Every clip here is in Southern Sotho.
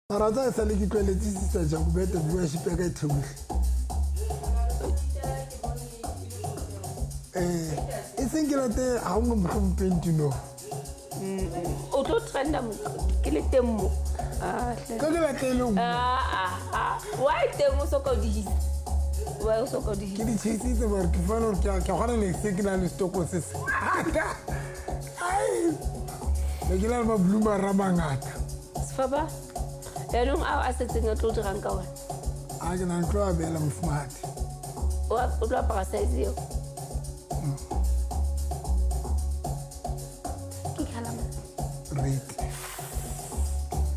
Mara tsa e sale ke tlwaeletse sister Jacobete viewership ya ka e theohle. Eh, e seng ke late ha o mohlomong 20 no. O tlo trenda mo ke le teng mo. Ah, hle. Ka ke late e le nngwe. Ah, ah, ah. Why teng o soka o dihisa? Why o soka o dihisa? Ke di chasitse mare ke fana gore ke a ke gona ne se ke na le stoko se se. Ai. Ne ke na le ma-bloomer a mangata. Sefaba yaanong ao a setseng a tlo dirang ka one? A ke na tlo a beela mofumahadi. O tlo apara size eo? Ke colour mang? Red.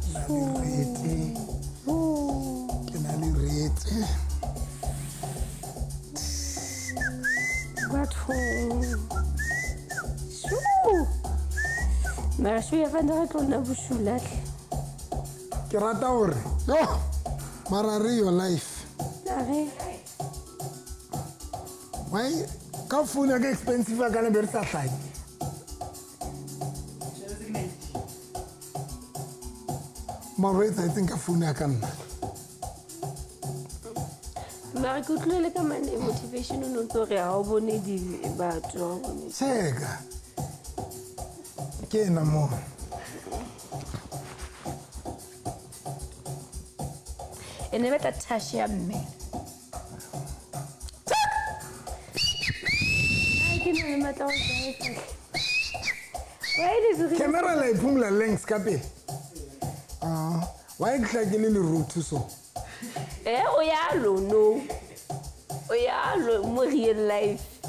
Na le red. Ke na le red. Bathong. Shoo. Mara sho ya fana re tlo nna bosula hle. Ke rata gore yo mara re your life. Are. Why ka phone ya ka expensive ka le be re sa hlahe. Mara o etsahetseng ka phone ya ka nna? Mara ke utlwile le ka Monday motivation o ne o ntse o re ha o bone di batho ha o bone. Cheka. Ke ena mo. E ne batla touch ya mme. Ai, ke na le matla go jaefa. Why le dirile? Camera la iphumula lengths ka pele. Ah, why ke tla ke le lerotho so? Eh, o yalo no. O yalo mo real life.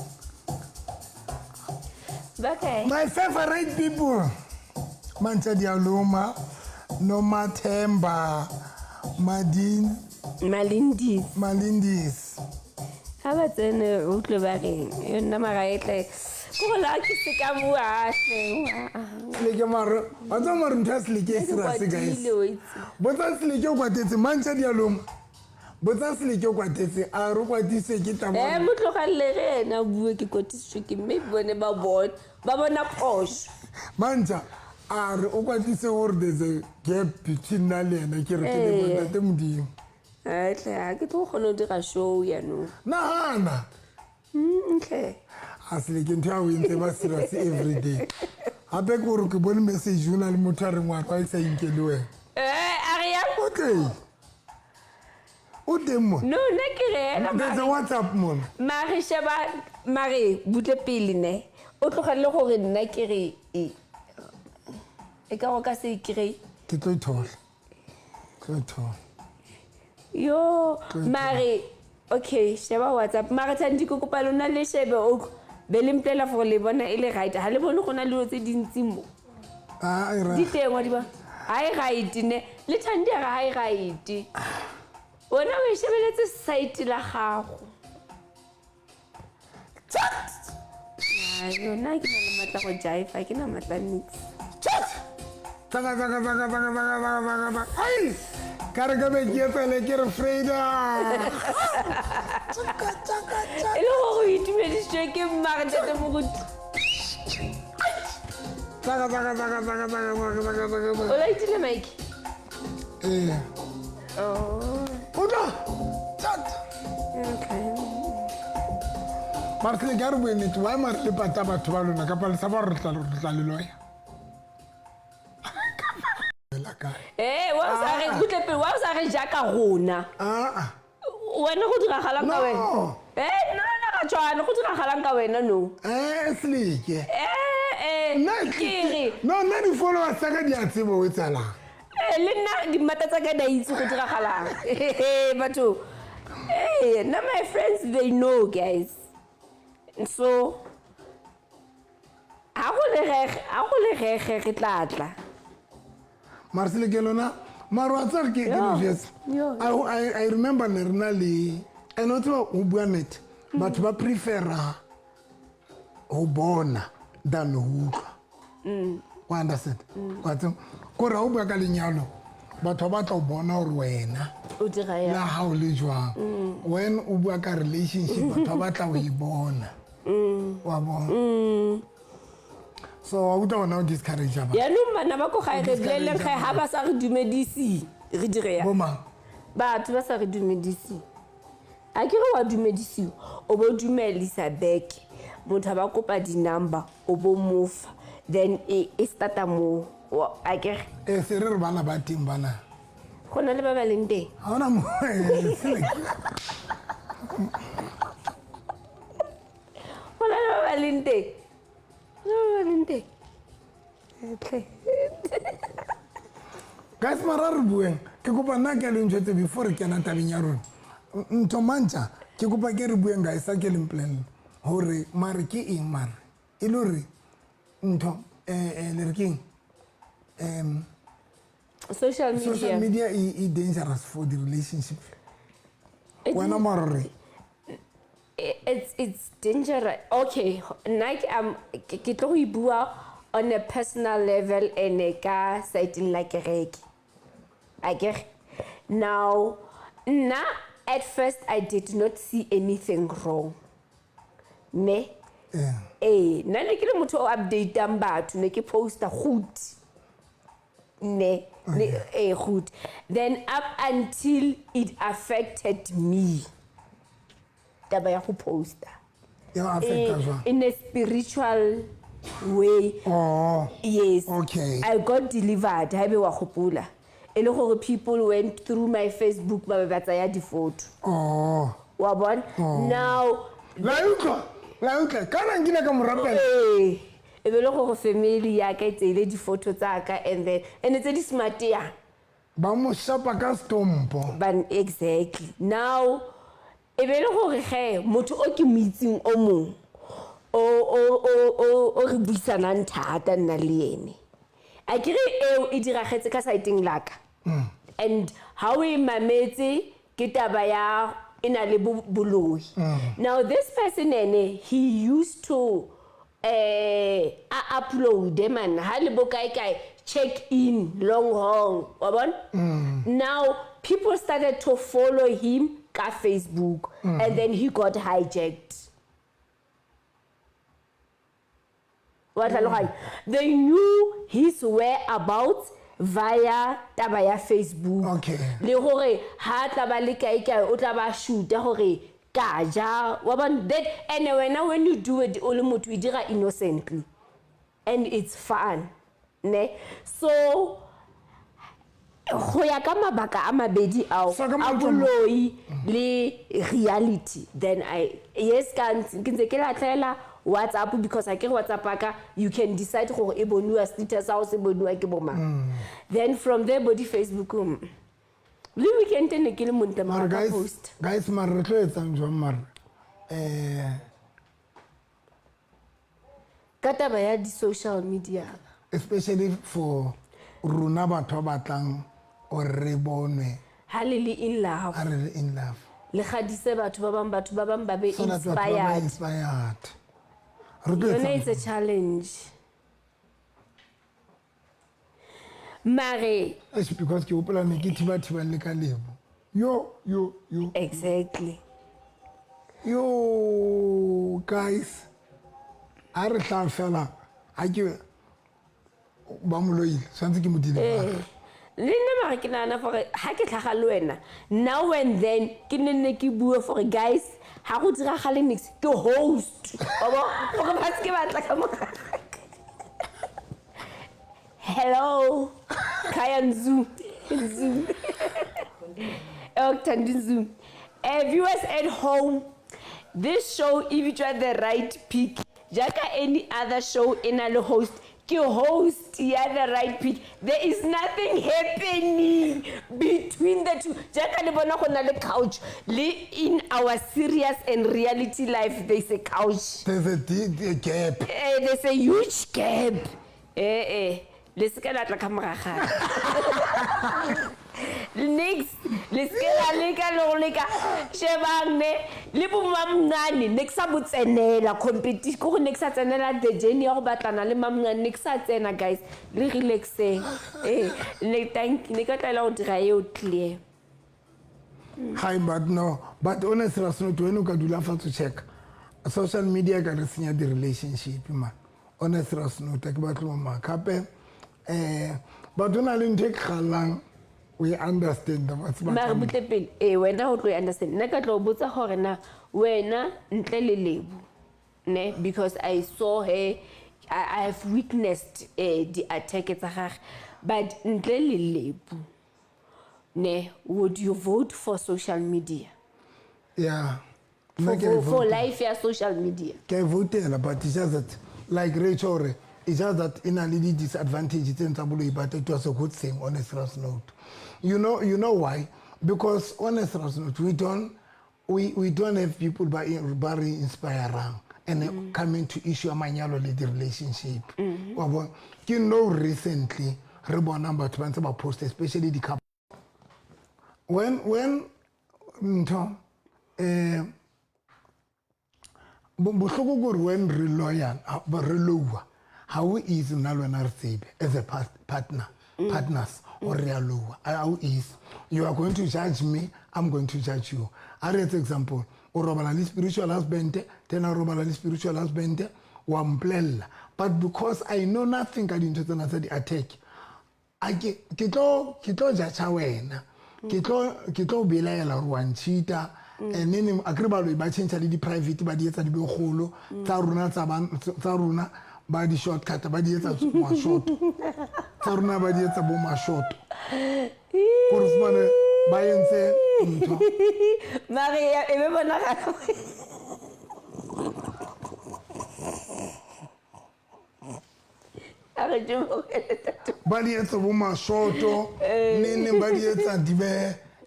Ba kae? My favorite people. Mantsha Dialoma, Nomathemba, Madin, Malindis. Malindis. Ha ba tsene o utlwe ba reng. Yo nna mara e tle. Ko go la ke se ka bua hle. Seleke mare, wa tseba mare ntho ya Seleke e serious guys. Kwatile o itse. Botsa Seleke o kwatetse, Mantsha Dialoma. Botsa Seleke o kwatetse, a re o kwatisitswe ke taba. Eh, mo tlogelele ge ena a bue ke kwatisitswe ke mme bone ba bona ba bona phoso. Mantsha a re o kwatise gore there's a gap between nna le ena ke re ke leboha Ee. ntate Modimo. Tle ga ke tlo kgona go dira show yaanong. Nagana. Ntle. A Seleke ntho ya o entse ba serious every day. Gape ke gore ke bone message o na le motho a reng wa kwa e sa inkele wena. Eh, a re yang? O teng. O teng mona. No, nna ke re ena There's a WhatsApp mona. Mare sheba mare butle pele ne. O tlogelele gore nna ke re e e ka go ka se e kry. Ke tlo ithola. Tlo ithola. Yo, mare okay, sheba WhatsApp. Mare Thandi ke kopa lona le shebe o be le mpolela for le bona e le right. Ha le bone go na le dilo tse dintsi mo. Ah, e Di teng wa di bona. Ha e right ne. Le Thandi a re ha e right. Wena o e shebeletse site la gago. Ai, yona ke na le matla go jaifa, ke na matla nix. Tsaka tsaka tsaka tsaka tsaka tsaka tsaka tsaka. Ai! Ka re ka be ke etsele ke re Freda. Tsaka tsaka tsaka. E le gore o itumedisitswe ke mmare ntate moruti. Tsaka tsaka tsaka tsaka tsaka tsaka tsaka tsaka tsaka. O laitile mike? Ee. Oh. Utlwa! Chat! Okay. Mare tlile ke a re bue nnete, why mare le pata batho ba lona kapa le tshaba gore re tla re tla le loya? La kae? Eh, wa o sa re butle pele, wa o sa re jaaka rona. Ah ah. Wena go diragalang ka wena? No. Eh, nna nna ga tshwane, go diragalang ka wena no? Eh, Seleke. Eh, eh, Nna ke re. No, nna di-followers tsa ka di a tseba o etsahalang. Eh, le nna dimmata tsa ka di a itse go diragalang. Batho. Eh, nna my friends they know guys. So ha go le rege, ha go le rege re tla tla. Mara Seleke lona mara wa tseba ke ke Yo. le jwetse. Yo. I remember ne re na le and o tseba ho bua nnete batho ba prefera ho bona than ho utlwa. Wa understand? Wa tseba kore ha o bua ka lenyalo batho ba batla ho bona hore wena O dira yang? la hao le jwang. When o bua ka relationship batho ba batla ho e bona. Wa bona? So wa utlwa gona o discourage batho. Yaanong bana ba ko gae re boleleng gae ha ba sa re dumedise. Re dire ya Bo mang? Batho ba sa re dumediseng. A ke re wa dumedisiwa, o bo dumelisa back, motho a ba kopa di-number, o bo mofa, then e starta moo. A ke re E se re re bana ba teng bana. Go na le ba ba leng teng. Ha ona mo. Go na le ba ba leng teng. Go na le ba ba leng teng. Tlhe. Guys, mara re bueng. Ke kopa nna ke le ntshwetse before re kena tabeng ya rona. Ntho mantja, ke kopa ke re bueng, guys, a ke le mpolelle hore mare ke eng mare. E le hore ntho le re ke eng? Social media. Social media e dangerous for the relationship. Wena mara re It's dangerous. Okay, nna ke tlo go e bua on a personal level and ka side la kereke. Akere? Now, nna at first I did not see anything wrong. Ne? Eh, nna ne ke le motho o updateang batho, ne ke posta goed. Ne, ne goed. Then up until it affected me. Taba ya go posta. Ya affecta jwang? In a spiritual way. Oh. Yes. Okay. I got delivered. Ha ebe wa gopola. E le gore people went through my Facebook ba be ba tsaya di-photo. Oh. Wa bona? Oh. Now La utlwa, la utlwa. Kana nkile ka mo rapela. Ee. E be le gore family ya ka e tseile di-photo tsa ka and then and tse di smart yang. Ba mo shapa ka stompo. Ban exactly. Now e be le gore ge motho o ke mo itseng o mong o re buisanang thata nna le ene. A ke re eo e diragetse ka saeteng la ka. And ha o e mametse ke taba ya e na le boloi. Now this person ene, he used to a upload man ha le bo kae kae check in long hong wa bona. Now people started to follow him ka Facebook and then he got hijacked. Wa tlhaloganya? They knew his whereabouts via taba ya Facebook. Okay. Le gore ha tla ba le kae kae o tla ba shoota gore ka ja wa bona. That and wena when you do it o le motho o dira innocently and it's fun ne. So go ya ka mabaka a mabedi ao, So ka a mantswe a boloi le reality, then I yes ka ke ntse ke latlhela WhatsApp because a ke re WhatsApp ka you can decide gore e boniwa status ha o se boniwa ke bo mang. Then from there body Facebook le weekend ne ke le montle Mara mara ka guys, post. Guys, mara re tlo etsang jwang mara? Ka taba ya di social media, especially for rona batho ba batlang or re bonwe ha le le in love, ha re le in love, le gadise batho ba bang, batho ba bang ba be so that batho ba ba inspired. inspired. Re tlo Yona etsang it's a challenge. Mare It's because ke hopola ne ke thiba-thiba le ka lebo. Yo, yo, yo. Exactly. Yo, guys. Ha re tla fela, ha ke ba mo loile, tshwanetse ke mo dile. Le nna mara ke nahana gore ha ke tlhaga le wena, now and then ke nne nne ke bue gore guys, ha go diragale niks, ke host. Wa bo? Gore ba se ke ba tla ka mogare. Hello, Khaya Nzu. Nzu. Oh, Thandi Nzu. Viewers at home, this show e bitswa The Right Pick. Jaaka any other show e na le host, ke host ya The Right Pick. There is nothing happening between the two. Jaaka le bona go na le couch. Le in our serious and reality life, there's a couch. There's a gap. There's a huge gap. Le se ka la tla ka morago. Next, le se ka la leka le go leka. Shebang ne, le bo mamncane, ne ke sa bo tsenela competition. Ke gore ne ke sa tsenela the journey ya go batlana le mamncane, ne ke sa tsena, guys. Le relaxeng. Ne, thank you. Ne ke tlaela go dira eo clear. Hi, but no. But honestly, Rasnoto, wena o ka dula fatshe check. Social media ka re senya di-relationship, man. Honestly, Rasnoto, ke batlo mo maka. Hape, but o na le ntho e ke kgallang We understand wa tseba. Mare butle pele, ee, wena o tlo e understand. Nna ka tlo o botsa gore na wena ntle le Lebo, ne, because I saw her, I have witnessed di-attack tsa gage, but ntle le Lebo, ne, would you vote for social media? Yeah. Nna For, ke a e for vote. life ya social media. Ke a e voutela, but it's just that, like Rachel re, it's just that e na le di-disadvantage tse tsa boloi, but it was a good thing on a serious note. You know why? Because on a serious note, we don't have people ba re inspirang and coming to issue ya manyalo le di-relationship, wa bona. Ke no recently re bonang batho ba ntse ba post, especially di-couple, when ntho bohloko ke gore when re loyal, re loa, ha o easy nna le wena re tsebe as a partners or re a loa, ha o easy. You are going to judge me, I'm going to judge you. A re etse example, o robala le spiritual husband, then a robala le spiritual husband, wa mpolella, but because I know nothing ka dintho tsena tsa di-attack, a ke tlo judge wena, ke tlo belaela gore wa ncheata. And then a kere baloi ba change le di-private, ba di etsa di be kgolo tsa rona, tsa rona ba di shortcut, ba di etsa mashoto, tsa rona ba di etsa bo mashoto, gore fumane ba entse ntho. Mare e be bonagala. A re tšomogele. Ba di etsa bo mashoto neng ba di etsa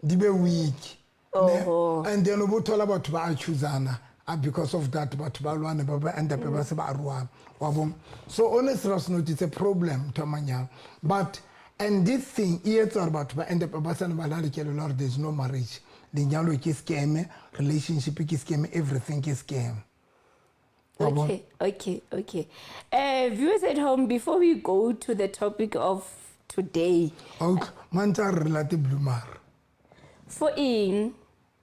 di be weak, ne? Oho. And then o bo thola batho ba accusana, because of that batho ba lwane, ba end up ba se ba arohana, wa bona. So on a serious note, it's a problem ntho ya manyalo, but and this thing e etsa gore batho ba end up ba sane ba na le kelello ya gore there's no marriage, lenyalo ke scam, relationship ke scam, everything ke scam. Wa bona? Okay. Viewers at home, before we go to the topic of today, Wa utlwa, mantse a re re late blumara. For eng?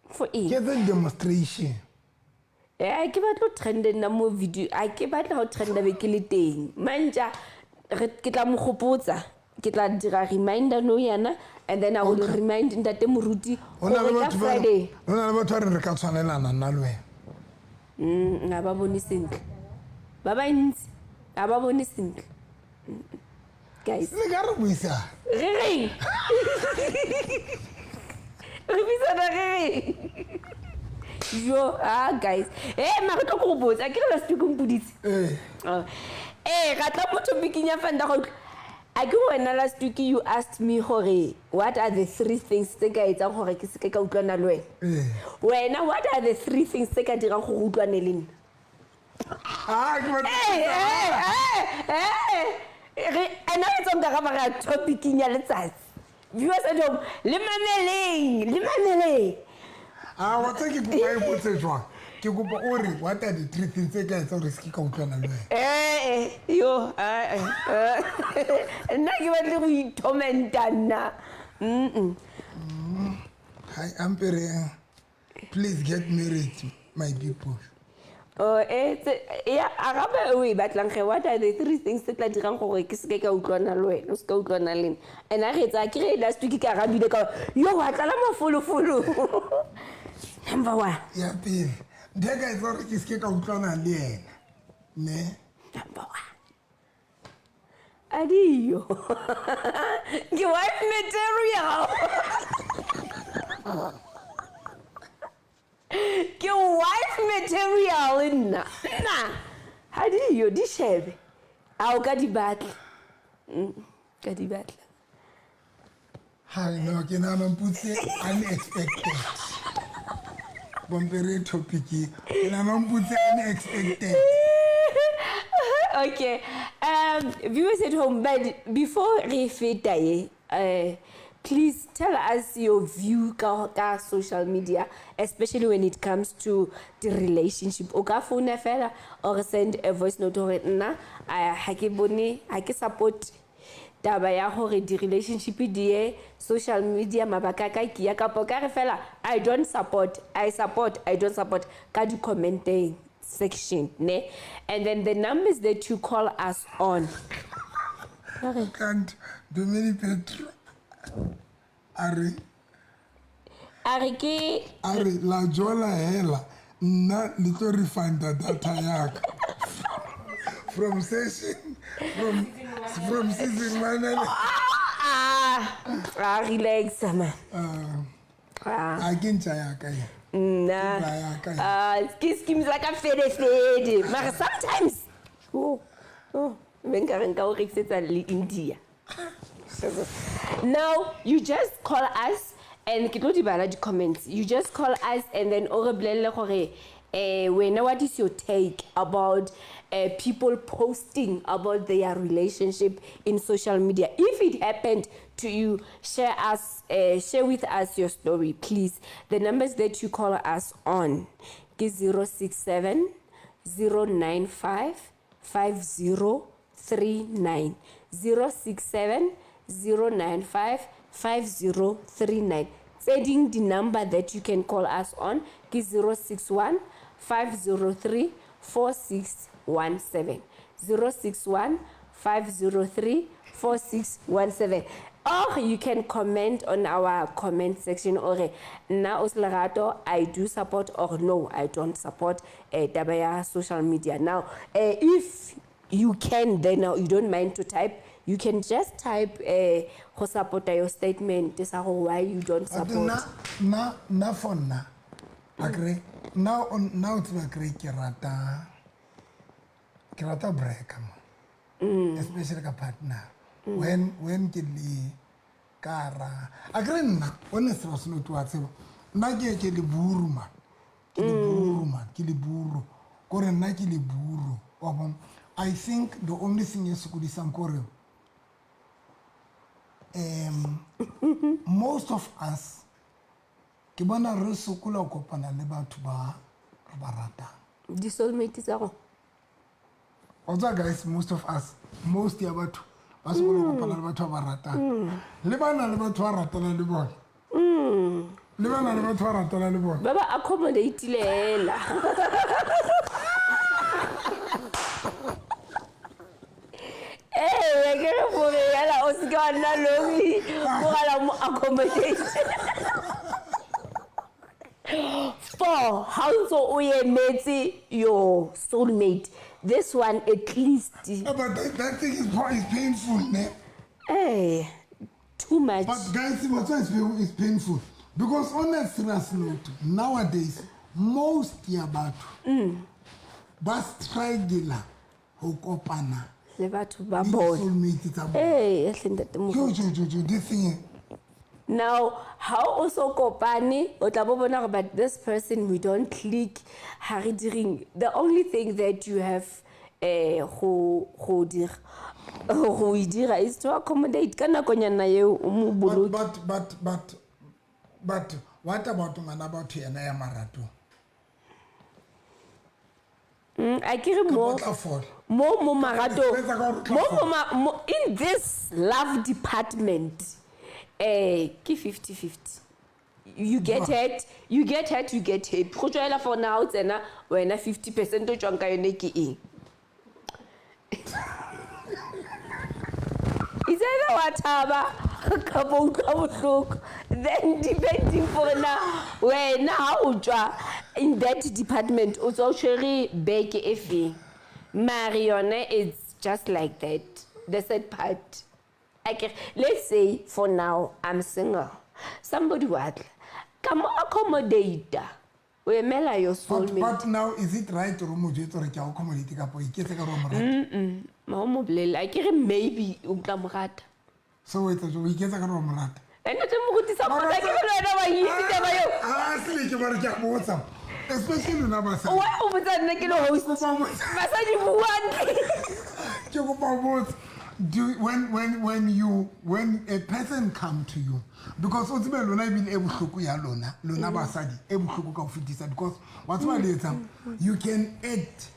For eng? Ke etse demonstration. Eh, ke batla ho trenda nna mo video. A ke batla ho trenda be ke le teng. Mantja, ke tla mo gopotsa. Ke tla dira reminder no yana, and then I will remind ntate Moruti Ho na le gore ka batho ba Friday. Ho na le batho ba reng re ka tshwanelana nna le wena. Ga ba bone sentle. Ba bantsi ga ba bone sentle. Guys. Le ka re buisana. Re reng? Re buisana re reng? Jo, ah guys. Eh, mare tlo go botsa, ke re last week o mpoditse. Ee. Oh. Eh, ra tla mo topicing ya fanda go utlwa. A ke wena last week you asked me gore what are the three things tse ka etsang gore ke seke ka utlwana le wena? Ee. Wena, what are the three things tse ka dirang gore o utlwane le nna? Ah, ke batla- Eh, eh, eh, eh. Re ena re tsong ka ba ra topicing ya letsatsi. Viewers at home, le mameleng, le mameleng. Ah, wa tseba ke kopa e potse jwang? Ke kopa o re what are the three things tse ka etsang gore se ke ka utlwana le wena? Eh, yo, eh, eh. Nna ke batle go itormenta nna. Hi, ampere, please get married, my people. Oh, eh, ya araba o e batlang ge, what are the three things tse tla dirang gore ke seke ka utlwana le wena, o se ka utlwana le nna? And a re etsa ke re last week ke arabile ka yo wa tlala mafolofolo. Number one. Ya pele, ntho e ka etsa gore ke seke ka utlwana le ena, ne? Number one. Adio. Ke wife material. Ke wife material nna. Nna. Ha diyo di shebe. A o ka di batla. Ka di batla. Hi, no, ke nahana mpotse unexpected. Bompere topic e. Ke nahana mpotse unexpected. Okay. Viewers at home, but before re feta ye, please tell us your view ka social media, especially when it comes to the relationship. O ka founa fela or send a voice note hore nna ha ke bone, ha ke support taba ya hore di-relationship di ye social media, mabaka a ka ke ya, kapa o ka re fela I don't support, I support, I don't support ka di-commenteng section, ne? And then the numbers that you call us on. Can't Domini Petro. A re A re ke a re la jola hela nna le tlo refunda data yaka from session from season one and Ah, relax man. A ke ntja yaka ye. Nna Ke ya ka ya. ah, ke scheme sa ka fedefede mare sometimes oh, oh, be nka re nka o rekisetsa le India. Now you just call us and ke tlo di bala di-comments. You just call us and then o re bolelle gore wena, what is your take about people posting about their relationship in social media? If it happened to you, share with us your story, please. The numbers that you call us on ke 067 095 5039, 067 095 5039. Tse ding di-number that you can call us on ke 061 503 4617, 061 503 4617, or you can comment on our comment section ore nna o Lerato, I do support or no, I don't support taba ya social media. Now if you can, then you don't mind to type, you can just type go support-a your statement sa gore why you don't But support. Nna for nna akere nna o tseba kry ke rata breaker man, especially ka partner when ke le ka ra akere nna o ne sera seno wa tseba nna ke le buru man, ke le buru man, ke le buru kore nna ke le buru wa bona. I think the only thing e sokodisang kore most of us ke bona re sokola ho kopana le batho ba re ba ratang. Di-soulmate tsa go Wa tseba guys, most of us, most ya batho ba sokola ho kopana le batho ba ba ratang, le bana le batho ba ratana le bona, le bana le batho ba ratana le bona. Ba ba accommodate-ile hela. Ee, ke re gore yala o seke wa nna lonely, mogala mo accommodate for ha o ntse o emetse your soulmate, this one at least. But that thing is painful ne. Eh, too much. But guys, what's why it's painful because on a serious note, nowadays most ya batho ba struggle ho kopana le batho ba le bona soulmate tsa bona. Ee, hle ntate Jo, jo, jo, jo, this thing Now ha o so kopane, o tla bo bona gore but this person, we don't click, ha re direng. The only thing that you have go dira, go e dira is to accommodate ka nakonyana eo o mo but boloke. But what about ngwana batho yena ya maratong? A ke re mo O tla fola. mo maratong, Etsa ka hore o tla mo fola. in this love department ke 50-50. You get hurt, you get hurt, you get happy. Go tswela for now tsena wena 50% o tswang ka yone ke eng? It's either wa thaba kapa o utlwa bohloko, then depending for na wena ha o tswa in that department o tswa o tshwere beke e feng. Mare yone it's just like that. The sad part, akere let's say for now I'm single, somebody wa tla ka mo accommodate, o emela your But, soulmate. but now is it right gore o mo jwetse gore ke a o accommodate kapa o iketse ka gore o mo rata? Ma o mo bolelle, akere maybe o tla mo rata. So o etsa jwang? O iketsa ka gore o mo rata? Ene te moruti sa potsa ke re le wena wa itse taba eo. Ah, sele ke bare ke a botsa, especially lona basadi. Why o botsa nna ke le host? Kopa ho botsa. Basadi buang. Ke kopa ho botsa, do when you when a person come to you, because o tsebe lona ebile e bohloko ya lona basadi e bohloko ka ho fetisa, because wa tseba le etsang, you can act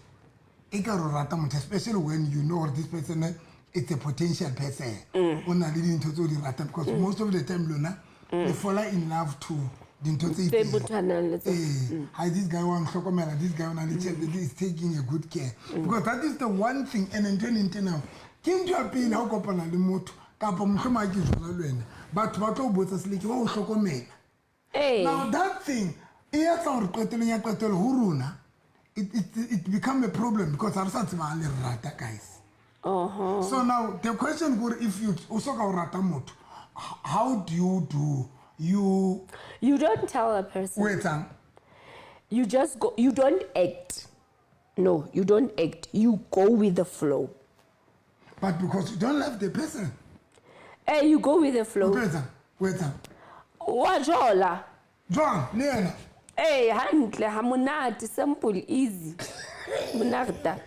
e ka re o rata motho, especially when you know gore this person, it's a potential person, o na le dintho tse o di ratang, because most of the time lona le fall in love to dintho tse Tse itseng. bothanang le tsona. Eh, hi, this guy wa nhlokomela, this guy o na le tjhelete, is taking a good care, because that is the one thing. And ntho e neng tena ke ntho ya pele ha o kopana le motho kapa mohlomong ha ke jwala le wena. Batho ba tlo o botsa Seleke ba o hlokomela. Ee. Now that thing e etsa gore qetelong ya qetelo ho rona it become a problem because ha re sa tseba le rata, guys. So now the question gore if you o soka o rata motho, how do you do you You don't tell a person. O etsang? You just go. You don't act. No, you don't act. You go with the flow. But because you don't love the person. You go with the O flow. tlo etsang? O etsang? Wa jola. Jwang le yena? Ee, hantle, ha monate, simple, easy. Monarta.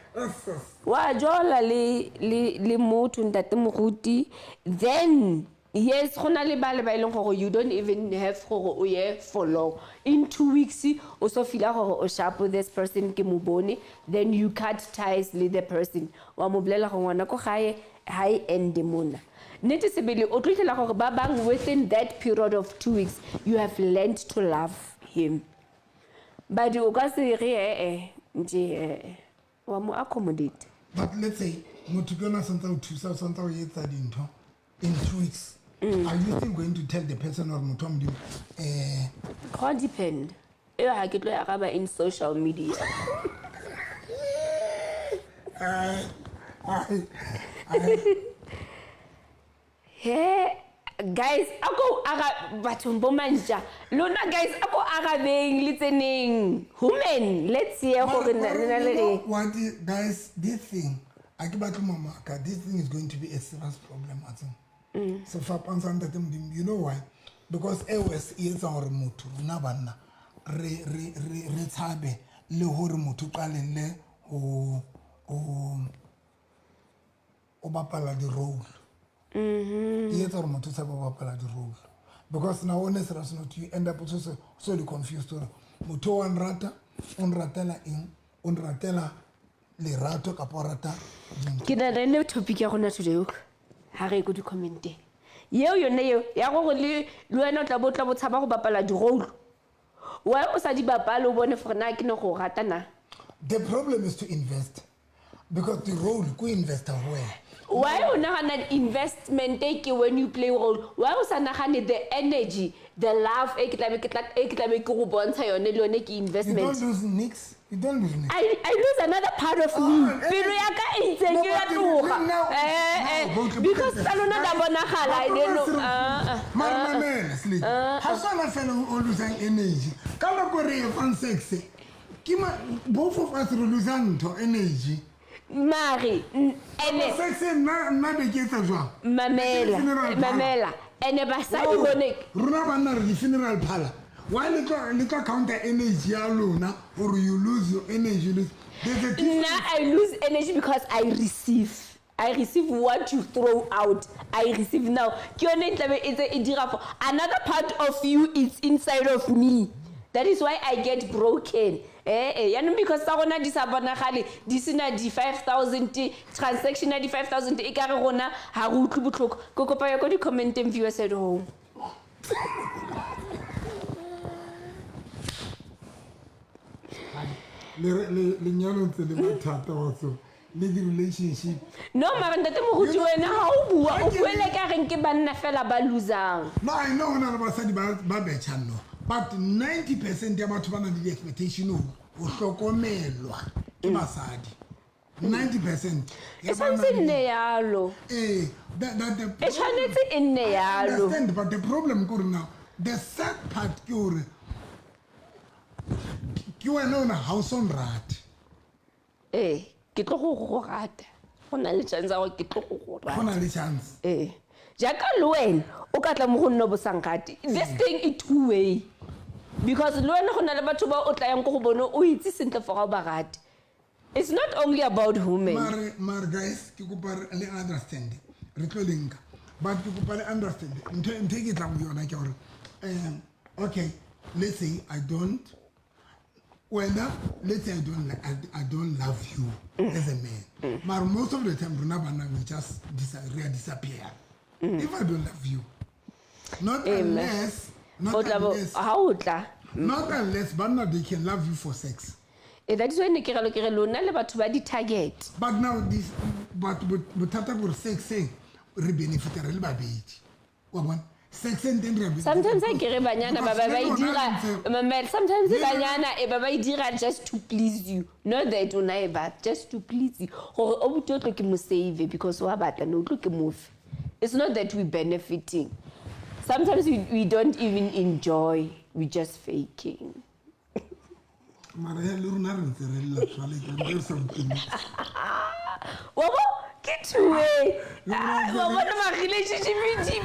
Wa jola le motho, ntate moruti. Then yes, go na le ba le ba e leng gore you don't even have gore o ye for long. In 2 weeks o so feel gore o sharp, this person ke mo bone, then you cut ties le the person. Wa mo bolela gore ngwana ko gae ha e end mona. Nnete sebele o tlo fitlhela gore ba bang within that period of 2 weeks you have learned to love him. But o ka se re eh nje wa mo accommodate. But let's say motho ke yona a santse a o thusa, o santse o etsa dintho in 2 weeks. Are you still going to tell the person or motho wa Modimo, Go depend. Eo ha ke tlo e araba in social media. He, guys, ako ara bathong bo mantja. Lona guys, ako arabeng le tseneng. Women, let's hear gore na le na le reng. What is, guys, this thing, a ke batle mamaka, this thing is going to be a serious problem, I think. So fapang sa ntate Modimo, you know why? Because AOS e etsa hore motho rona banna re tshabe le hore motho o qalelle ho o bapala di-role. E etsa hore motho o tshabe ho bapala di-role. Because now on a serious note, you end up so so confused hore motho wa nrata, o nratela eng, o nratela lerato kapa o rata dintho. Ke na le topic ya rona today, ha re ye ko di-comment-eng. Yeo yone eo ya gore le wena o tla bo tshaba go bapala di-role. Why o sa di bapale o bone gore na ke ne go rata na? The problem is to invest. Because the role ko investa ho wena. Why o nagana investment e ke when you play role? Why o sa nagane the energy, the love e ke tla be ke tla e ke tla be ke go bontsha yone le yone ke You investment. don't lose nix. You don't lose nix. I lose another part of me. Pelo ya ka e itseng ke ya tloga. Because tsa lona di a bonagala, I don't know. Mara mamela, Seleke. Ha sona fela o losang energy. Ka nako re e fang sex, ke both of us re losang ntho, energy. Mare, ene Sex nna be ke etsa jwang? Mamela, Funeral parlor. mamela. Ene basadi bone Rona banna re di-funeral parlor. Why le tlo counter energy ya lona or you lose your energy, you lose. There's a difference. Nna I lose energy because I receive. I receive what you throw out. I receive now. Ke yone e tlabe e ntse e dira for another part of you is inside of me. That is why I get broken. Yaanong because tsa rona di sa bonagale, di sena di 5,000 transaction ya di 5,000 e ka re rona ha re utlwe botlhoko. Ke kopa ya ko di-comment-eng, viewers at home. Lenyalo ntse le mathata wa tseo, le di-relationship. No, mara ntate moruti wena ha o bua, o buele ka reng ke banna fela ba losang. No, I know ho na le basadi ba betjhang no. But 90% ya batho ba nang le di-expectation ho hlokomelwa ke basadi. 90% ya E tshwanetse ba nang e nne yalo. That the E tshwanetse e nne I yalo. understand, but the problem ke hore now, the sad part ke hore ke wena ona ha o so nrate. Ke tlo go rata. Go na le chance ya gore ke tlo go rata. Go na le chance. Jaaka le wena o ka tla mo go nna bo sa nrate. This thing e two way. Because le wena go na le batho ba o tla yang ko go bone o itse sentle for ga o ba rate. It's not only about women. Mare guys, ke kopa le understand. Re tlo le nka. But ke kopa le understand. Ntho e ke tlang ho yona ke hore, okay, let's say I don't, wena, let's say I don't like, I don't love you as a man. But most of the time, rona banna, we just disappear. If I don't love you, not unless, not O tla bo, unless, ha o tla. not unless banna, they can love you for sex. That is why ne ke re lo ke re lona le batho ba di-target. But now this, but bothata ke hore sex e re benefit re le babedi. Wa bona? Sex and teng re a Sometimes a kere banyana ba ba ba e dira mamela, sometimes banyana e ba ba e dira just to please you, not that o na e batla, just to please you, gore o buti o tlo ke mo save because wa batla, no tlo ke mofe. It's not that we benefiting. Sometimes we don't even enjoy, we just faking. Mara ya le rona re ntse re lla jwale, ke ntse re sa utlwe. Wa bo ke two way. Ah, wa bona ma relationship e deep.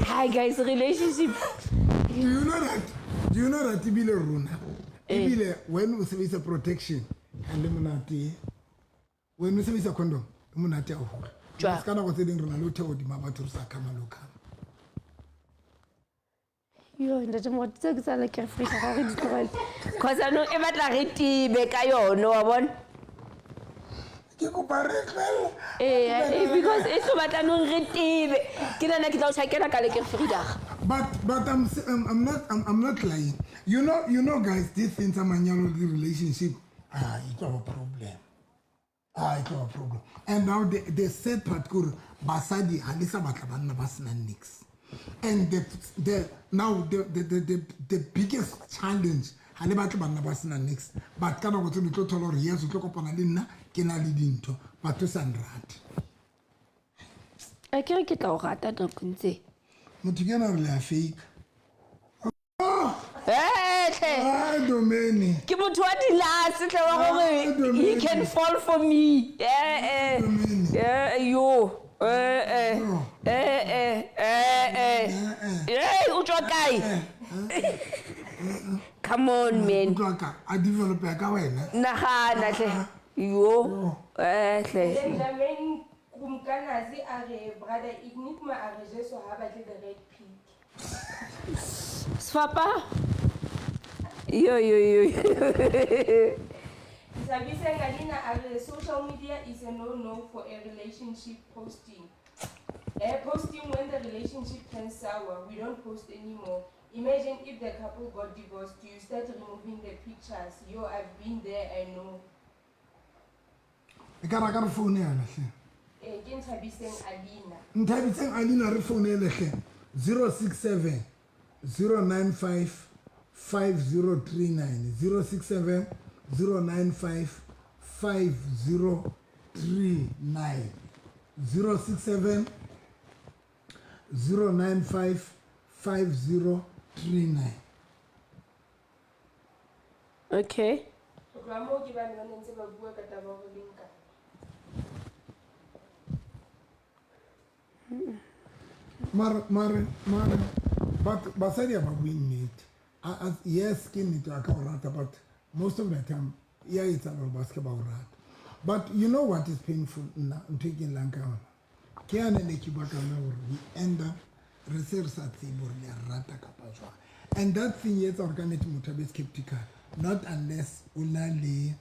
Hi guys, relationship. Do you know that ebile rona, ebile when o sebedisa protection ha le monate, when o sebedisa condom e monate haholo. Jwang? Se ka nako tse ding re na le ho theha hodima batho re sa khama le ho khama. Yo, ntate Moruti, tseo ke tsa la ke Afrika ga re di tlogele, cause anong e batla re tebe ka yone, wa bona. Ke kopa re tlohelle. Ee, because e tlo batla nong re tebe, ke nana ke tla o tjhakela ka le ke Fridag. But I'm not lying. You know guys, these things are manyalo, the relationship, ah, it's a problem. Ah, it's a problem. And now the sad part kore basadi ha le sa batla banna ba senang nix. And the now the biggest challenge, ha le batle banna ba senang nix, but ka nako tse ding o tlo thola hore yes, o tlo kopana le nna ke na le dintho, but o sa nrate. A ke re ke tla o rata nako ntse. Motho ke ena re le a fake. Etlhe. Ah, Domene. Ke motho wa dilase tle wa gore he can fall for me. Eh, Domene. eh, yo, eh, eh, eh, eh, eh, eh, o tswa kae? Come on, man. Utlwa ka a developa ka wena. Nagana tle, yo, ehle. Benjamin Kumkanazi a re brother Enigma a re Jesu ha batle the red pig. Sefapa, yo yo yo. Sabise Ngalina a re social media is a no-no for a relationship posting. Posting when the relationship turns sour, we don't post anymore. Imagine if the couple got divorced, you start removing the pictures. Yo, I've been there, I know. E ka ra ka re foune yana hle. Ke Nthabiseng Alina. Nthabiseng Alina, re founele hle, 067 095 5039, 067 095 5039, 067 095 5039. Okay. Ho tloha moo ke bane ba ne ntse ba bua ka taba ya hore le nkane. Mare but basadi ha ba bue nnete. Yes, ke nnete a ka o rata, but most of the time e a etsahala hore ba seke ba o rata. But you know what is painful? Nna ntho e ke llang ka yona ke yane ne ke bua ka yona hore we end up re se re sa tsebe hore le a rata kapa jwang, and that thing e etsa hore ka nnete motho a be skeptical, not unless o na le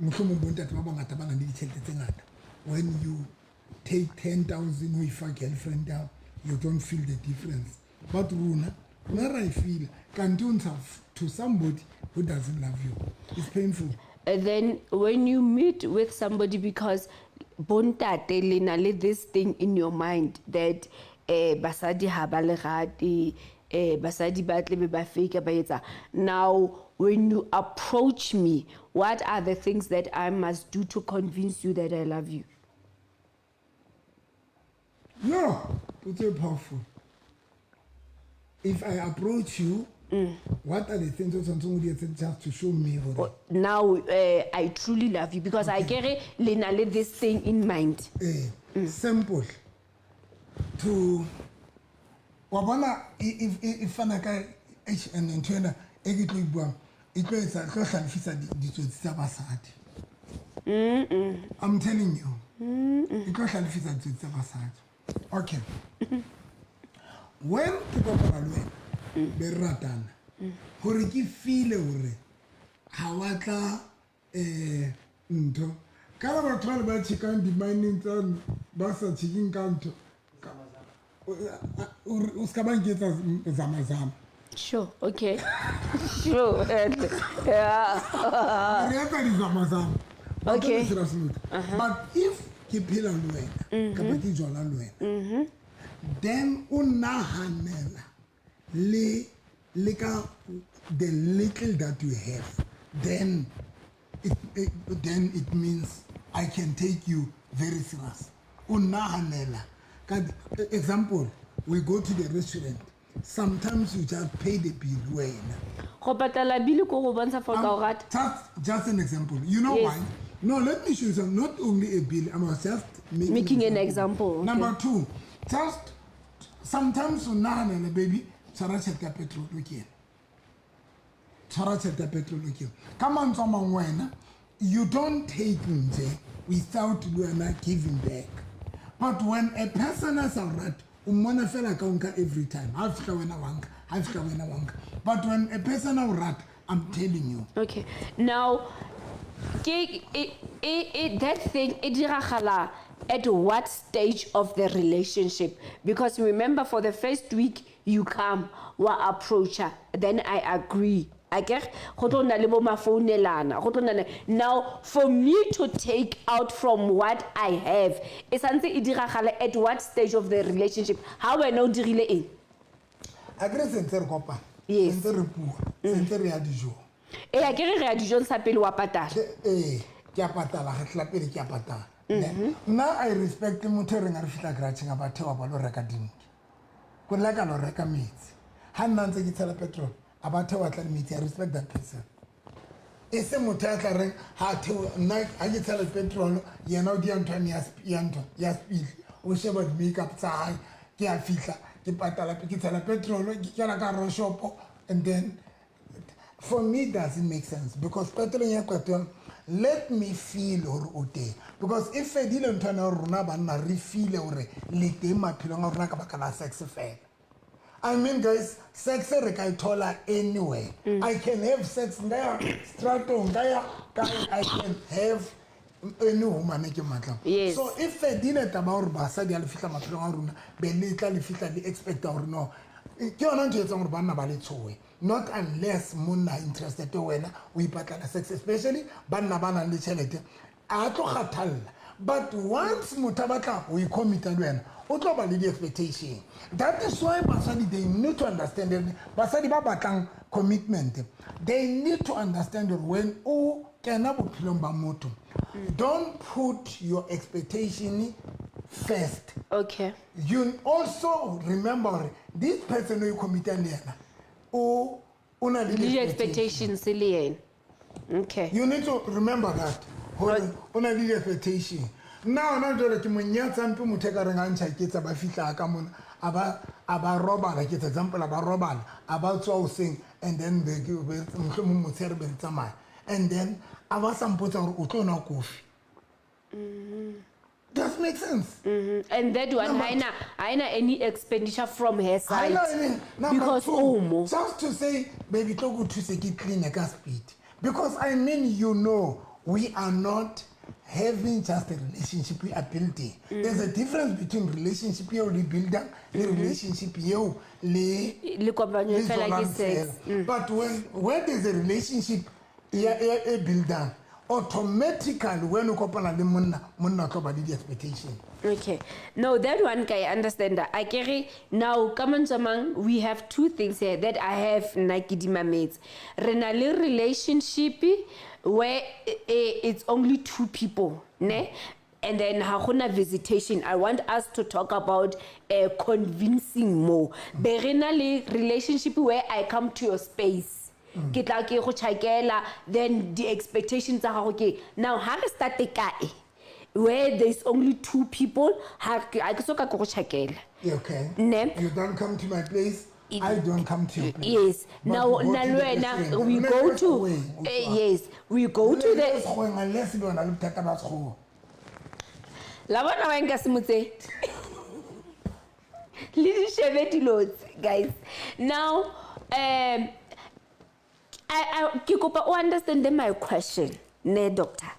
mohlomong bontate ba bangata ba nang le ditjhelete tse ngata. When you take 10,000 ho e fa girlfriend ya hao, you don't feel the difference, but rona ra e feela kante o ntsha to somebody who doesn't love you. It's painful. And then when you meet with somebody, because bontate le na le this thing in your mind that basadi ha ba le rate, basadi ba tle be ba fake ba etsa. Now when you approach me, what are the things that I must do to convince you that I love you? No, it's very powerful. If I approach you, what are the things o tshwanetseng o di etse just to show me hore Now I truly love you, because I kere le na le this thing in mind. Simple to wa bona e fana ka eish, and ntho ena e ke tlo e buang e tlo etsa, tlo hlalefisa ditsotsi tsa basadi. I'm telling you, e tlo hlalefisa ditsotsi tsa basadi. Okay, when ke kopana le wena be re ratana, hore ke feel hore ha wa tla ntho kana batho ba le ba checkang di-mining tsa ba sa checking ka ntho o ska ba nketsa zamazama. Sure, okay, sure, yeah. Re etsa di-zamazama. But Okay. don't be serious, look. But if Ke phela le wena kapa ke jola le wena, then o nahanela le ka the little that you have, then it means I can take you very serious. O nahanela ka example, we go to the restaurant, sometimes you just pay the bill wena. Go patala bill ko go bontsha for ka o rata. Just an example. You know Yes. why? No, let me show you some. Not only a bill. I was just making, Making an example, okay. Number two, just sometimes o nahanela, baby, tshwara tjhelete ya petrol o ke ena. Tshwara tjhelete ya petrol o ke ena. Ka mantswe a mang wena, you don't take nje without le wena giving back. But when a person has a right, o mmona fela ka o nka every time. Ha fihla wena wa nka, ha fihla wena wa nka. But when a person a o rata, I'm telling you. Okay, now ke that thing e diragala at what stage of the relationship? Because remember, for the first week you come, wa approacha, then I agree akere go tlo nna le bo mafounelana, go tlo nna now for me to take out from what I have, e santse e diragala at what stage of the relationship? Ha wena o dirile eng? A kere sentse re kopana, Yes. sentse re bua, sentse re ya dijong. Ee, akere re ya dijong, sa pele wa patala. Ee, ke a patala kgetlho la pele, ke a patala. Ne, nna I respect motho e reng a re fitlha garageng, a ba thewa ba lo reka dinke ko nna ka lo reka metsi, ga nna ntse ke tshela petrol, a ba thewa tla le metsi. I respect that person. E se motho a tla reng ha theo nna ha ke tshela petrol, yena o dia nthwane ya ntho ya speed, o sheba di-makeup tsa hae. Ke a fihla, ke patala, ke tshela petrol, ke kena ka hara shopo, and then for me it doesn't make sense, because qetelong ya qetong, let me feel hore o teng, because e fedile nthwana ya rona banna, re feel hore le teng maphelong a rona ka baka la sex fela. I mean, guys, sex re ka e thola anywhere. I can have sex nka ya stratong, nka ya kae, I can have any woman e ke mmatlang. So e fedile taba ya gore basadi a le fitlha maphelong a rona, be le tla le fitlha le expecta gore no. Ke yona ntho e etsang gore banna ba le tshoe. Not unless monna interested ho wena, o ipatlela sex, especially banna ba nang le tjhelete, a tlo kgathalla. But once motho a batla ho i-commit-a le wena, o tlo ba le di-expectation. That is why basadi, they need to understand that basadi ba batlang commitment, they need to understand that when o kena bophelong ba motho, don't put your expectation first. You also remember hore this person o i-commit-ang le yena, o na le Le di-expectation. di-expectations le yena, okay. You need to remember that hore o na le di-expectation. Nna hona jwale ke monyatsampe motho e ka reng a ntšha ba fihla ka mona, a ba robala, ke etsa example, a ba robala, a ba tswa hoseng, and then mohlomong motshehare be re tsamaya, and then a ba sa mpotsa gore o tlo nwa kofi. Does make sense? And that one haina any expenditure from her side. Number Because two, o mo just to say, baby, tlo go thuse ke clean ka speed, because I mean, we are not having just a relationship, we are building. There's a difference between relationship eo le buildang le relationship eo le le kopanyong le fela ke jolang sex. fela. But when there's a relationship ya e buildang, automatically when o kopana le monna, monna o tlo ba le di-expectation. Okay, no, that one ka e understand. Akere now ka mantswe a mang, we have two things here that I have nna ke di mametse. Re na le relationship where it's only two people, ne? And then ha gona visitation. I want us to talk about convincing more. Be re na le relationship where I come to your space, ke tla ke go chakela, then the expectations tsa gago ke now ha re starte kae where there's only two people, ha ke so ka ke go chakela. Okay. Ne. You don't come to my place, I don't come to your place. Yes. But Now we go na to le the wena, restaurant. we Le go ya to sekgoweng, o tswa. Yes, we go to Le the ya sekgoweng, unless le ona le bothata ba sekgowa. La bona wa nka se motse le di shebe dilo tse, guys. Now I ke kopa o understand my question, ne, doctor?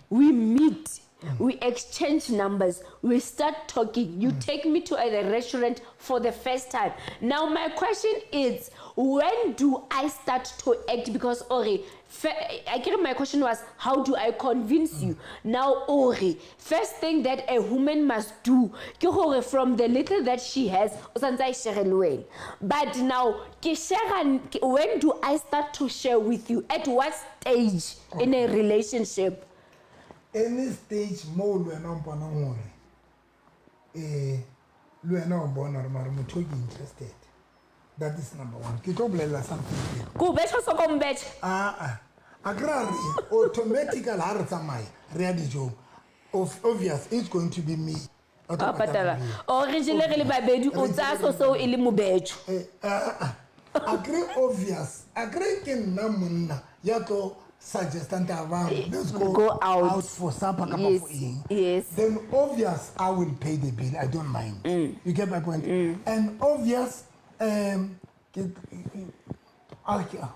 We meet. We exchange numbers. We start talking. You take me to a restaurant for the first time. Now my question is, when do I start to act? Because ore, I get my question was, how do I convince you? Now ore, first thing that a woman must do, ke gore from the little that she has, o santse a e share le wena. But now, ke share, when do I start to share with you? At what stage in a relationship? Any stage mo le wena o mponang gore le wena o bona gore mare motho o ke interested, that is number one. Ke tlo bolelela something here. Ko betšha so ko mbetšha? Aa, a kry-a re automatically ha re tsamaya re ya dijong, obvious it's going to be me o tlo A patala. patala bill. O re jele re le babedi, o tsaya so seo e le mobetšho. A kry obvious, a kry ke nna monna ya tlo suggestang taba, let's go, Go out. Out for supper kapa Yes, for eng. yes. Then obvious I will pay the bill, I don't mind. You get my point? And obvious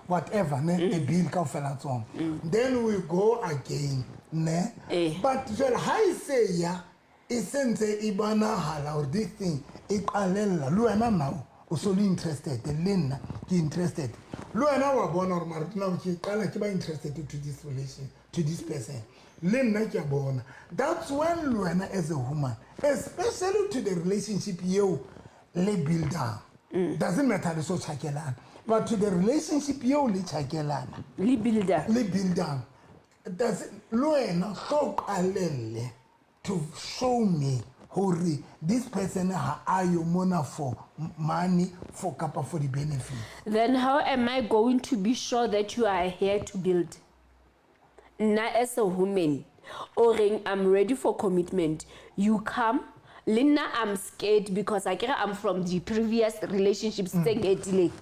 whatever ne, the bill kaofela tsona. Then we go again ne. Eh. But jwale ha e se ya e sentse e bonahala gore this thing e qalella le wena, now o so le interested, le nna ke interested, le wena wa bona gore mare now ke qala ke ba interested to this relation, to this person, le nna ke a bona. That's when le wena as a woman, especially to the relationship yeo le buildang, doesn't matter le so tjhakelana, but to the relationship yeo le tjhakelana, Le builder. Le buildang, does le wena tlo qalelle to show me hore this person ha a yo mona for money, for kapa for the benefit. Then how am I going to be sure that you are here to build? Nna as a woman o reng I'm ready for commitment, you come le nna, I'm scared because I kere I'm from the previous relationships tse nketileng.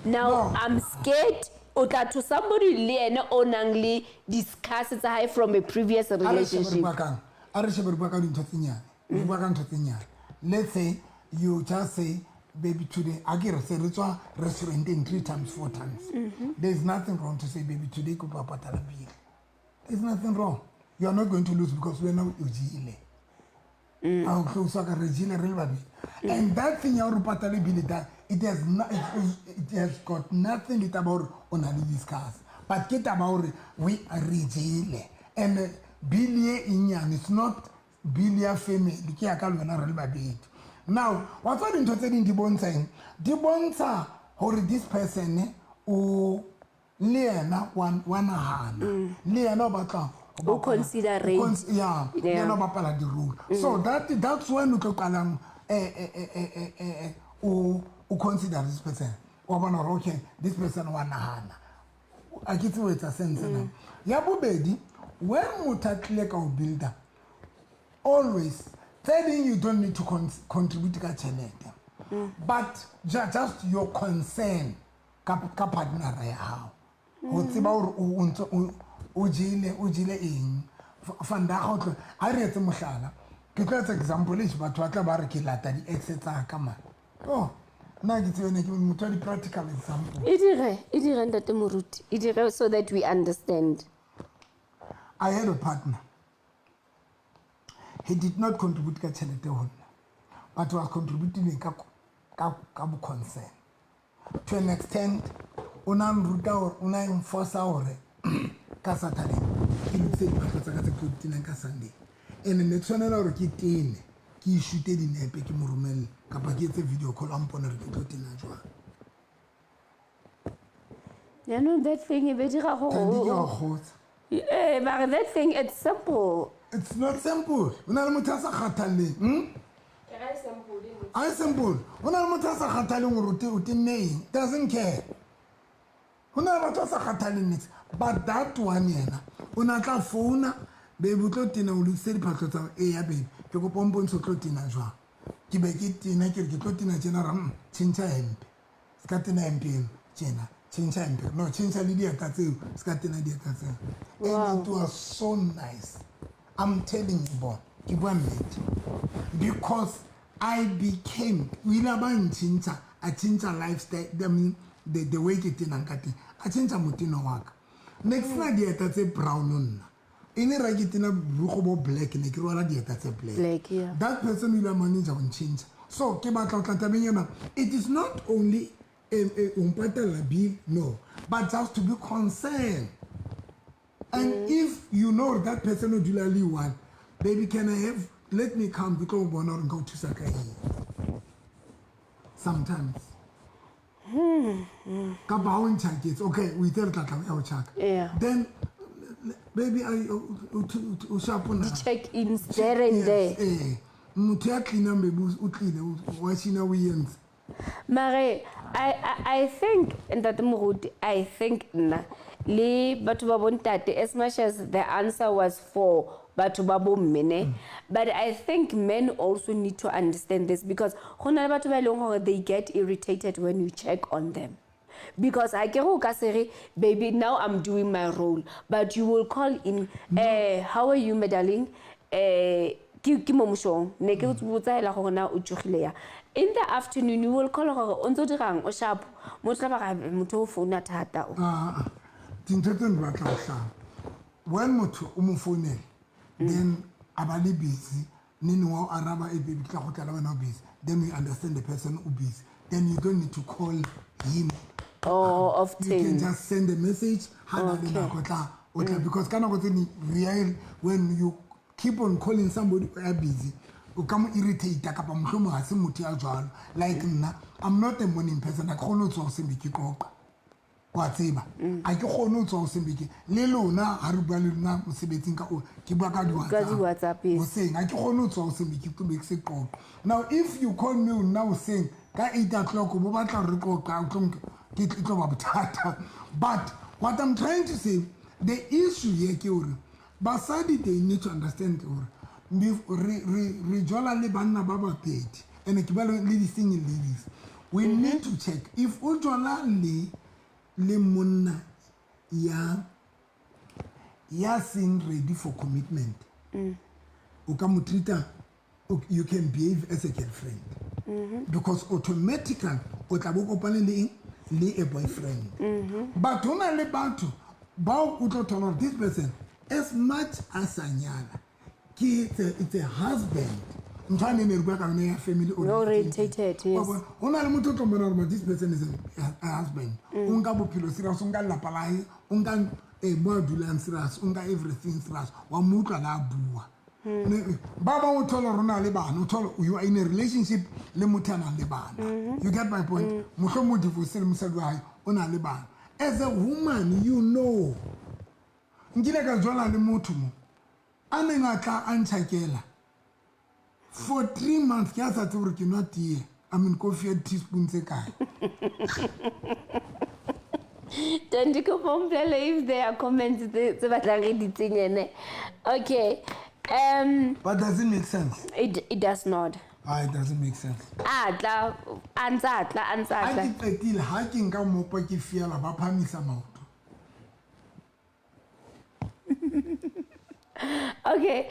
Now No. I'm scared o tla to somebody le ene o nang le discuss tsa hae from a previous A re shebe re relationship. bua kang, a re shebe re bua ka dintho tse nyane, re bua ka ntho tse nyane. Let's say you just say, "Baby, today," a ke re se re tswa restauranteng three times, four times, there's nothing wrong to say, "Baby, today ke kopa patala bill." There's nothing wrong. You are not going to lose because wena o jele, a o tlo ka re jele re le babedi. And that thing ya gore o patale bill, that it has no, it has got nothing le taba gore o na le discuss, but ke taba gore we re jele and bill ye e nyane, it's not bill ya family, ke ya ka le wena re le babedi. Now wa tswa dintho tse ding di bontsha eng? Di bontsha gore this person o le yena wa nahana, le yena o batla ho O considerate. Yeah, le yena o bapala di-role. So that's when o tlo qalang o consider this person, wa bona gore okay, this person wa nahana. A ke tsebe ho etsa sense na? Ya bobedi, when motho a tlile ka o builder, always tse ding you don't need to contribute ka tjhelete, but just your concern ka partnera ya hao, ho tseba hore o ntse o jele eng vandag. O tlo ha re etse mohlala, ke tlo etsa example e batho ba tla ba re ke lata di-ex tsa ka mane. Oh, nna ke tsebe ne ke motho wa di-practical example. E dire, e dire, ntate moruti, e dire so that we understand. I had a partner. He did not contribute ka tjhelete ho nna, but was contributing ka bo concern. To an extent, o na nruta hore o na enforce hore ka Saturday ke lokise diphahlo tsa ka tse ke di tenang ka Sunday. And ne tshwanela hore ke tene, ke ishute dinepe, ke mo romelle kapa ke etse video call a mpone hore ke tlo tena jwang. Yaanong that thing e be dira gore Thandi, ke wa kgotsa. Eh, mare that thing, it's simple. It's not simple. O na le motho a sa kgathalleng. Ke ra e simple ne. A e simple. Ho na le motho a sa kgathaleng gore o tenne eng, doesn't care. Ho na le batho ba sa kgathaleng niks, but that one yena o ne a tla founa, "Baby, o tlo tena, o lokise diphahlo tsa." "Eya baby, ke kopa o mpontshe o tlo tena jwang." Ke be ke tena, ke re ke tlo tena tjena. Ra tjhentjha hempe, se ka tena hempe eno tjena, tjhentjha hempe, no, tjhentjha le dieta tseo, se ka tena dieta tseo. And it was so nice, I'm telling you, bon, ke bua nnete, because I became, o ile a ba ntšhintšha, a tšhintšha lifestyle, I mean, the way ke tenang ka teng, a tšhintšha moteno wa ka. Ne ke sena dieta tse brown nna. E ne ra ke tena borukgo bo black, ne ke rwala dieta tse black. Black, yeah. That person o ile a manage go ntšhintšha. So ke batla go tla tabeng ena, it is not only o mpatella bill, no, but just to be concerned. And if you know that person o dula le one, baby, can I have, let me come, ke tlo go bona gore nka o thusa ka eng. Sometimes kapa ha o ntšhaketse, okay, o itse re tla tla ya go tšhaka. Then baby, o sharp na? Check ins there and there. Eh, motho ya cleanang, baby, o tlile wa shina o entse. Mare I think, Ntate Moruti, I think nna le batho ba bontate, as much as the answer was for batho ba bomme ne, but I think men also need to understand this, because go na le batho ba e leng gore they get irritated when you check on them, because I ke go ka se re, baby, now I'm doing my role, but you will call in, how are you, my darling, ke mo mošong ne ke botsa hela gore na o tsogile ya. In the afternoon you will call gore o ntse o dirang, o sharp, motho tla ba ga motho o founa thata o. Ah, dintho tse di batla go hlaba. When motho o mo founela, then a ba le busy, nene wa o araba, e baby, ke tla go tla wena o busy, then we understand the person o busy, then you don't need to call him. Oh, often. You can just send a message ha na le nako tla o tla, because ka nako tse ding real, when you keep on calling somebody a busy, o ka mo irritate, kapa mohlomong ha se motho ya jwalo. Like nna, I'm not a morning person. A ke kgone ho tsoha hoseng be ke qoqa, wa tseba, a ke kgone ho tsoha hoseng be ke le lona, ha re bua le lona mosebetsing ka o ke bua ka Ka di-WhatsApp, yes. Hoseng ha ke kgone ho tsoha hoseng be ke be ke se qoqa. Now if you call me nna hoseng ka 8 o'clock, bo batla re qoqa, o tlo ke tlo ba bothata. But what I'm trying to say, the issue here ke hore basadi, they need to understand hore re jola le banna ba babedi, and ke ba le di-single ladies, we need to check if o jola le monna ya seng ready for commitment, o ka mo treata, you can behave as a girlfriend, because automatically o tla bo kopane le eng, le a boyfriend. But ho na le batho bao o tlo thola gore this person, as much as a nyala, ke it's a husband, ntho a ne ne re bua ka yone ya family Orientated, yes. Wa bona? Ho na le motho o tlo mmona gore this person is a husband, o nka bophelo serious, o nka lelapa la hae, o nka mo a dulang serious, o nka everything serious, wa mo utlwa la a bua. Ba bangwe o thola gore o na le bana, o thola you are in a relationship le motho a nang le bana. You get my point? Mohlomong o divorce le mosadi wa hae, o na le bana. As a woman, you know, nkile ka jwala le motho mo a neng a tla a ntšhakela for 3 months, ke a sa tsebe gore ke nwa tee, I mean kofi ya teaspoon tse kae. Don't go mpolele if there are comments tse batlang re di tsenyene. Okay, But does it make sense? It does not. Ah, it doesn't make sense. A tla a ntse a tla a ntse a Ha tla. Ke qetile, ha ke nka mopa ke fiela, ba phamisa maoto. Okay,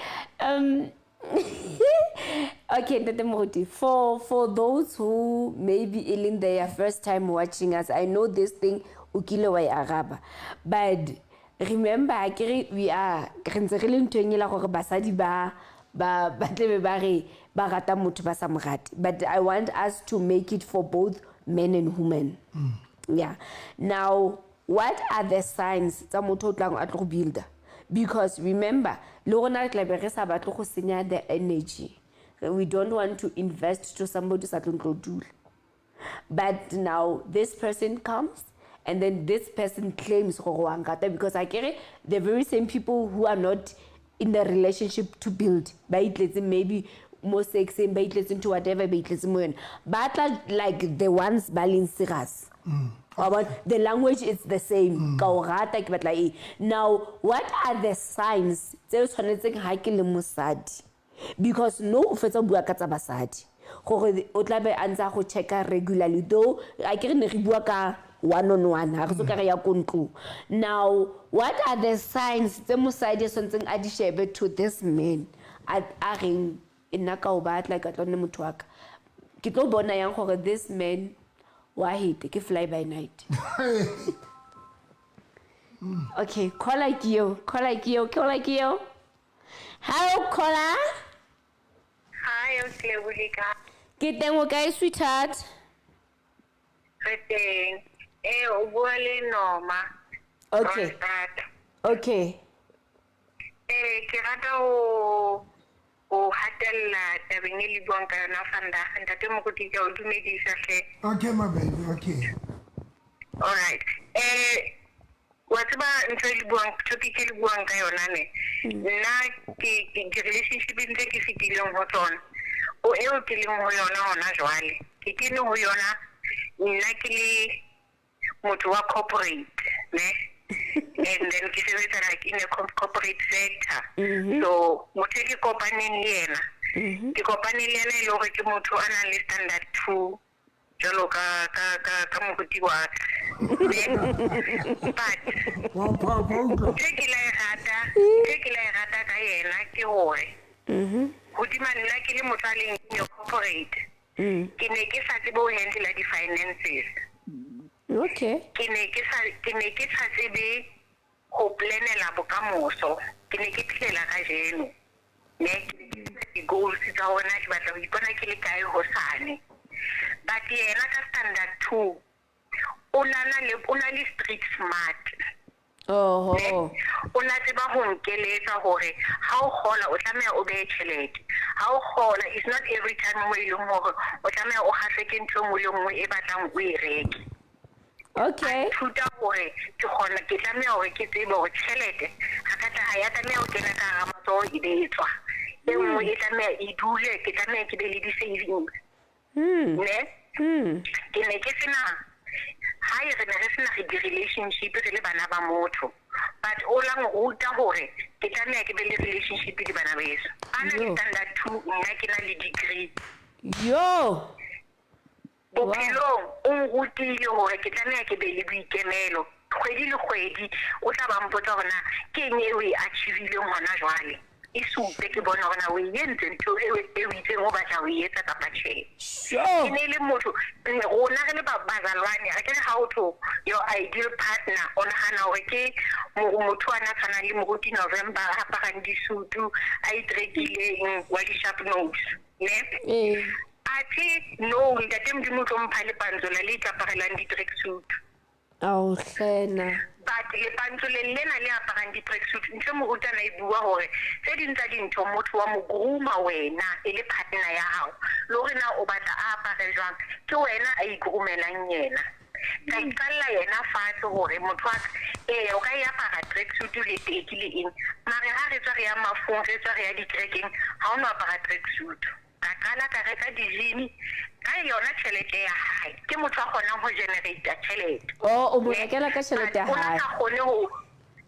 okay, Ntate Moruti, for those who maybe in their first time watching us, I know this thing o kile wa e araba, but remember, akere we are re ntse re le nthong e la gore basadi ba tlebe ba re ba rata motho ba sa mo rate, but I want us to make it for both men and women. Yeah. Now, what are the signs tsa motho o tlang a tlo go builder? Because remember, le rona re tlabe re sa batle go senya the energy. We don't want to invest to somebody sa tlong tlo dula. But now this person comes and then this person claims gore wa nkata, because akere the very same people who are not in the relationship to build, ba itletse maybe mo sexeng, ba itletse into whatever, ba itletse mo yone, ba tla like the ones ba leng serious. Wa bona? The language is the same, ka o rata, ke batla eng. Now, what are the signs tse o tshwanetseng ha ke le mosadi, because no o fetsa o bua ka tsa basadi gore o tla be a ntse a go checka regularly, though a ke re ne re bua ka one on one, ha re so ka re ya ko ntlong. Now, what are the signs tse mosadi a tshwanetseng a di shebe to this man a reng e nna ka o batla, ka tlo nne motho wa ka, ke tlo bona yang gore this man wa hete ke fly by night? Okay, caller ke eo, caller ke eo, caller ke eo. Hello, caller. Hi, o tlebole ka. Ke teng, o kae, sweetheart? Re teng. O bua le Noma. Okay. Ronstad. Okay. Ke rata ho hatella tabeng e le buang ka yona vandag. Ntate Moruti, ke a o dumedisa hle. Okay, my baby, okay. All right. Wa tseba ntho e le buang, topic e le buang ka yona ne. Nna ke di-relationship tse ke fetileng ho tsona. O eo ke leng ho yona hona jwale. Ke kene ho yona nna ke le motho wa corporate, ne? And then ke sebetsa like in a corporate sector. So motho e ke kopaneng le yena, ke kopane le yena e le hore ke motho a nang le standard 2 jwalo ka moruti wa ka. But Wa phapha, utlwa. ntho e ke la e rata, ntho e ke la e rata ka yena ke hore hodima nna ke le motho a leng in a corporate, ke ne ke sa tsebe ho handle di-finances. Okay. Ke ne ke sa, ke ne ke sa tsebe ho planela bokamoso. Ke ne ke phelela kajeno. Ne ke ne ke sena di-goals tsa hore na ke batla ho ipona ke le kae hosane. But yena ka standard 2, o na na le, o na le street smart. Oho. Ne? O na tseba ho nkeletsa hore ha o kgola o tlameha o behe tjhelete. Ha o kgola, it's not every time mo e leng hore o tlameha o kgahlwe ke ntho e nngwe le nngwe e batlang o e reke. Okay. A nthuta hore ke kgona, ke tlameha hore ke tsebe hore tjhelete ha ka tla, ha ya tlameha ho kena ka hara matsoho e be e tswa. E nngwe e tlameha e dule, ke tlameha ke be le di-savings. Ne? Ke ne ke sena, ha e re ne re sena re di-relationship re le bana ba motho. But o la nruta hore ke tlameha ke be le relationship le bana beso. A na le Yo. standard 2, nna ke na le degree. Yo. Bophelong o nrutile hore ke tlameha ke be le boikemelo. Kgwedi le kgwedi o tla ba mpotsa hore na ke eng eo e achieve-ileng hona jwale. E supe ke bone hore na o e entse ntho eo e o itseng o batla ho e etsa kapa tjhe. Sure. Ke ne le motho, rona re le bazalwane, re ke re ha o tho your ideal partner, o nahana hore ke motho a na tshwanang le Moruti November, a aparang disutu, a itrekileng wa di-sharp nose, ne? Athe, no, ntate Modimo o tlo mpha lepantsola le ikaparelang di-tracksuit. Ao, hlena. But lepantsoleng lena le aparang di-tracksuit, ntho e moruti a na e bua hore tse ding tsa dintho motho wa mo grooma wena e le partner ya hao, le hore na o batla a apare jwang, ke wena a igroomelang yena. Ka iqalla yena fatshe hore motho wa ka, eya, o ka e apara tracksuit le teki le eng, mare ha re tswa re ya mafung, re tswa re ya dikerekeng, ha o no apara tracksuit. Ka qala ka reka di-jean ka yona tjhelete ya hae. Ke motho a kgonang ho generate tjhelete. Oh, o mo Ne? rekela ka tjhelete ya But o na hae. sa kgone ho,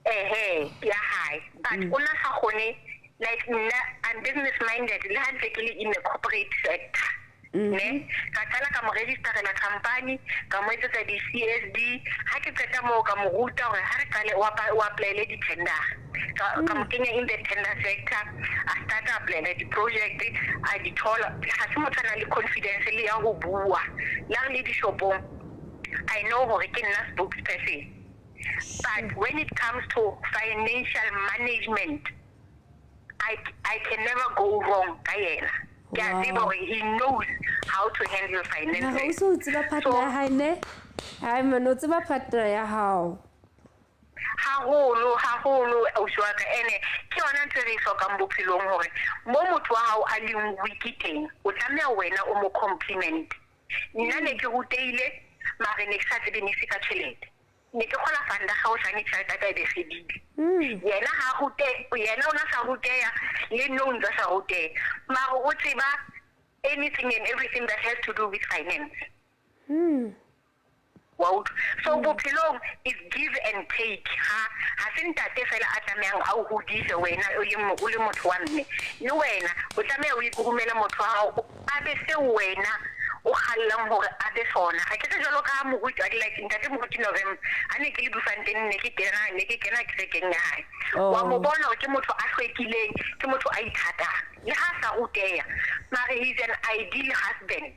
ehe, ya hae. But o na sa kgone, like nna, I'm business minded, le ha ntse ke le in the corporate sector. Ne? Ka qala ka mo registerela company, ka mo etsetsa di-C S D. Ha ke qeta moo ka mo ruta hore ha re qale o apply-ele di-tender. Ka mo kenya in the tender sector, a start a apply-ela di-project, a di thola. Ha se motho a nang le confidence le ya ho bua. Le ha re le dishopong, I know hore ke nna spokesperson. But when it comes to financial management, I can never go wrong ka yena. Ke a tseba Wow. hore he knows how to handle finances. Mara o se o tseba partner So ya hae ne? Hai man, o tseba partner ya hao. Haholo, haholo, ausi wa ka. Ene ke yona ntho e re e hlokang bophelong hore mo motho wa hao a leng weak teng, o tlameha wena o mo compliment. Nna ne ke rutehile, mare ne ke sa tsebe niks ka tjhelete. Ne ke kgola fanda ga o hlane tjhelete ya ka e be fedile. Yena ha rute, yena o na sa ruteha, le nna o ntse a sa ruteha. Mare o tseba anything and everything that has to do with finance. Wa utlwa? So bophelong is give and take. Ha se ntate fela a tlamehang a o hodise wena o le o le motho wa mme. Le wena o tlameha o ikurumele motho wa hao, a be se wena o kgallang hore a be sona. Ha ke re jwalo ka moruti, a like ntate Moruti November, ha ne ke le Bloemfontein, ne ke kena kerekeng ya hae. Wa mo bona hore ke motho a hlwekileng, ke motho a ithatang. Le ha a sa ruteha, mare he's an ideal husband.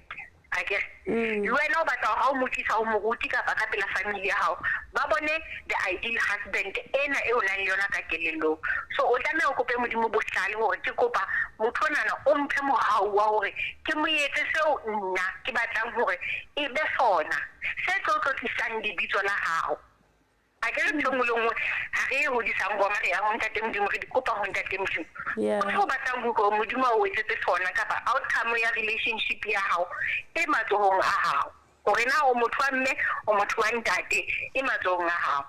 Akere le wena o batla hore ha o mo tlisa ho moruti kapa ka pela family ya hao, ba bone the ideal husband ena e o nang le yona ka kelellong. So o tlameha o kope Modimo bohlale hore ke kopa motho onana o mphe mohau wa hore ke mo etse seo nna ke batlang hore e be sona, se tlo tlotlisang lebitso la hao. Akere ntho e nngwe le nngwe ha re e hodisang rona re ya ho Ntate Modimo, re di kopa ho Ntate Modimo. Seo o batlang ho utlwa Modimo a o etsetse sona kapa outcome ya relationship ya hao e matsohong a hao. Hore na o motho wa mme, o motho wa ntate, e matsohong a hao.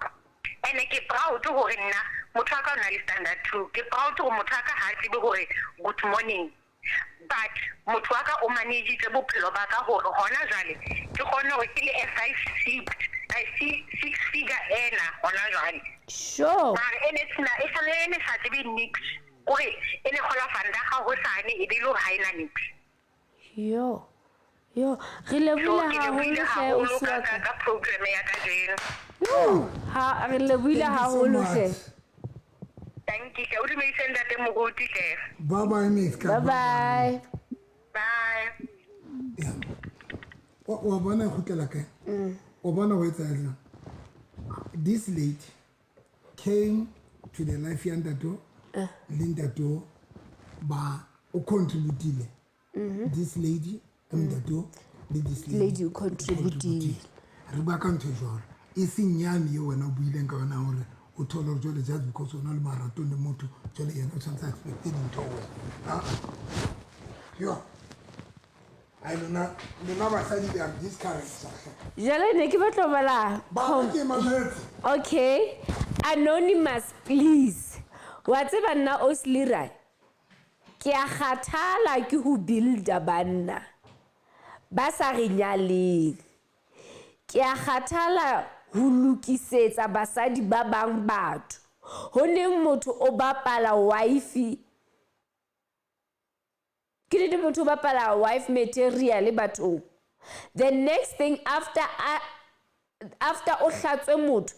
Ene ke proud hore nna motho wa ka o na le standard 2. Ke proud hore motho wa ka ha a tsebe hore good morning. But motho wa ka o manage-itse bophelo ba ka hore hona jwale ke kgone hore ke le a five six, a six figure ena hona jwale. Sure. Mara e ne sena, e sale e ne sa tsebe nix. Kore e ne kgola vandag hosane e be e le hore ha e na nix. Yo. Yo, re lebohile So ke haholo lebohile hle haholo ausi ka wa ka ka. ka program ya kajeno. Ha re lebohile Thank you so haholo hle. much. Thank you hle. O dumedise ntate moruti hle. Bye bye, Miss. Bye bye. Bye. Yeah. Wa bona e kgutlela kae? Wa bona ho etsahalang? This lady came to the life ya ntate le ntate ba o contributile. This lady ntate le this lady Lady o contributile. Re bua ka ntho e jwalo. E seng yane eo wena o buileng ka yona hore o thole hore jwale just because o na le marato le motho jwale yena o tshwanetse a expecte dintho ho wena. Ah, ah. Yo. Ai lona lona basadi they are discouraged. Jwale ne ke batla ho bala Ba ke mametse. Okay. Anonymous please. Wa tseba nna Oslira. Ke a kgathala ke ho builda banna. Ba sa re nyaleng. Ke a kgathala ho lokisetsa basadi ba bang batho. Ho neng motho o bapala wife ke nnete motho o bapala wife material bathong. The next thing after a after o hlatswe motho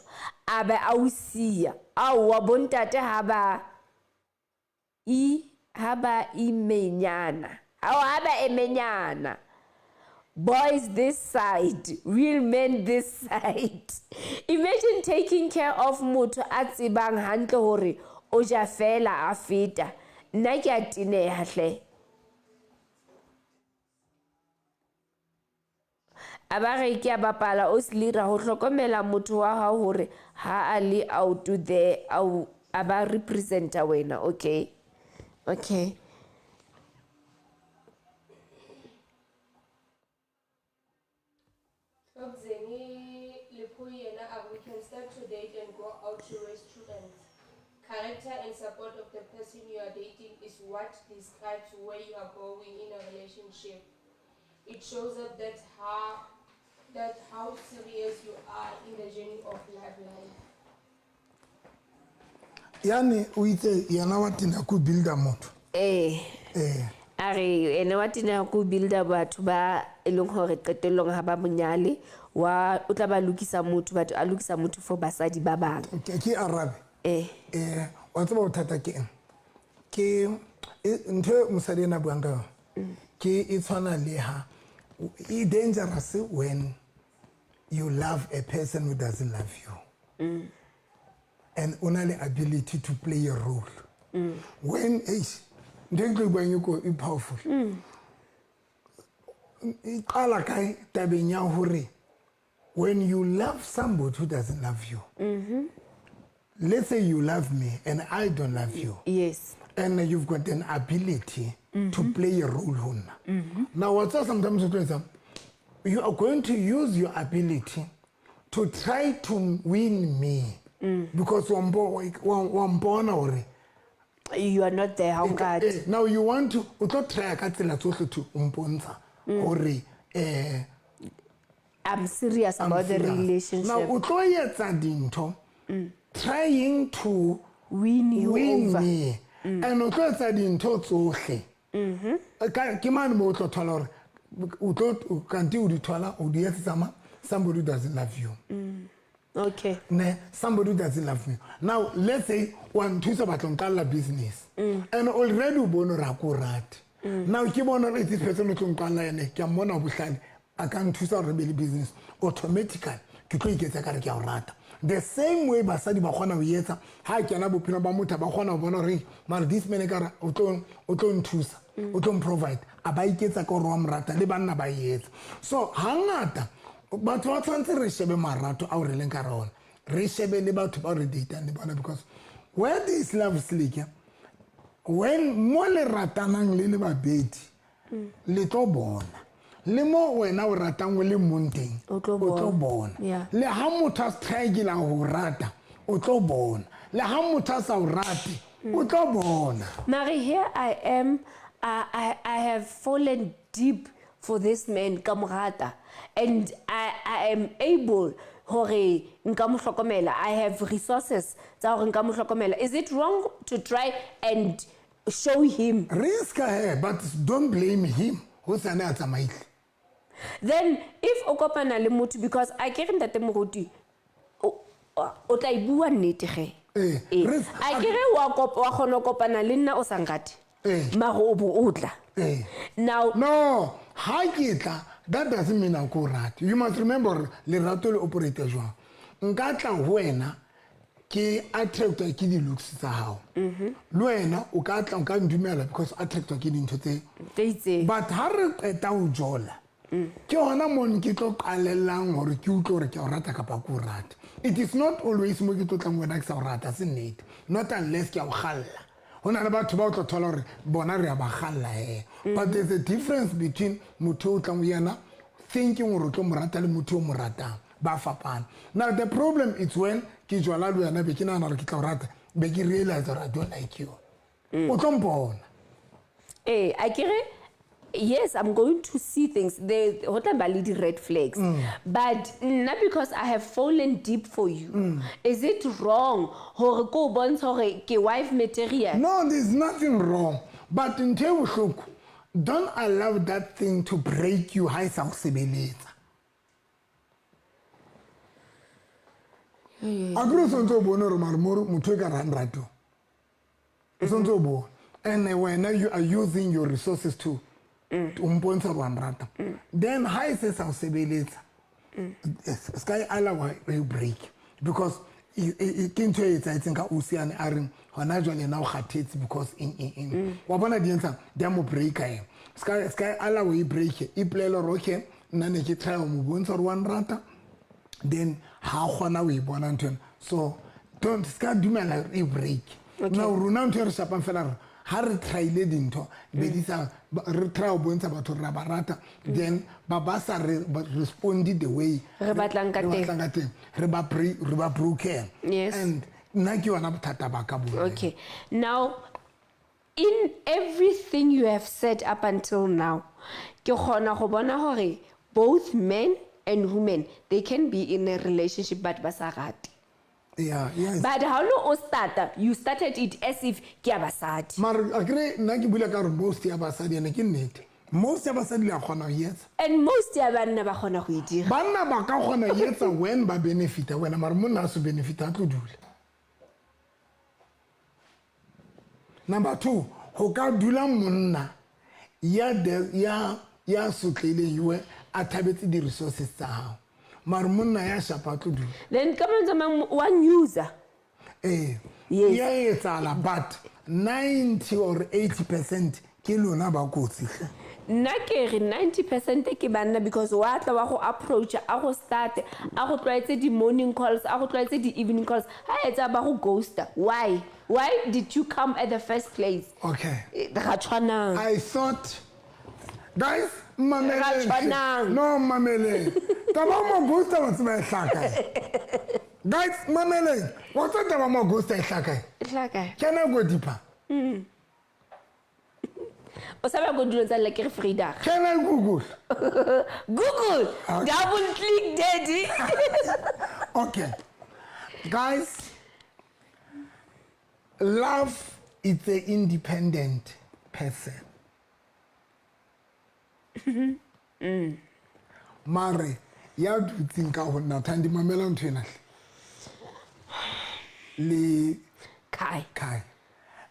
a be a o siya. Aowa bontate ha ba i ha ba imenyana. Ao ha ba emenyana. Boys this side, real men this side. Imagine taking care of motho a tsebang hantle hore o ja fela a feta. Nna ke a teneha hle. A ba re ke a bapala o slira ho hlokomela motho wa hao hore ha a le out there au a ba representa wena. Okay. Okay. Tlokzeni Lephu yena a re, we can start to date and go out to restaurants. Character and support of the person you are dating is what describes where you are going in a relationship. It shows up that how serious you are in the journey of love life. Yane o itse yena wa tena ko builder motho. Eh. Eh. A re ene wa tena ko builder batho ba e leng hore qetellong ha ba monyale wa o tla ba lokisa motho batho a lokisa motho for basadi ba bang. Ke arabe. Eh. Eh, wa tseba bothata ke eng? Ke ntho e mosadi ena a buang ka yona. Ke e tshwana le ha e dangerous when you love a person who doesn't love you. And o na le ability to play a role. When eish ntho e ke tlo e buang e e powerful. E qala kae tabeng ya hore when you love somebody who doesn't love you. Let's say you love me and I don't love you. Yes. And you've got an ability to play a role ho nna. Now what's sometimes you are going to use your ability to try to win me. Because wa mpona hore You are not there, ha o nkate. Now you want to o tlo try ka tsela tsohle to mpontsha hore I'm serious I'm about the serious. relationship. Now o tlo etsa dintho trying to win you win over. me. And o tlo etsa dintho tsohle. Ke mane mo o tlo thola hore o tlo kante o di thola o di etsetsa mang? Somebody who doesn't love you. Okay. Ne, somebody who doesn't love me. Now let's say wa nthusa batla nqalla business. And already o bone hore ha ke o rate. Now ke bona hore this person o tlo nqalla yene, ke a mmona o bohlale. A ka nthusa gore re be le business, automatically ke tlo iketsa ka re ke a o rata. The same way basadi ba kgona ho etsa, ha kena bophelong ba motho, ba kgona ho bona hore mara this man ekare o tlo nthusa, o tlo mprovide, a ba iketsa ka hore wa mo rata, le banna ba e etsa. So hangata batho ba tshwanetse re shebe marato ao re leng ka re ona, re shebe le batho bao re datang le bona, because where this love slick, when mo le ratanang le le babedi, le tlo bona. Le mo wena o ratang o le mong teng, O tlo o tlo bona. bona. Yeah. Le ha motho a struggle ho rata, o tlo bona. Le ha motho a sa o rate, o tlo bona. Mare, here I am, I have fallen deep for this man, ka mo rata, and I am able hore nka mo hlokomela. I have resources tsa hore nka mo hlokomela. Is it wrong to try and show him? Risk her, but don't blame him. Ho sane a tsamaile. Then if o kopana le motho, because a ke re ntate moruti, o tla e bua nnete ge. Eh, Eh, risk- a ke re wa kgona ho kopana le nna o sa nrate. Eh. Mara o bo o tla. Eh. Now, No, ha ke tla, that doesn't mean a ko rate. You must remember hore lerato le operate jwang. Nka tla ho wena ke attractwa ke di-looks tsa hao. Le wena o ka tla, o ka ndumela because attractwa ke dintho tse tse itseng. But ha re qeta ho jola, ke hona mono ke tlo qalellang hore ke utlwe hore ke a o rata kapa ke o rate. It is not always mo ke tlo tlang wena ke sa o rata, se nnete. Not unless ke a o kgalla. Ho na le batho ba o tlo thola hore bona re a ba kgalla he. But there's a difference between motho o tlang ho yena thinking hore o tlo mo rata le motho o mo ratang. Ba fapana. Now the problem is when ke jwala le wena be ke nahana hore ke tla o rata, be ke realize hore I don't like you. O tlo mpona. Eh, a ke re, yes, I'm going to see things. They ho tla ba le di red flags. But nna, because I have fallen deep for you, is it wrong hore ko o bontsha hore ke wife material? No, there's nothing wrong. But ntho e bohloko, don't allow that thing to break you ha e sa o sebeletsa. Akere o santse o bone hore mare motho e ka re ha nrate o. O santse o bone. And wena you are using your resources to o mpontsha hore wa nrata. Then ha e se sa o sebeletsa, se ka e allow e break, because ke ntho e etsahetseng ka Osiane a reng hona jwale yena o kgathetse because eng, eng, eng. Wa bona di entsang, di a mo breaka ena. Se ka e allow e break, e ipolele hore okay, nna ne ke try ho mo bontsha hore wa nrata, then ha kgona ho e bona ntho ena. So don't, se ka dumela e break. Now rona ntho e re shapang fela re ha re try-ile dintho, be di sa, ba, re try ho bontsha batho re a ba rata, then ba ba sa re, ba respond the way Re batlang ka re teng. batlang ka teng. Re ba break, re ba broken. Yes. And nna ke yona bothata ba ka bo. Okay. Now, in everything you have said up until now, ke kgona go bona hore both men and women, they can be in a relationship but ba sa rate. Yeah, yes. But how lo o starta, you started it as if ke ya basadi. Mara akere nna ke bula ka hore most ya basadi ene ke nnete. Most ya basadi le a kgona ho etsa. And most ya banna ba kgona ho e dira. Banna ba ka kgona ho etsa when ba benefita wena, mara monna a so benefita a tlo dula. Number 2, ho ka dula monna ya de, ya, ya sotlehileng iwe a thabetse di-resources tsa hao. Mara monna ya shapa a tlo dula. Then ka mantswe a mang, wa user. Eh, Yes. ya etsahala, but 90 or 80% ke lona ba kotsi. Nna ke re 90% ke banna, because wa tla wa go approach, a go start, a go tlwaetse di morning calls, a go tlwaetse di evening calls. Ha etsa ba go ghosta. Why? Why did you come at the first place? Okay. Ga tshwanang. I thought, guys, mameleng. Ga tshwanang. No, mameleng. Taba mo ghosta wa tseba e hlaka. Guys, mameleng. Wa tseba taba mo ghosta e hlaka. E hlaka. Can I go deeper? O sa ba go dilo tsa le ke re Frida. Can I Google? Google. Okay. Double click, daddy. Okay. Guys, love is an independent person. Mare ya dutseng ka ho nna, Thandi, mamela ntho ena hle. Le Kai. Kai.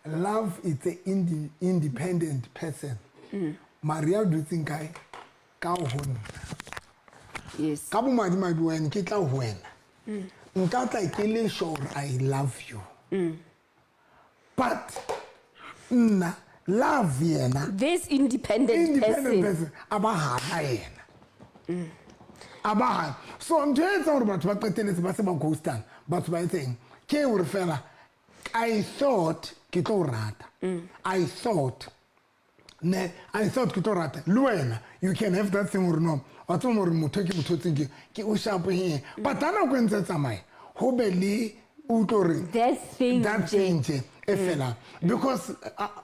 Love is an independent person. Mare ya dutseng kae? Ka ho nna. Yes. Ka bomadimabe wena ke tla ho wena, nka tla ke le sure I love you, but nna love yena this independent, independent person. Person a ba hana yena, a ba hana. So ntho e etsang gore batho ba qeteletse ba se ba ghostana, batho ba etseng ke gore fela I thought ke tlo o rata, I thought ne, I thought ke tlo rata le wena. You can have that thing gore no, wa tseba gore motho e ke mo thotseng ke o shapo he, but ha nako e ntse e tsamaya ho be le utlwe gore that thing that nje. thing nje e felang. Because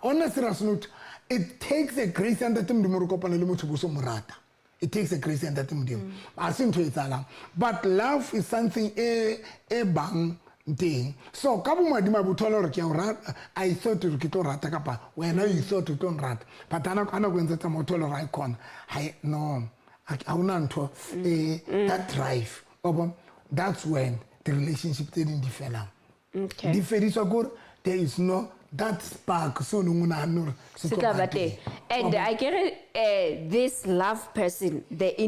on a serious note, it takes a grace ya Ntate Modimo re kopane le motho bo so mo rata. It takes a grace ya Ntate Modimo, a se ntho e etsahalang. But love is something e bang teng. So ka bomadimabe o thola gore ke a o rata, I thought gore ke tlo rata, kapa wena you thought o tlo nrata, but ha nako e ntse tsamaya o thola gore ha e khona, no, ha hona ntho that drive wa bona. That's when the relationship tse ding di felang. Di fediswa ke gore there is no that spark se o neng o naganne gore se se tlo tla ba ba teng. And I get it, this love person, the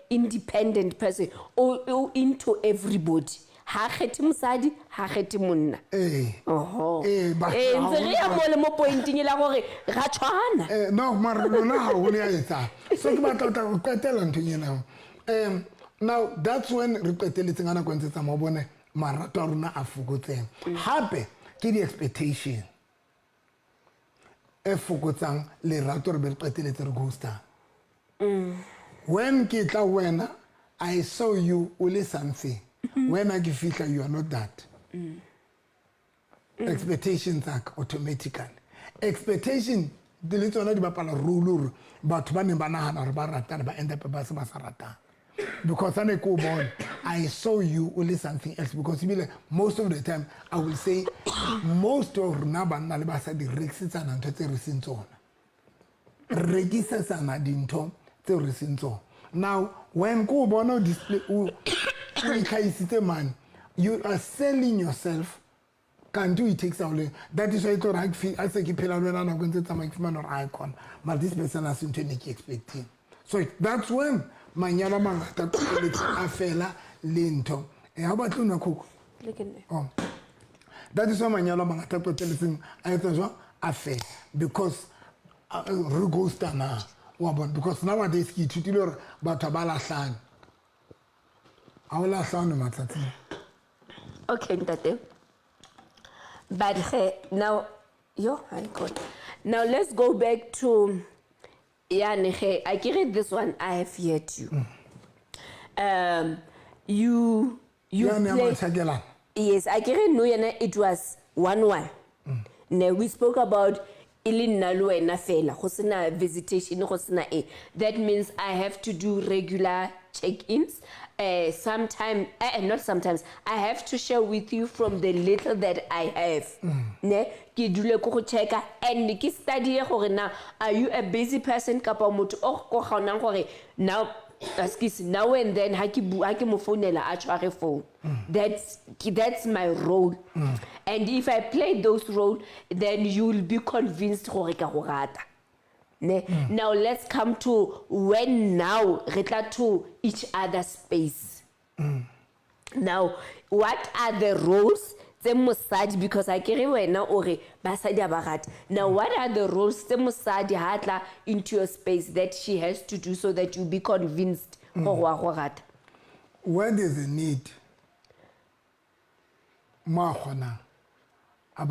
independent person o into everybody, ha kgethe mosadi, ha kgethe monna. Ee. Oho. Ee, ee, ntse re ya mo le mo pointing e la gore ra tshwana. No, mara lona haholo ya etsang. So ke batla ho tla ho qetela nthong ena. Now that's when re qeteletseng ka nako e ntse tsamaya o bone marato a rona a fokotseng. Hape ke di-expectation e fokotsang lerato re be re qeteletse re ghostang. When ke tla ho wena, I saw you o le something. When a ke fihla, you are not that. Expectations are automatically expectation di le tsona di bapala role hore batho ba neng ba nahana hore ba ratana ba end up ba se ba sa ratana, because ha ne ke o bona, I saw you o le something else. Because ebile most of the time, I will say most of rona banna le basadi re rekisetsana ntho tse re seng tsona, re rekisetsana dintho tseo re seng tsona. Now when ko o bona o display o itlhahisitse mane, you are selling yourself kanti o ithekisa o le. That is why e tlo re ha se ke phela le wena nako e ntse e tsamaya, ke fumana hore ae khona, mara this person ha se ntho e ne ke expecting. So that's when manyalo a mangata a qetelletse a fela le ntho. Ha o batle ho nwa Coke? Le ke nne. Oh. That is why manyalo a mangata a qetelletseng a etsa jwang, a fela, because re ghostana wa bona. Because nowadays ke ithutile hore batho ha ba lahlane, ha o lahlane matsatsing. Okay, ntate, but ge now, yo, my God, now let's go back to yane ge I get this one. I have heard you, you yane ya play matjhakelana. Yes, I get no yena it was 1-1. Ne we spoke about e le nna le wena fela, go sena visitation, go sena e. That means I have to do regular check-ins. Sometime, not sometimes, I have to share with you from the little that I have. Ne, ke dule ko go checka and ke study gore na are you a busy person kapa motho o ko kgonang gore now, excuse, now and then ha ke ha ke mo founela a tshware phone. That's my role. And if I play those role, then you will be convinced gore ka go rata. Ne? Now let's come to when now re tla to each other space. Now what are the roles tse mosadi, because a ke re wena o re basadi ha ba rate. Now what are the roles tse mosadi ha tla into your space that she has to do so that you be convinced gore wa go rata? Where there's a need, mo a kgonang a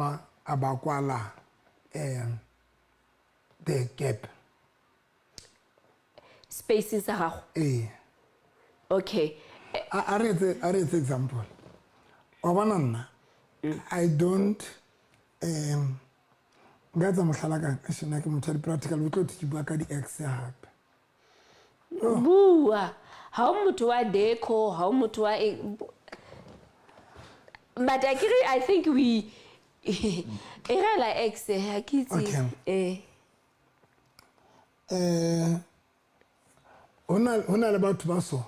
ba kwala the gap. Space sa gago. Ee. Okay. A re etse example. Wa bona nna, I don't nka etsa mohlala ka eshena ke motho wa di-practical, o tlo thwe ke bua ka di-ex hape. Bua, ha o motho wa deco, ha o motho wa eng, but akere I think we e rela ex, ha ke itse. Okay. Ho na le batho ba so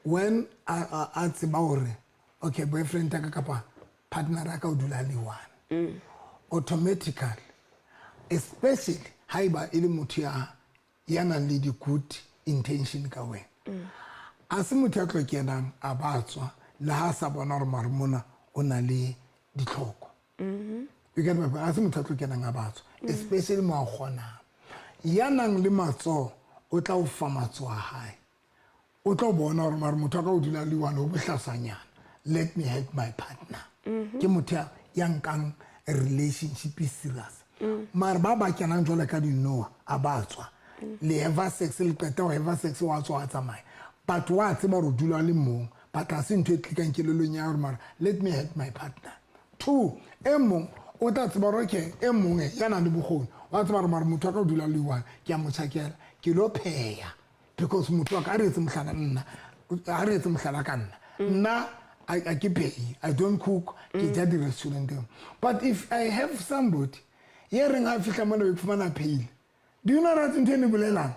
when a tseba hore okay, boyfriend ya ka kapa partner ya ka o dula le one, automatically, especially haeba e le motho ya nang le di-good intention ka wena. A se motho ya tlo kenang a ba tswa le ha a sa bona gore mare mona o na le ditlhoko. You get my point? A se motho a tlo kenang a ba tswa, especially mo a kgonang. Ya nang le matsoho o tla o fa matsoho a hae. O tlo bona gore mare motho a ka o dula le one o bohlaswanyana, let me help my partner. Ke motho ya nkang relationship e serious. Mare ba ba kenang jwale ka dinoa a ba tswa, le have sex, le qeta ho have sex, wa tswa wa tsamaya, but wa tseba gore o dula le mong, but ha se ntho e tlikang kelellong ya gore mara let me help my partner. Two, e mong o tla tseba gore okay, e mong e ya nang le bokgoni wa tseba gore mare motho wa ka o dula le one, ke a mo tjhakela, ke lo pheya, because motho wa ka a re etse mohlala, nna a re etse mohlala ka nna, nna a ke phehe, I don't cook, ke ja di-restauranteng. But if I have somebody ye reng ha fihla mona be ke fumana phehile, do you know that ntho e ne bolelang?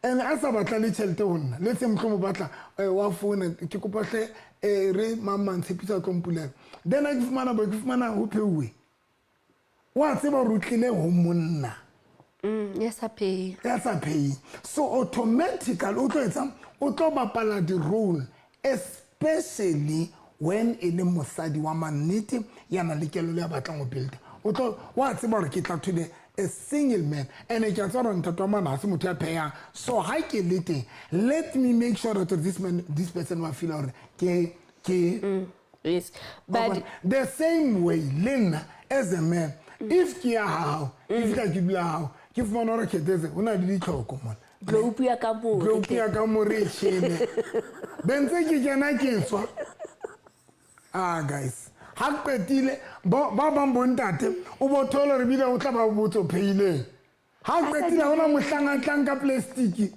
And a sa batla le tšhelete go nna, le se motlho mo batla wa founa, ke kopa hle re mang mang tshepisa o tlo mpulela, then a ke fumana bo ke fumana ho pheuwe, wa tseba gore o tlile ho monna ya sa phehe. Ya sa pheheng. So automatically o tlo etsang? O tlo bapala di-role, especially when e le mosadi wa mannete ya nang le kelello, ya batlang ho builda. O tlo wa tseba gore ke tla to the a single man, and ke a tseba gore ntate wa mana ha se motho ya phehang, so ha ke le teng, let me make sure that this man, this person wa feel gore ke Yes, but the same way le nna as a man, if ke ya hao, ke fihla ke dula hao, ke fumana gore khetetse ho na le ditlhoko mona. Globe ya ka more. Globe ya ka more e tjhele, be ntse ke kena ke tswa. Ah guys, ha qetile ba bang bontate o bo thola re bile o tla ba botse o phehileng. Ha qetile ha hona mohlang a tlang ka plastic.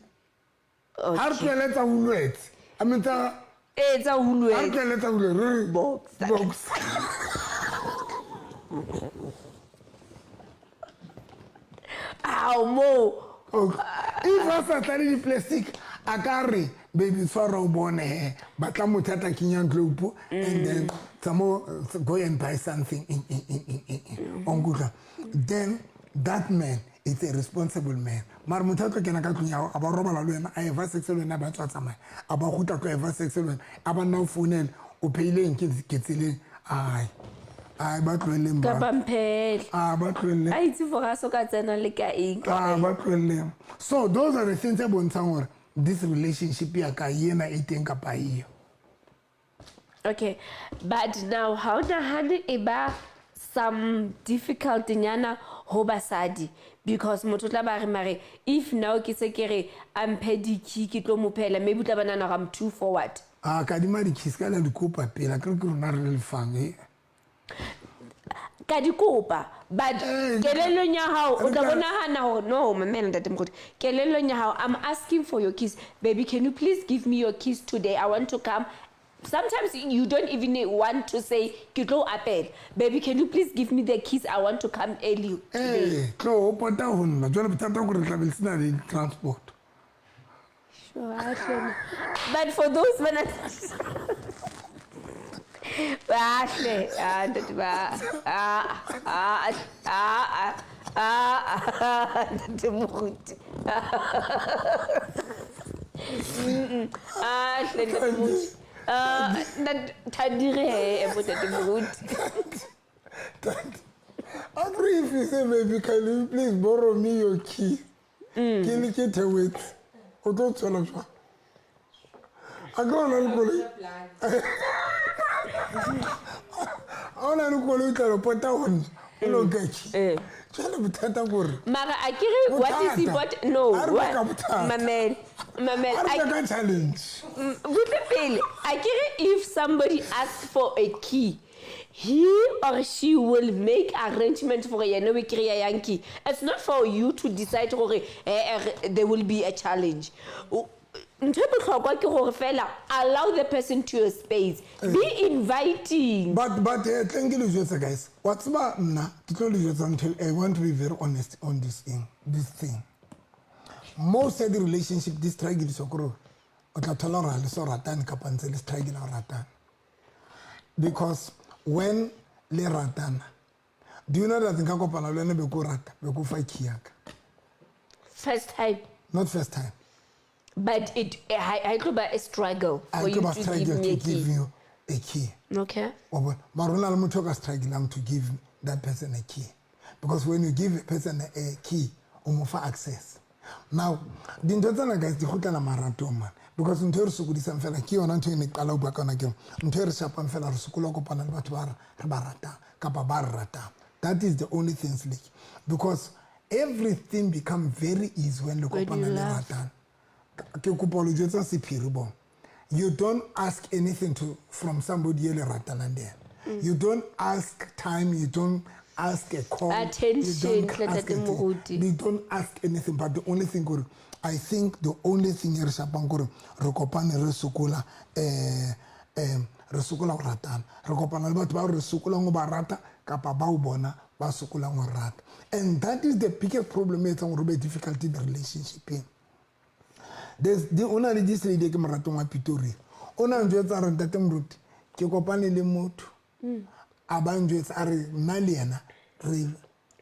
Ha re tlohele tsa Woolworths, I mean tsa Ee, tsa ha re Woolworths. Tlohele tsa Woolworths, re re Boxer. Boxer. Ao moo. Okay. If a sa tla le di-plastic, a ka re, "Baby, tshwara o bone he, batla motho a tla kenyang globe and then tsamo go and buy something in in in in in in." O nkutlwa? Then that man is a responsible man. Mare motho a tlo kena ka tlung ya hao, a ba robala le wena, a eva sex le wena, a ba tswa tsamaya, a ba kgutla tlo eva sex le wena, a ba nna o founele, o pheileng, ke tseleng, ai ai, ba tlohelleng ba. Kapa mphele. Ah, ba tlohelleng. A itse for a so ka tsena le ka eng. Ah, ba tlohelleng. So those are the things tse bontshang gore this relationship ya ka ena e teng kapa eyo. Okay, but now ha o nahane e ba some difficult nyana ho basadi? Because motho o tla ba re, mare if now ke se ke re a mphe di-key, ke tlo mo phela, maybe o tla ba nahana hore I'm too forward. A kadima di-keys ka la di kopa pele, akere ke rona re le lefang e. Ka di kopa, but kelellong ya hao o tla Re tla- bonahana hore no, mamela ntate Moruti, kelellong ya hao, I'm asking for your keys. Baby, can you please give me your keys today? I want to come. Sometimes you don't even want to say ke tlo apela. Baby, can you please give me the keys? I want to come early today. Ee, tlo o pota ho nna, jwale bothata kore tla be le sena le transport. Sure, ahle. But for those bana bahle, ah, ntate ba, ah ah ah ah ah, ntate Moruti. Ah hle, ntate Moruti. Ah, ntate Thandire, he bo ntate Moruti. Akere if you say, "Baby, can you please borrow me your key?" Ke le ke theoetse, o tlo tswela jwang? Akere o na le koloi, ha o na le koloi, o tla lo pota ho nna, o lo nka key. Jwale bothata kore Mara akere what is Bothata. important, no? Ha re What? baka bothata. Mamela, mamela. Ha re baka challenge. Butle pele, akere if somebody asks for a key, he or she will make arrangement for yena o e kry-a yang key. It's not for you to decide gore there will be a challenge. Ntho e bohlokwa ke gore fela allow the person to your space, be inviting. But thank you, jwetsa guys, wa tseba nna ke tlo le jwetsa ntho, I want to be very honest on this thing. Most of the relationship di struggle kore o tla thola gore ha le so ratane kapa ntse le struggle ho ratana, because when le ratana, do you know that nka kopana le wena, be ko rata, be ko fa key ya ka? First time. Not first time. But it ha e tlo ba a struggle I for you tlo ba to give struggle me to a give key. you a key. Okay. Wa bona? Mara ho na le motho o ka struggling to give that person a key, because when you give a person a key, o mo fa access. Now dintho tsena, guys, di kgutlela maratong, man, because ntho e re sokodisang fela ke yona ntho e ne ke qala ho bua ka yona, ke ntho e re shapang fela, re sokola ho kopana le batho ba re ba ratang kapa ba re ratang. That is the only thing, Slick, because everything become very easy when le When kopana you le love. ratana. Ke kopa ho le jwetsa sephiri bona. You don't ask anything from somebody e le ratanang le yena. You don't ask time, you don't ask a call, you Attention, don't hle, ask Ntate anything. Moruti. You don't ask anything, but the only thing kore, I think the only thing e re shapang kore re kopane re sokola, re sokola go ratana, re kopana le batho ba re sokolang go ba rata kapa ba o bona ba sokolang go rata, and that is the biggest problem e etsang gore be difficult in the relationship eng. O na le this lady e ke mo ratong wa Pretoria, o na njwetsa a re, "Ntate Moruti, ke kopane le motho." A ba njwetsa a re, "Nna le yena re,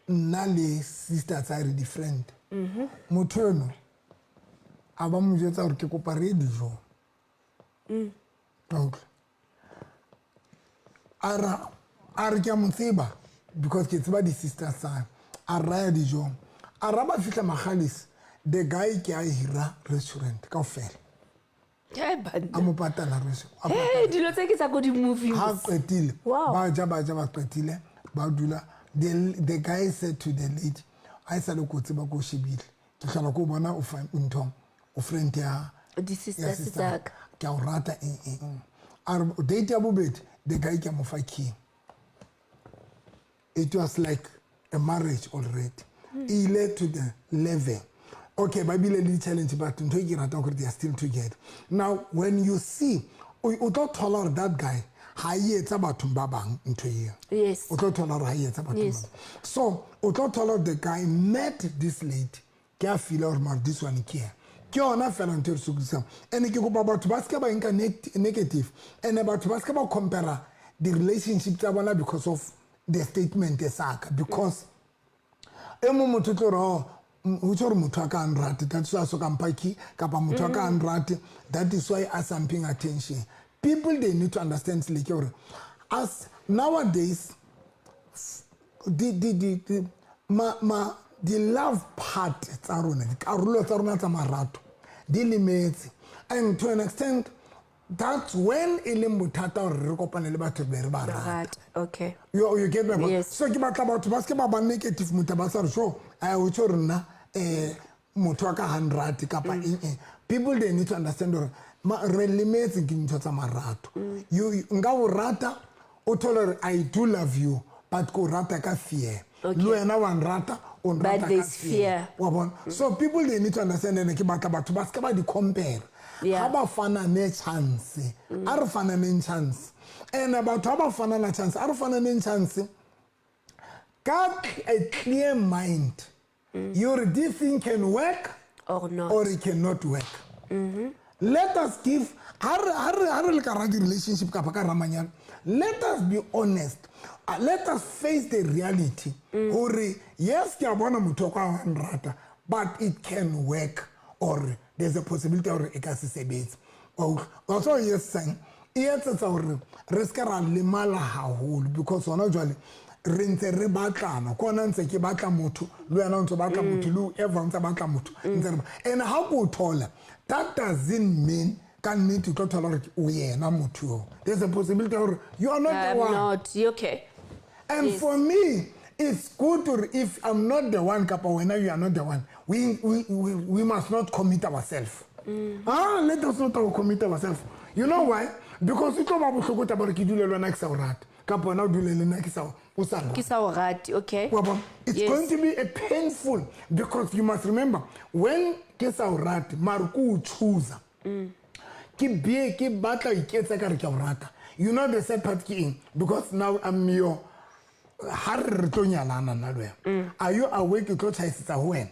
nna le sister tsa re di-friend." Motho eno a ba mo jwetsa gore, "Ke kopa re ye dijong." Wa utlwa? A re, "Ke a mo tseba because ke tseba di-sisters tsa." A raya dijong, a ra ba fitlha Magalis, the guy ke a hira restaurant kaofela. Ke banna. A mo patala a Hey, dilo tse ke tsa ko di-movies. Ha qetile, ba ja, ba ja, ba qetile, ba dula. The guy said to the lady, "A e sa le kotsi ba ko o shebile, ke hlola ko o bona o ntho o friend ya Di-sisters ya sister. tsaka." Ke a o rata, eng eng eng." A re date ya bobedi, the guy ke a mo fa key. It was like a marriage already. E ile to the level, okay, ba bile le di-challenge, but ntho e ke ratang gore they are still together now. When you see, o tlo thola gore that guy ha e etsa bathong ba bang ntho eo. O tlo thola gore ha e etsa bathong ba bang. So o tlo thola gore the guy met this lady, ke a feela gore mare this one ke ena, ke yona fela ntho e re sokodisang. And ke kopa batho ba seke ba nka negative, and batho ba seke ba compara di-relationship tsa bona because of the statement e saka, because e mong motho o tlo re, "Oh, ho tjho hore motho a ka nrate, that's why a so ka mpha key, kapa motho a ka nrate, that is why a sa mpheng attention." People, they need to understand seleke gore as nowadays di ma ma di love part tsa rona, dikarolo tsa rona tsa marato di lemetse, and to an extent that's when e leng bothata gore re kopane le batho be re ba rata. Rata. Okay. You get my point? Yes. So ke batla batho ba seke ba ba negative, motho ba sa re sure a o tjho re nna motho wa ka ha nrate kapa eng eng. People, they need to understand gore re lemetse ke dintho tsa marato. Nka o rata, o thole gore I do love you, but ko rata ka fear. Le wena wa nrata, o nrata But ka there's fear. Wa bona? So people, they need to understand, ene ke batla batho ba seke ba di compare. Yeah. Ha ba fanane chance, a re fananeng chance, and batho ha ba fanana chance, a re fananeng chance ka a clear mind your this thing can work Or not. or it cannot work. Let us give, ha re le ka ra di-relationship kapa ka ramanyana, let us be honest. Let us face the reality gore yes, ke a bona motho wa ka wa nrata, but it can work or there's a possibility gore e ka se sebetse. Wa tseba yes sang e etsetsa gore re se ka ra lemala haholo, because hona jwale re ntse re batlana, ke ona ntse ke batla motho, le wena o ntse o batla motho, le whoever ntse a batla motho, ntse re and ha ko o thola, that doesn't mean ka nnete o tlo thola gore o yena motho eo. There's a possibility gore you are not the I'm one. not. Okay. And for me, it's good to, if I'm not the one, kapa wena you are not the one, we must not commit ourselves. Ah, let us not commit ourselves. You know why? Because e tlo ba bohloko taba gore ke dule le wena ke sa o rate, kapa wena o dule le nna ke sa o sa Ke sa o rate. Okay. Wa bona? It's going to be a painful, because you must remember when ke sa o rate mare ke o choose, ke be ke batla ho iketsa ka re ke a o rata. You know the sad part ke eng? Because now I'm your, ha re re tlo nyalana nna le wena, are you aware ke tlo tjhaisetsa ho wena,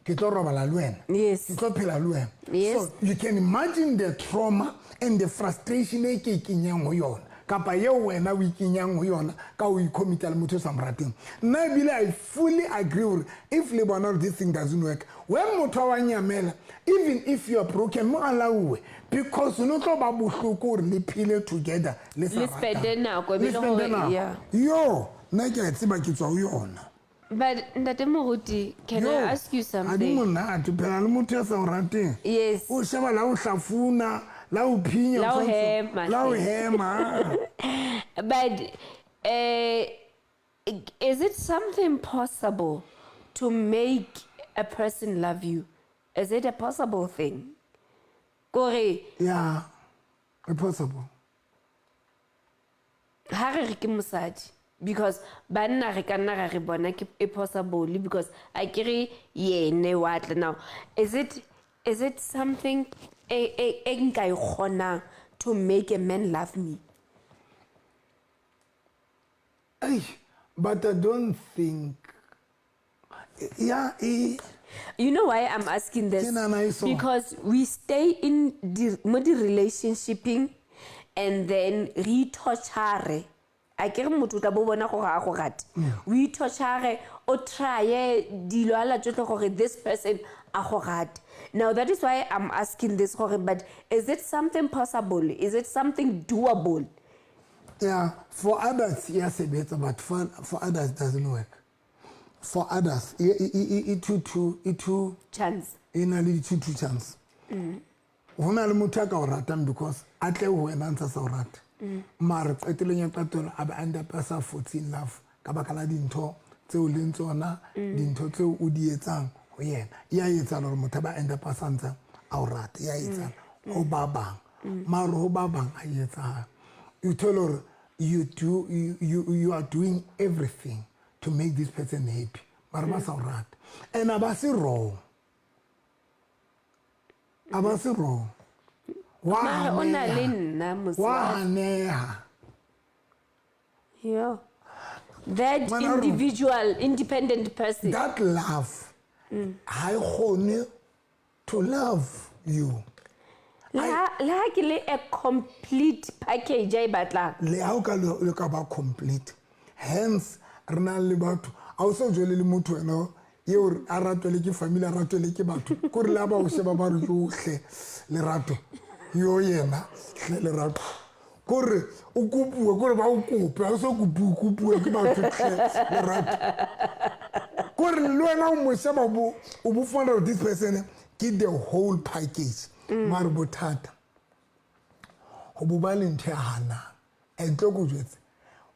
ke tlo robala le wena, ke tlo phela le wena? So you can imagine the trauma and the frustration e ke e kenyang ho yona. Kapa eo wena o ikenyang ho yona ka o icommita le motho o sa mo rateng. Nna ebile I fully agree gore if le bona gore this thing doesn't work, when motho a wa nyamela, even if you are broken, mo allowe, because o no tlo ba bohloko gore le phele together le sa Le spende ratana. Nako, Le ebile spende hore- nako. Yeah. Yo, nna ke a tseba ke tswa ho yona. But Ntate Moruti, can Yo, I ask you ha di something? Monate phela le motho ya sa o rateng. Yes. O sheba la o hlafuna, la o phinya, La o o tshwantsho- hema. la o hema. But is it something possible to make a person love you? Is it a possible thing? Kore, Yeah, possible. Ha re re ke mosadi, because banna re ka nna ra re bona ke e possible because a ke re yene wa tla. Now, is it something e nka e kgonang to make a man love me? Ei, but I don't think, yeah, You know why I'm asking this? Ke nahana e so. Because we stay in di, mo di relationshiping and then re torture. A ke re motho o tla bo bona gore a go rate. O itorture, o trye dilo ala tsotlhe gore this person a go rate. Now that is why I'm asking this gore, but is it something possible? Is it something doable? Yeah, for others ya sebetsa, but for others it doesn't work. For others e two Chance. E na le di-two chance. Ho na le motho a ka o ratang because a tle ho wena a ntse a sa o rate, mare qetelong ya qetelo a ba end up a sa fotse in love ka baka la dintho tseo leng tsona, dintho tseo o di etsang ho yena. E a etsahala hore motho a ba end up a sa ntse a o rate. E a etsahala ho ba bang, mare ho ba bang a e etsahale. You tell hore you are doing everything to make this person happy, mare ba sa o rate, and a ba se wrong, a ba se wrong. Wa Mare o na le haneha. nna Wa mosadi. haneha. Yeah. That Ngwana rona. Individual, independent person. That love ha e kgone to love you. Le ha ke le a complete package a e batlang. Le ha o ka le ka ba complete, hence re na le batho a o se o jwele le motho wena eo a ratwe le ke family, a ratwe le ke batho, kore le a ba o sheba ba re yohle lerato yo yena hle lerato, kore o kopuwe, kore ba o kope, ha o se kopuwe, kopuwe ke batho hle lerato, kore le wena o mo sheba o bo fumana gore this person ke the whole package. Mare bothata go bo ba le ntho ya hanang ntle ko jwetse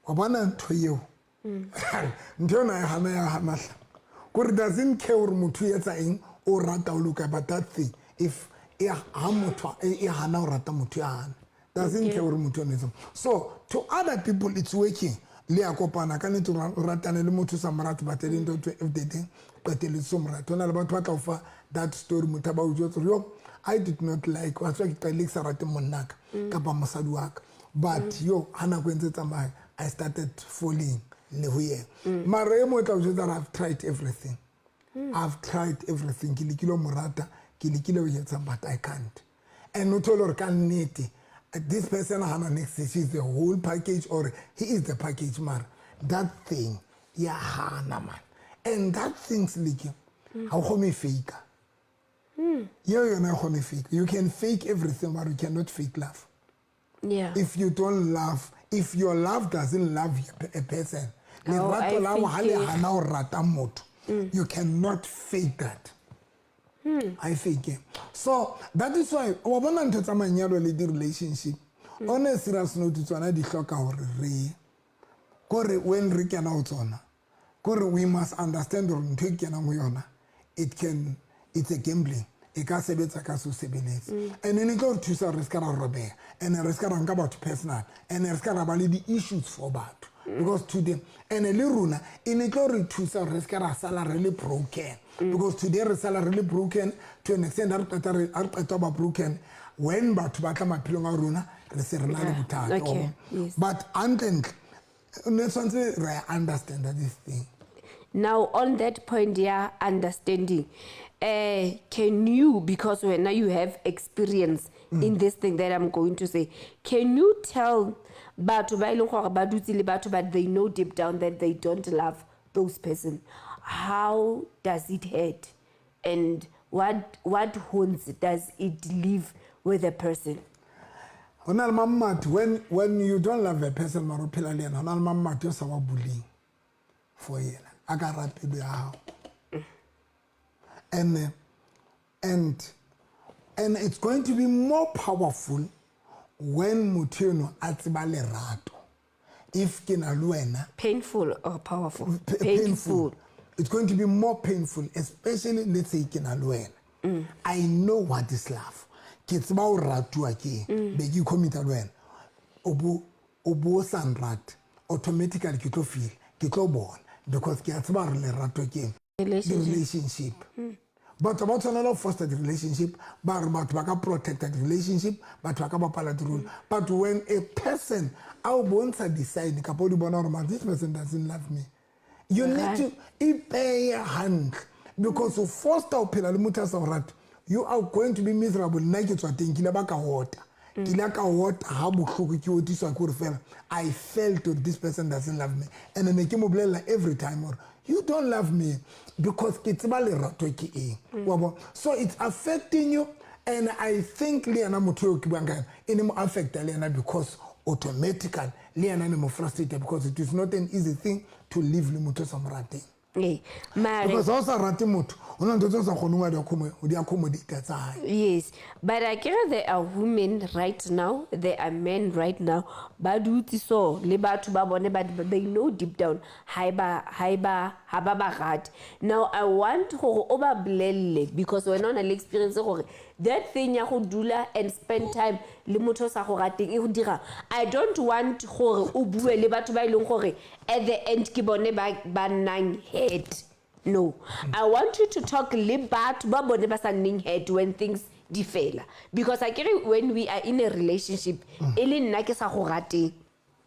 wa bona ntho eo, ntho eo na e hana ya hanahla, kore doesn't care gore motho o etsa eng, o rata o loka, but that thing if ha motho e hana o rata motho ya hana, doesn't care gore motho o etsang. So to other people it's working. Le ya kopana ka nnete, o ratane le motho o sa mo rate, but at the end of the day qeteletse so mo rate. Ho na le batho ba tla o fa that story, motho a ba o jwetsa gore yo, I did not like wa tseba ke qadile ke sa rate monnaka kapa mosadi wa ka, but yo ha nako e ntse e tsamaya I started falling le ho yena. Mara e mo tla o jwetsa gore I've tried everything, I've tried everything, ke lekile ho mo rata, ke lekile ho etsa, but I can't. And o thole hore ka nnete this person hana next, she's the whole package or he is the package, mara that thing ya hana man. And that things like ha o kgone e fake eo yona e kgone e fake. You can fake everything, but you cannot fake love. If you don't love, if your love doesn't love a person, Oh, lerato a e la hao ha le fake. Hana o rata motho, you cannot fake that. I fake. So that is why wa bona ntho tsa manyalo le di-relationship, on a serious note, tsona di hloka hore re kore when re kena ho tsona, kore we must understand hore ntho e kenang ho yona, it's a gambling. E ka sebetsa ka se o sebeletse, and then e tlo re thusa hore re se ka ra robeha, and re se ka ra nka batho personal, and re se ka ra ba le di-issues for batho, because today and le rona e ne tlo re thusa hore re se ka ra sala re le broken, because today re sala re le broken to an extent ha re qeta ho ba broken, when batho ba tla maphelong a rona re se re na le bothata, wa bona? But hantlentle ne tshwanetse re understand this thing. Now, on that point, yeah, understanding. Can you, because when now you have experience in this thing that I'm going to say. Can you tell batho ba e leng gore ba dutse le batho, but they know deep down that they don't love those person? How does it hurt, and what wounds does it leave with a person? Go na le mamati when you don't love a person mara o phela le yena, go na le mamati o sa wa buleng for yena a ka ra pelo ya gago. And it's going to be more powerful when motho eno a tseba lerato. If ke na le wena, Painful or powerful? Painful. It's going to be more painful, especially, let's say, ke na le wena. I know what is love. Ke tseba o ratuwa ke eng. Be ke commit-a le wena, o bo sa nrate, automatically ke tlo feel, ke tlo bona, because ke a tseba gore lerato ke eng. Relationship. Relationship, batho ba tshwanela go foster di-relationship, ba re batho ba ka protecta di-relationship, batho ba ka bapala di-role, but when a person a o bontsha di-sign kapa o di bona gore, "Man, this person doesn't love me," you need to ipeye hantle, because o foster o phela le motho a sa o rate, you are going to be miserable. Nna ke tswa teng, ke ile ba ka ota, ke ile ka ota ga bohloko, ke otiswa ke gore fela I felt that this person doesn't love me, and ne ke mo bolelela every time gore, "You don't love me," because ke tseba lerato ke eng, wa bona? So it's affecting you, and I think le yena motho eo ke buang ka yena, e ne mo affecta le yena, because automatically le yena ne mo frustrated, because it is not an easy thing to live le motho o sa mo rateng. Ee, mare Because ha o sa rate motho, o na ntho tse o sa kgoneng ho di accommodate tsa hae. Yes, but I kere there are women right now, there are men right now ba dutse so le batho ba bone, but they know deep down ha ba ba rate. Now I want gore o ba bolelle, because wena o na le experience gore that thing ya go dula and spend time le motho o sa go rateng e go dira. I don't want gore o bue le batho ba e leng gore at the end ke bone ba nnang hurt. No, I want you to talk le batho ba bone ba sa nneng hurt when things di fela, because a kere when we are in a relationship, e le nna ke sa go rateng,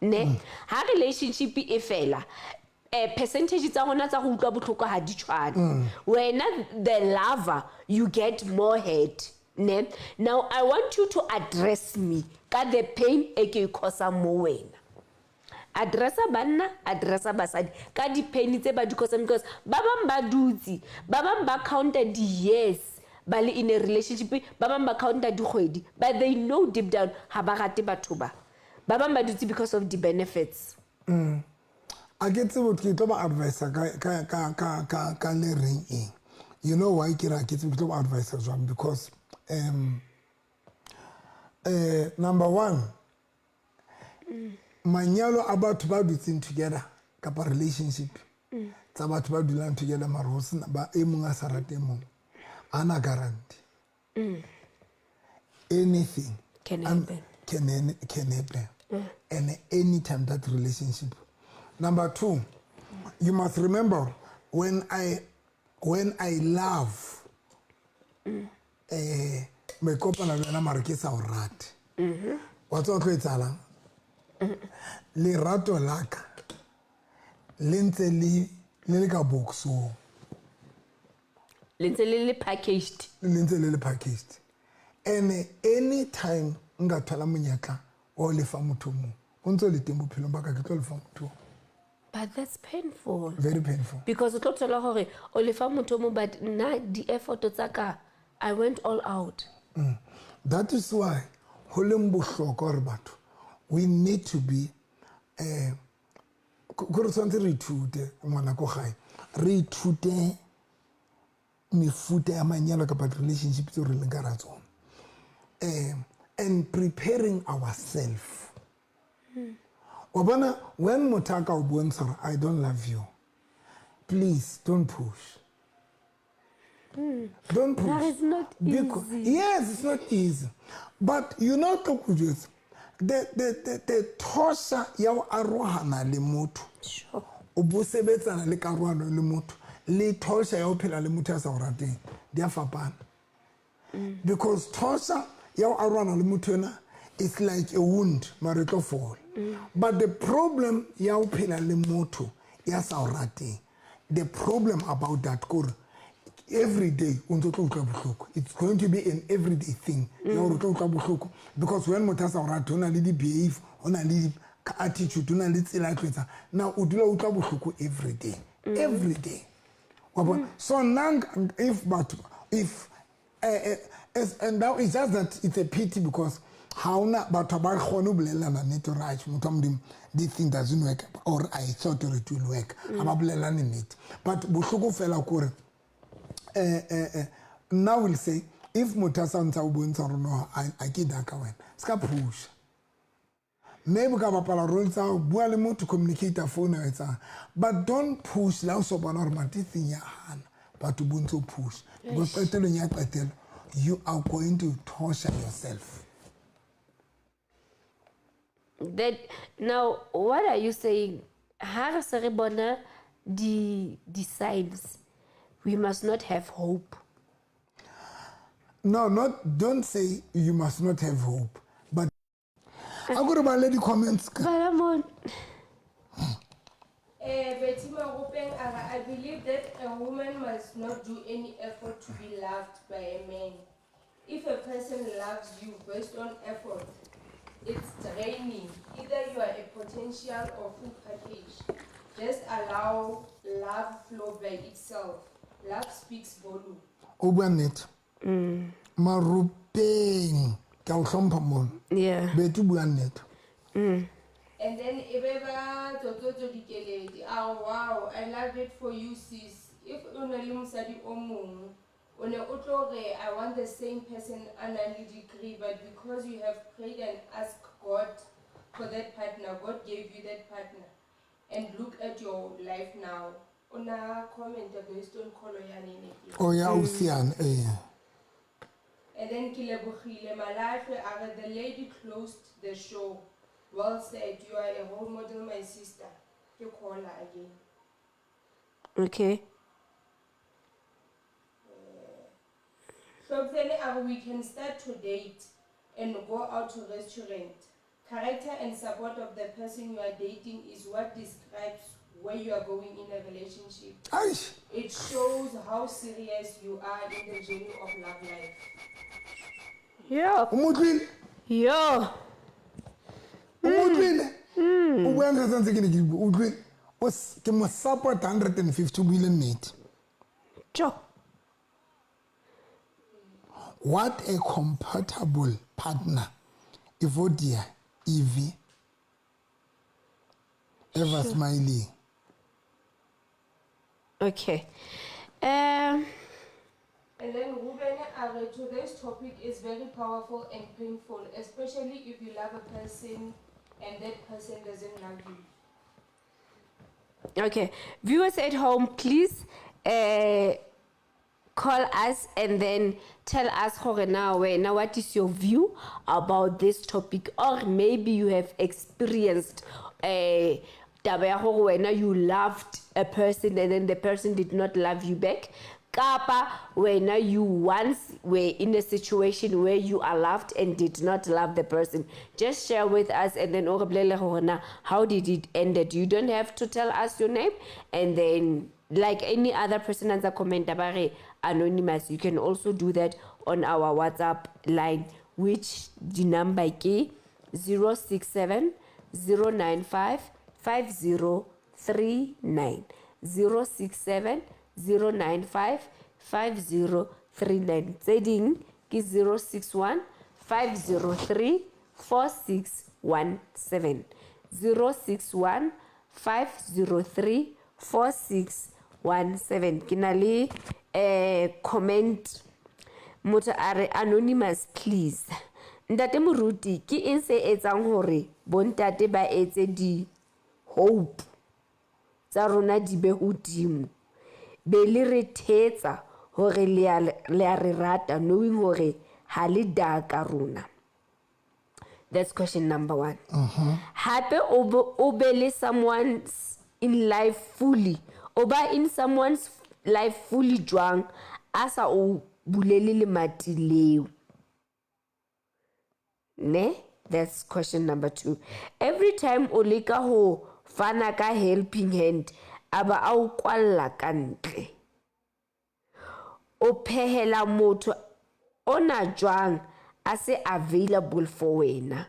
ne ha relationship e fela, percentage tsa rona tsa go utlwa botlhoko ga di tshwane. Wena the lover, you get more hurt, ne? Now I want you to address me ka the pain e ke e causang mo wena. Addressa banna, addressa basadi ka di-pain tse ba di causang, because ba bang ba dutse, ba bang ba counta di-years ba le in a relationship, ba bang ba counta dikgwedi, but they know deep down ga ba rate batho ba. Ba bang ba dutse because of the benefits. A ke tsebe ke tlo ba advisa ka le reng eng. You know why ke re a ke tsebe ke tlo ba advisa jwang? Because number one, manyalo a batho ba dutseng together kapa relationship tsa batho ba dulang together mara ho sena ba e mong a sa rate e mong, ana guarantee anything. Can happen. Can happen and any time that relationship. Number two, you must remember, when I love, me kopana le wena mara ke sa o rate, wa tseba tlo etsahalang? Lerato la ka le ntse le le ka boxong. Le ntse le le packaged. Le ntse le le packaged, and anytime nka thola monyetla wa ho lefa motho o mong, o ntse o le teng bophelong ba ka, ke tlo lefa motho o. But that's painful. Very painful. Because o tlo thola gore o lefa motho o mong, but nna di-effort tsa ka, I went all out. That is why ho leng bohlokwa gore batho, we need to be ko re tshwanetse re ithute, ngwana ko gae, re ithute mefuta ya manyalo kapa di-relationship tseo re leng ka ra tsona, and preparing ourselves. Wa bona, when motho a ka o bontsha gore, "I don't love you," please don't push, don't push. That is not easy. Yes, it's not easy, but you know, tlo ko jwetsa, the torture ya ho arohana le motho, o bo sebetsana le karohano le motho, le torture ya ho phela le motho ya sa o rateng, di a fapana, because torture ya ho arohana le motho ena, it's like a wound mare e tlo fola, but the problem ya ho phela le motho ya sa o rateng, the problem about that kore Every day o ntse o tlo utlwa bohloko. It's going to be an everyday thing ya gore o tlo utlwa bohloko, because when motho a sa go rate, o na le di-behave, o na le attitude, o na le tsela a tlo etsang. Now o dula o utlwa bohloko every day, every day, wa bona? So nna if batho if and now it's just that it's a pity because ha ona batho ba kgone ho bolellana nnete hore, "Atjhe, motho wa Modimo, this thing doesn't work," or, "I thought it will work." Ha ba bolellane nnete, but bohloko fela kore nna will say, if motho a sa ntse a o bontsha gore no, a ke daka wena, se ka pusha. Maybe ka bapala role tsa ho bua le motho, communicator, phone a etsang, but don't push la o so bona gore mate thing ya hana, but o bontse o push, because qetelong ya qetelo you are going to torture yourself. That now, what are you saying? Ha re se re bona di signs, we must not have hope? No, not, don't say you must not have hope, but a ko re bale di-comments ka. Bala mo. Betty Maropeng, I believe that a woman must not do any effort to be loved by a man. If a person loves you based on effort, it's draining. Either you are a potential or full package. Just allow love flow by itself. Love speaks volume. O bua nnete, Marupeng, ke a o hlompha mono. Betty o bua nnete. And then Ebeba Tototo Dikeledi, oh wow, I love it for you, sis. If o na le mosadi o mong, o ne o tlo re, "I want the same person a nang le degree," but because you have prayed and asked God for that partner, God gave you that partner. And look at your life now. O na comment based on call ya nene ke. O ya Osiane, ee. And then Kilebogile Malahle, a re, the lady closed the show. Well said, you are a role model, my sister. Ke caller again. Okay. Hlobzene a re, we can start to date and go out to restaurant. Character and support of the person you are dating is what describes where you are going in a relationship. Aish. It shows how serious you are in the journey of love life. Yo. O mo utlwile? Yo. O mo utlwile? O bua ntho tse ntse ke ne ke di bua. O utlwile? Ke mo support 150, o buile nnete. Jo. What a compatible partner. Evodia Evie, ever smiling. Okay. And then Ruben a re, today's topic is very powerful and painful, especially if you love a person and that person doesn't love you. Okay, viewers at home, please call us and then tell us gore na wena, what is your view about this topic, or maybe you have experienced taba ya gore wena you loved a person and then the person did not love you back, kapa wena you once were in a situation where you are loved and did not love the person. Just share with us and then o re bolelle gore na how did it ended. You don't have to tell us your name, and then like any other person a ntsa comment ba re anonymous, you can also do that on our WhatsApp line, which the number ke 067 095 5039, 067 095 5039. Tse ding ke 061 503 4617, 061 503 4617. Ke na le comment, motho a re, "Anonymous please. Ntate moruti, ke eng se etsang hore bontate ba etse di-hope tsa rona di be hodimo, be le re thetsa hore le a re rata, knowing hore ha le daka rona?" That's question number one. Hape o be le someone's in life fully, o ba in someone's life fully jwang a sa o bulele lemati leo, ne? That's question number two. Every time o leka ho fana ka helping hand, a ba a o kwalla ka ntle. O phehela motho ona jwang a se available for wena?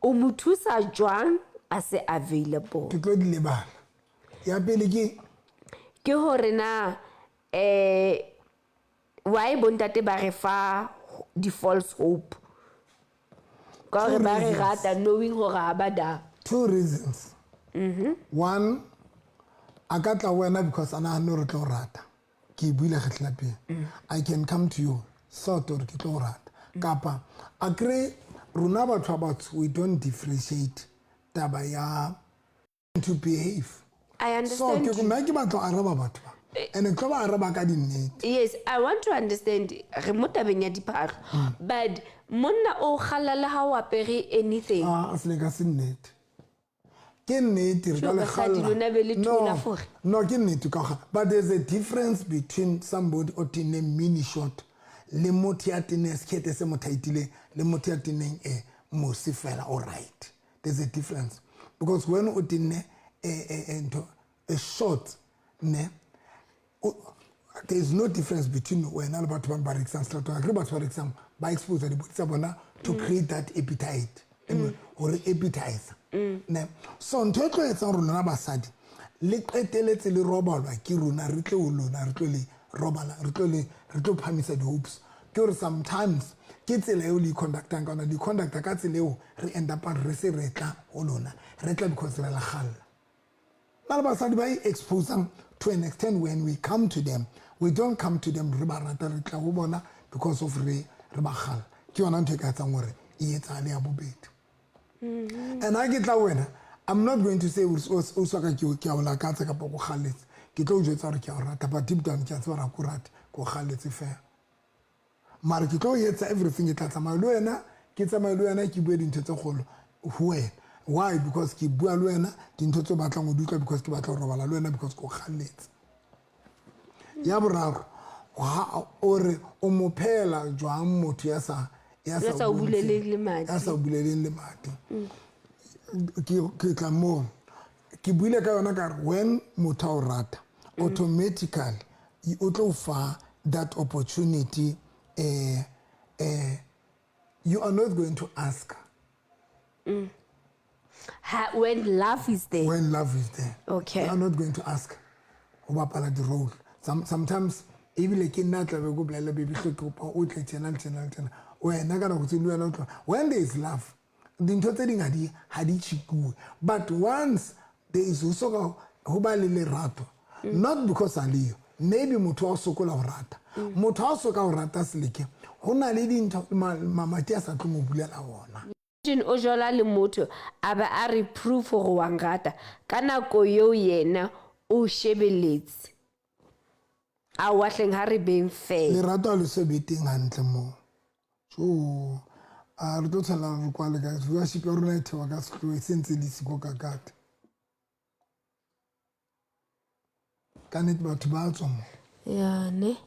O mo thusa jwang a se available? Ke tlo di lebala. Ya pele ke Ke hore na why bontate ba re fa di-false hope ka hore Two ba re reasons. rata, knowing hore ha ba da. Two reasons. One, a ka tla ho wena because a nahanne hore tlo o rata. Ke e buile kgetlo la pele. I can come to you sort hore ke tlo o rata. Kapa a kry rona batho ba batsho, we don't differentiate taba ya to behave. I So understand ke you. nna ke batla ho araba batho ba. And tlo ba araba ka dinnete. Yes, I want to understand re mo tabeng ya diphahlo, but monna o kgalla le ha o apere anything. Ah, se le ka se nnete. Ke nnete re ka Sure, le basadi kgalla. lona be le thola No, fore. no, ke nnete ka kgalla. But there's a difference between somebody o tenneng mini short le motho ya tenneng sekete se mo tight-ileng le motho ya tenneng mose fela o right. There's a difference because when o tenne ntho a short ne, there is no difference between wena le batho ba ba rekisang seterateng. Akere batho ba rekisang ba expose dibody tsa bona to create that appetite, hore appetizer ne. So ntho e tlo etsang hore lona basadi le qeteletse le robalwa ke rona, re tle ho lona, re tlo le robala, re tlo le, re tlo phamisa di-hopes, ke hore sometimes ke tsela eo le i-conductang ka yona, le i-conducta ka tsela eo re end up re se re tla ho lona, re tla because re la kgalla. Na le basadi ba e-exposang to an extent, when we come to them, we don't come to them re ba rata, re tla ho bona because of re ba kgalla. Ke yona ntho e ka etsang hore e etsahale ya bobedi. And ha ke tla ho wena, I'm not going to say o so ka ke a o lakatsa kapa ko kgalletse. Ke tlo o jwetsa hore ke a o rata, but deep down ke a tseba hore ha ke o rate, ke o kgalletse fela. Mara ke tlo etsa everything, ke tla tsamaya le wena, ke tsamaye le wena, ke bue dintho tse kgolo ho wena. Why? Because ke bua le wena dintho tse o batlang ho di utlwa, because ke batla ho robala le wena, because ke o kgalletse. Ya boraro, ha o re o mo phehela jwang motho ya sa, ya Ya sa o buleleng lemati. Ya sa o buleleng lemati. Ke tla moo. Ke buile ka yona ka re when motho a o rata, automatically o tlo fa that opportunity, you are not going to ask. Ha, when love is there. When love is there. Okay. You are not going to ask ho bapala di-role. Sometimes ebile ke nna tla be ko bolela, baby, hle ke kopa o tle tjena le tjena le tjena. Wena ka nako tse ding le wena o tloha. When there is love, dintho tse ding ha di tjhekuwe. But once there is ho soka ho ba le lerato, not because a leyo, maybe motho wa o sokola ho rata. Motho ha o soka ho rata seleke, ho na le dintho mamati a sa tlo mo bulela ona. Imagine o jola le motho a ba a re proof hore wa nrata, ka nako eo yena o shebeletse. A wa hleng ha re beng fair. Lerato ha le so be teng hantle moo. Jo, a re tlo tshwanela re kwale ka viewership ya rona e theoha ka sehloho, e se ntse le siko ka kate. Ka nnete batho ba tswa mo. Ya ne.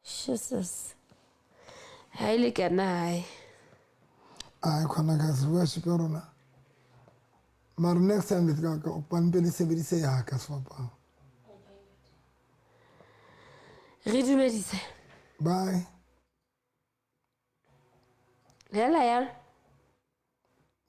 Jesus. Ha ile kana hae. Ai khona ka viewership ya rona. Mara next time le tla ka pampiri sebedise ya ka sefapano. Re dumedise. Bye. Hela ya.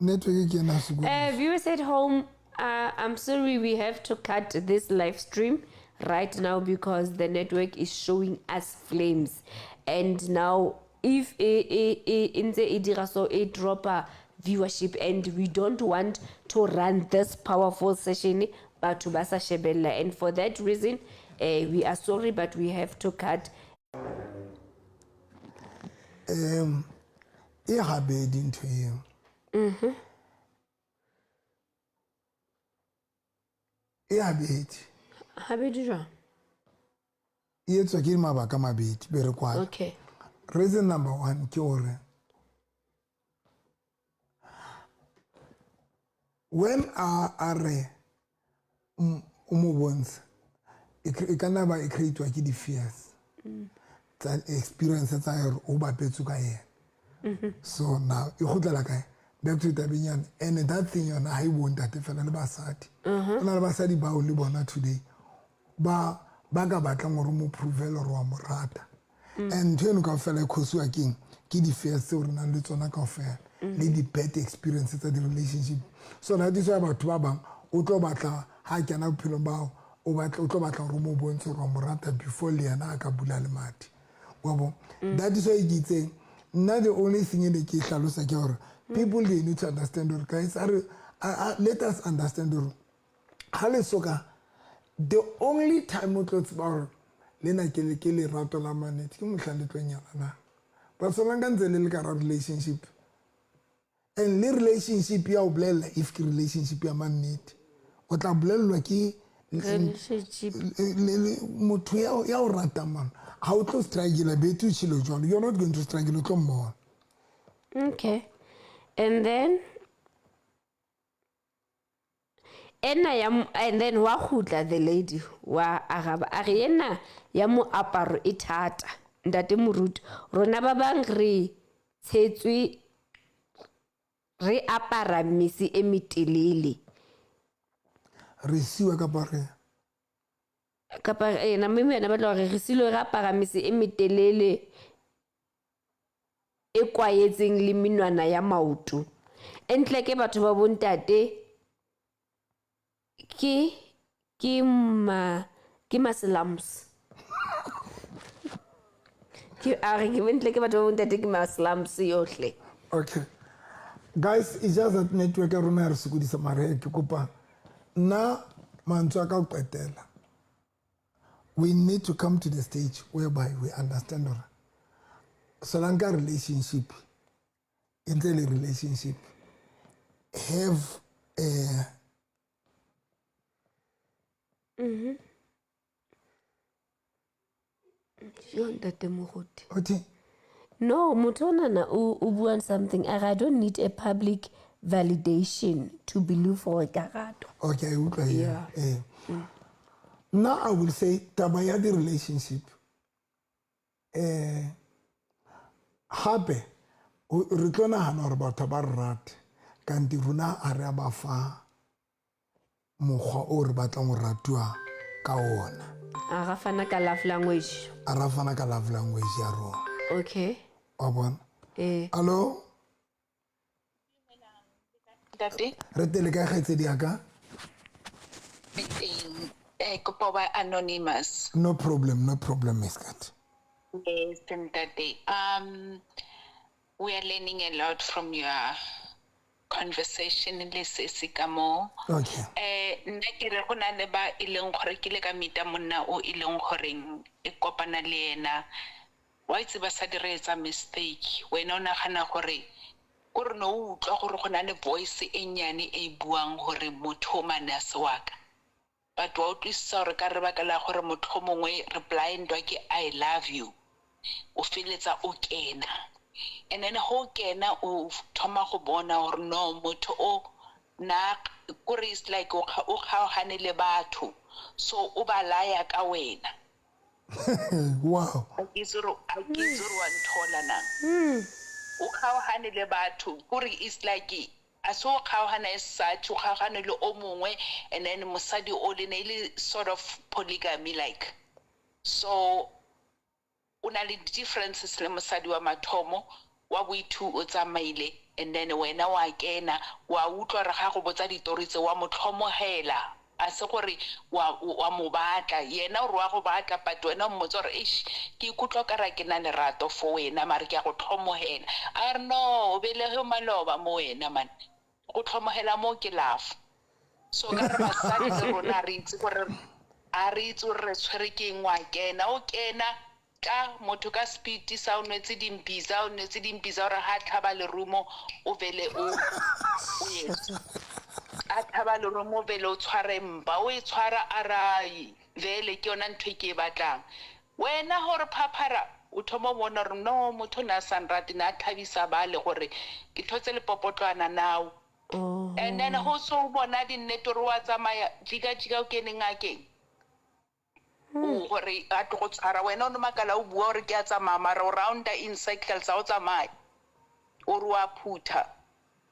Network ke ena sekolo. Viewers at home, I'm sorry we have to cut this live stream right now because the network is showing us flames. And now if e ntse e dira so, e dropa viewership, and we don't want to run this powerful session batho ba sa shebella, and for that reason, we are sorry, but we have to cut. E habedi ntho eo. E habedi. Habedi jwang? E etswa ke mabaka a mabedi, be re kwale. Okay. Reason number one ke hore when a re o mo bontsha, e ka nna ba e create-wa ke di-fears tsa experience tsa hore o bapetswe ka yena. So now e kgutlela kae? Back to tabeng yane, and that thing yona ha e bontate fela, le basadi. Go na le basadi bao le bona today ba ka batlang gore mo provele gore wa mo rata, and ntho eno kaofela e causiwa keng? Ke di-fears tseo re nang le tsona kaofela le di-bad experience tsa di-relationship. So that is why batho ba bang o tlo batla ha a kena bophelong bao, o tlo batla gore o mo bontshe gore wa mo rata before le yena a ka bula lemati, wa bo. That is why ke itseng nna the only thing e ne ke e hlalosa ke gore people, they need to understand gore, guys, a re let us understand gore ha le soka, the only time o tlo tseba gore le na ke lerato la mannete ke mohlang le tlo nyalanang. But solanka ka ntse le le ka ra relationship, and le relationship ya o bolella if ke relationship ya mannete, o tla bolellwa ke Relationship. Motho ya o ratang man, ha o tlo struggle bethu tšhilo jwalo. You're not going to struggle, o tlo mmona. Okay, and then ena ya and then wa kgutla the lady wa araba, a re ena ya moaparo e thata, ntate moruti. Rona ba bang re tshetswe re apara mese e metelele. Re siwa kapa re Kapa ena mme yena batla hore re silwe re apara mese e metelele e kwahetseng le menwana ya maoto. Entle ke batho ba bontate ke maslams. Ke a re ke bontle ke batho ba bontate ke maslams yohle. Okay guys, it's just that network ya rona ya re sokodisa, mare ke kopa nna mantswe a ka ho qetela, we need to come to the stage whereby we understand gore solanka relationship e ntse le relationship, have a Yo, ntate moruti. Othi No, motho onana o buang something, a re I don't need a public validation to believe gore ka ratwa. Okay, utlwa. Yeah. Eh, nna I will say taba ya di-relationship, gape re tlo nagana gore batho ba re rate, kante rona a re a ba fa mokgwa o re batlang go ratiwa ka ona. A ra fana ka love language. A ra fana ka love language ya rona. Okay. Wa bona? Eh. Allo? Ntate. Re tele kae, kgaitsedi ya ka? Re teng. Kopa ho ba anonymous. No problem, no problem, miskat. Yes, ntate. We are learning a lot from your conversation le sesi ka mo. Nna ke re go na le ba e leng gore ke le ka meeta monna o e leng goreng e kopana le ena. Wa itse basadi re etsa mistake. Wena o nagana gore ko re no o utlwa gore go na le voice e nnyane e buang gore motho o mane a se wa ka. But wa utlwisisa gore ka lebaka la gore motho o mongwe re blindwa ke I love you, o feletsa o kena. And then ho kena o thoma go bona gore no motho o na kore is like o kgaogane le batho, so o ba laya ka wena. A ke itse gore wa nthola na. O kgaogane le batho, kore is like a se o kgaogana as such, o kgaogane le o mongwe, and then mosadi o le ne e le sort of polygamy like. So o na le differences le mosadi wa mathomo wa boithu o tsamaile, and then wena wa kena wa utlwa re ga go botsa ditori tse wa mo tlhomogela, a se gore wa mo batla yena o re wa go batla, but wena o mmotsa gore eish ke ikutlwa ka ra ke na lerato for wena mare ke a go tlhomogela. A re no o belege maloba mo wena man, go tlhomogela mo ke love. So ka re basadi le rona re itse gore a re itse gore re tshwere ke eng, wa kena o kena ka motho ka speed sa o nwetse dimpitsa, o nwetse dimpitsa gore ha tlhaba lerumo o vele o yetse. A tlhaba lerumo o vele o tshware mpa, o e tshwara a rai vele ke yona ntho e ke e batlang. Wena hore phaphara o thoma o bona gore no motho o ne a sa nrate, ne a thabisa bale gore ke thotse lepopotlwana now. And then ho so bona dinnete gore wa tsamaya jika jika o kene ngakeng. O gore a tlo go tshwara wena o no makala o bua gore ke a tsamaya mara o rounda in circles ha o tsamaye, o re wa phutha.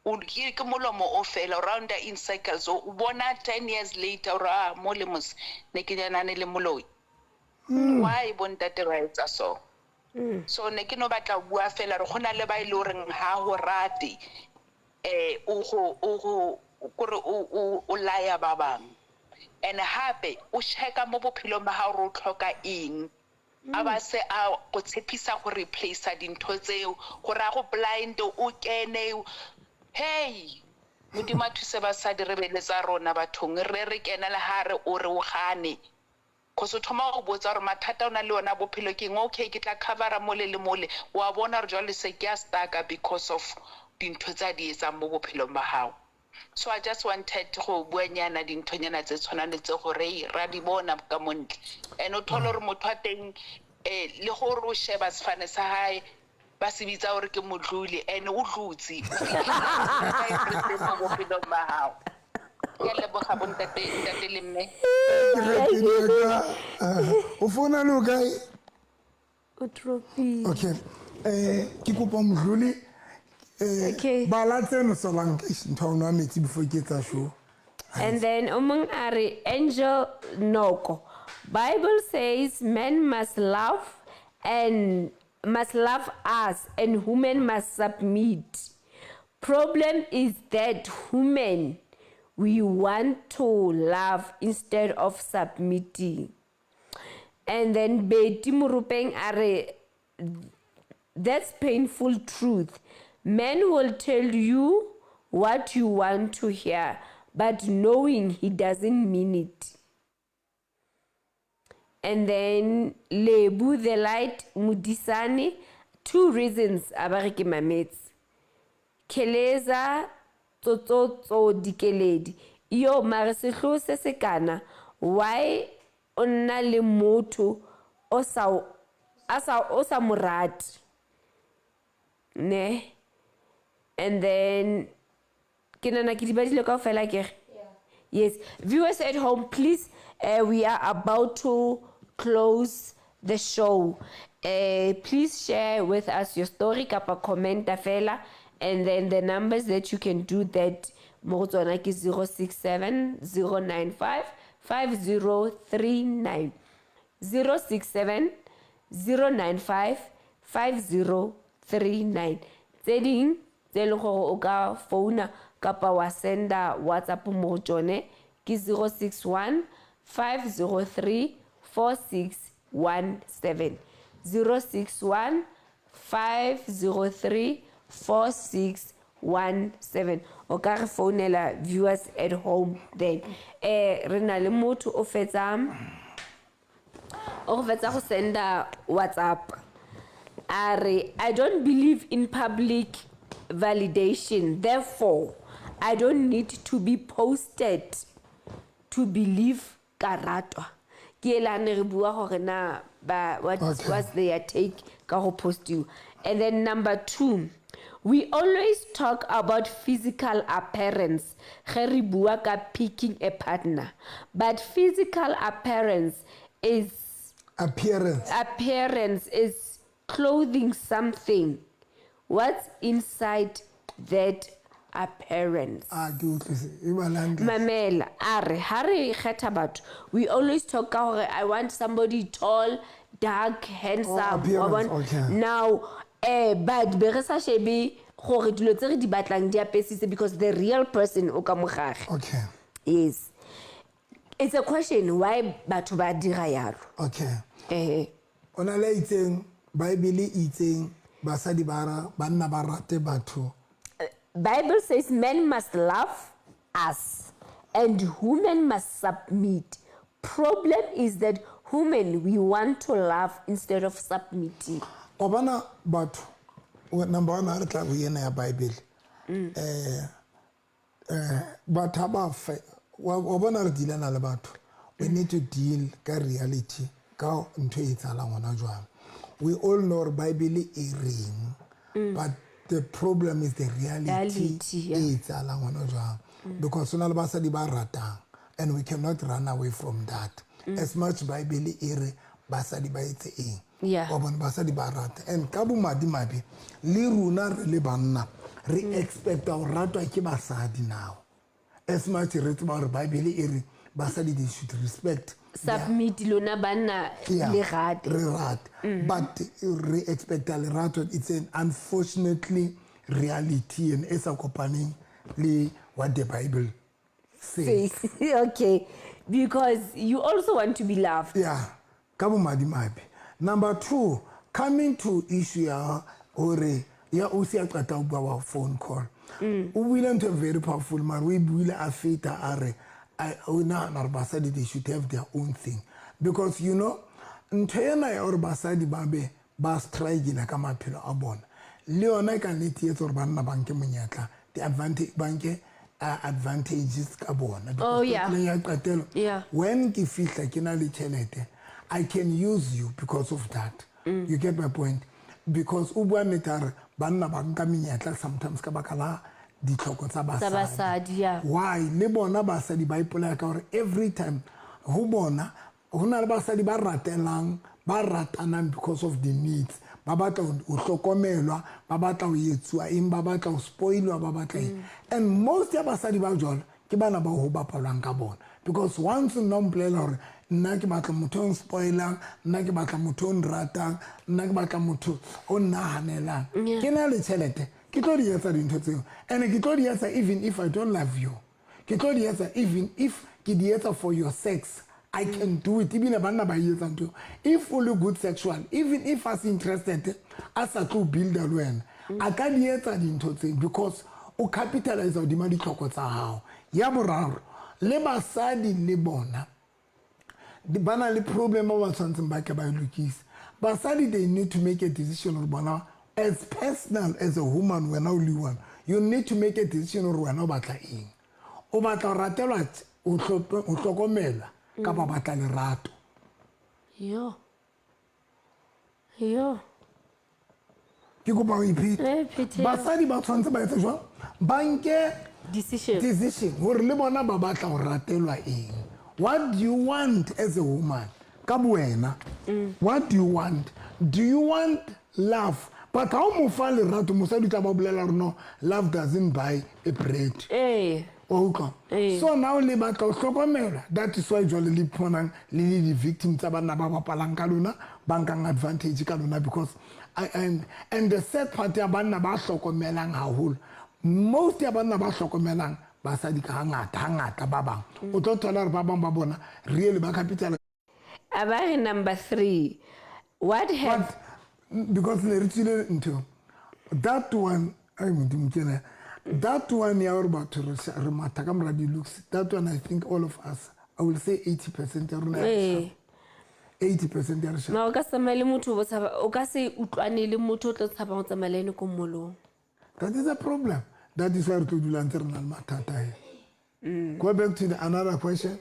O ke molomo o fela, o rounda in circles. O bona 10 years later o re, ah, mo le mos ne ke nyanane le moloi. Why bontate ba etsa so? So ne ke no batla ho bua fela re gona le ba ile horeng ha ho rate, o go o go kore o laya ba bang. And hape o checka mo bophelong ba hao hore o tlhoka eng. A ba se a go tshepisa go replace dintho tseo, gore a go blind o kene. Hey, Modimo a thuse basadi re be le tsa rona bathong, re kena le ha re o re o gane. Cause o thoma go botsa gore mathata o na le ona bophelo ke eng, okay, ke tla covera mole le mole. Wa bona hore jwale se ke a stuck-a because of dintho tsa di etsang mo bophelong ba hao. So I just wanted go bua nyana dinthonyana tse tshwanang le tse gore, hey, ra di bona ka montle. And o thole hore motho wa teng, le gore o sheba sefane sa hae, ba se bitsa hore ke modluli, and o dlutse. Mo bophelong ba hao. Ke a leboga bontate, ntate le mme. Ke kgaitsedi ya ka, o founa le o kae? O tropile. Okay. Ke kopa modluli, Okay. bala tseno solang, eish, ntho ya ho nwa metsi before ke etsa show. And then o mong a re, Angel Noko, Bible says men must love and must love us and women must submit. Problem is that women, we want to love instead of submitting. And then Betty Murupeng a re, that's painful truth. Men will tell you what you want to hear, but knowing he doesn't mean it. And then Lebu the Light Mudisani, 2 reasons a ba re ke mametse. Keleza tsotsotso dikeledi. Yo mare sehloho se se kana, why o nna le motho o sa a sa o sa mo rate? Ne? And then ke nahana ke di badile kaofela akere? Yes. Viewers at home, please, we are about to close the show. Please share with us your story kapa commenta fela, and then the numbers that you can do that mo go tsona ke 067 095 5039. 067 095 5039. Tse ding tse leng gore o ka founa kapa wa senda WhatsApp mo go tsone ke 061 503 4617. 061 503 4617. O ka re founela viewers at home then. Re na le motho o fetsa o go fetsa go senda WhatsApp. A re, I don't believe in public validation, therefore I don't need to be posted to believe ka ratwa. Ke ela ne re bua gore na ba what Okay. was their take ka go post you. And then number 2, we always talk about physical appearance ge re bua ka picking a partner, but physical appearance is appearance. Appearance is clothing something. What's inside that appearance? Ah, ke utlwise. E ba hantle. Mamela, a re, ha re kgetha batho, we always talk ka hore I want somebody tall, dark, handsome. Oh, appearance, Wa bona? okay. Now, but be re sa shebe gore dilo tse re di batlang di apesitse, because the real person o ka mogare. Okay. Yes. It's a question why batho ba dira yalo. Okay. O na le a itseng, Bible e itseng, basadi ba ra, banna ba rate batho. Bible says men must love us and women must submit. Problem is that women, we want to love instead of submitting. Wa bona batho, number one, ha re tla go ena ya Bible. Batho ha ba fe, wa bona re dealana le batho. We need to deal ka reality, ka ntho e etsahalang hona jwale. We all know hore Bible e reng, but the problem is the reality Reality, yeah. e etsahalang hona jwale. Because hona le basadi ba ratang, and we cannot run away from that. As much Bible e re basadi ba etse eng. Yeah. Wa bona basadi ba rata. And ka bomadimabe, le rona re le banna, Re expecta ho ratwa ke basadi now, as much re tseba hore Bible e re basadi they should respect Submit lona banna. Yeah, Le rate. Re rate, but re expecta lerato. It's an unfortunately reality and e sa kopaneng le what the Bible says. Face. Okay, because you also want to be loved. Yeah, ka bomadimabe. Number two, coming to issue ya hore ya o se a qeta ho bua wa phone call, o buile ntho e very powerful, mare o e buile a feta a re o nahana hore basadi they should have their own thing, because you know ntho ena ya hore basadi ba be ba struggle ka maphelo a bona le yona e ka nnete e etsa hore banna ba nke monyetla, the advantage, ba nke advantages ka bona. Oh, yeah. Because ya qetelo, when ke fihla ke na le tjhelete, I can use you because of that. You get my point? Because o bua nnete a re banna ba nka menyetla sometimes ka baka la ditlhoko tsa Tsa basadi, yeah. Why le bona basadi ba ipolaya? Ka gore every time ho bona ho na le basadi ba ratelang, ba ratanang because of the needs. Ba batla ho hlokomelwa, ba batla ho etsuwa eng, ba batla ho spoilwa, ba batla eng. And most ya basadi ba jwalo ke bana ba ho bapalwang ka bona, because once nna o mpolela hore nna ke batla motho o nspoilang, nna ke batla motho o nratang, nna ke batla motho o nnahanelang, ke na le tjhelete, ke tlo di etsa dintho tseo. And ke tlo di etsa even if I don't love you, ke tlo di etsa even if ke di etsa for your sex, I can do it. Ebile banna ba e etsa ntho eo. If o le good sexual, even if a se interested, a sa tlo builda le wena, a ka di etsa dintho tseo because o capitalize hodima ditlhoko tsa hao. Ya boraro, le basadi le bona ba na le problem ba ba tshwanetseng ba ke ba e lokise. Basadi, they need to make a decision gore bona as personal, as a woman, wena o le one, you need to make a decision gore wena o batla eng. O batla ho ratelwa, ho hlokomelwa, kapa o batla lerato? Yo yo. Ke kopa ho ipheta. Eh, phethela. Basadi ba tshwanetse ba etse jwang? Ba nke decision. Decision gore le bona ba batla ho ratelwa eng. What do you want as a woman ka bowena? What do you want? Do you want love? But ha o mo fa lerato, mosadi o tla ba bolela gore no, love doesn't buy a bread. Wa utlwa? Ee. So now le batla ho hlokomelwa. That is why jwale le iphonang le le di-victim tsa banna ba bapalang ka lona, ba nkang advantage ka lona, because and the sad part ya banna ba hlokomelang haholo, most ya banna ba hlokomelang basadi ka hangata hangata, ba bang o tlo thola hore ba bang ba bona really ba capital. A ba re number three, what have But because ne re tswile ntho, that one, ai Modimo, ke ena that one ya gore batho re matha ka mora di-looks. That one, I think all of us, I will say 80% ya rona ya re shapa. 80% ya re shapa. Ma o ka se tsamaye le motho o bo o ka se utlwane le motho o tlo tshabang go tsamaya le ene ko mmolong. That is a problem. That is why re tlo dula ntse re na le mathata he. Go back to the another question.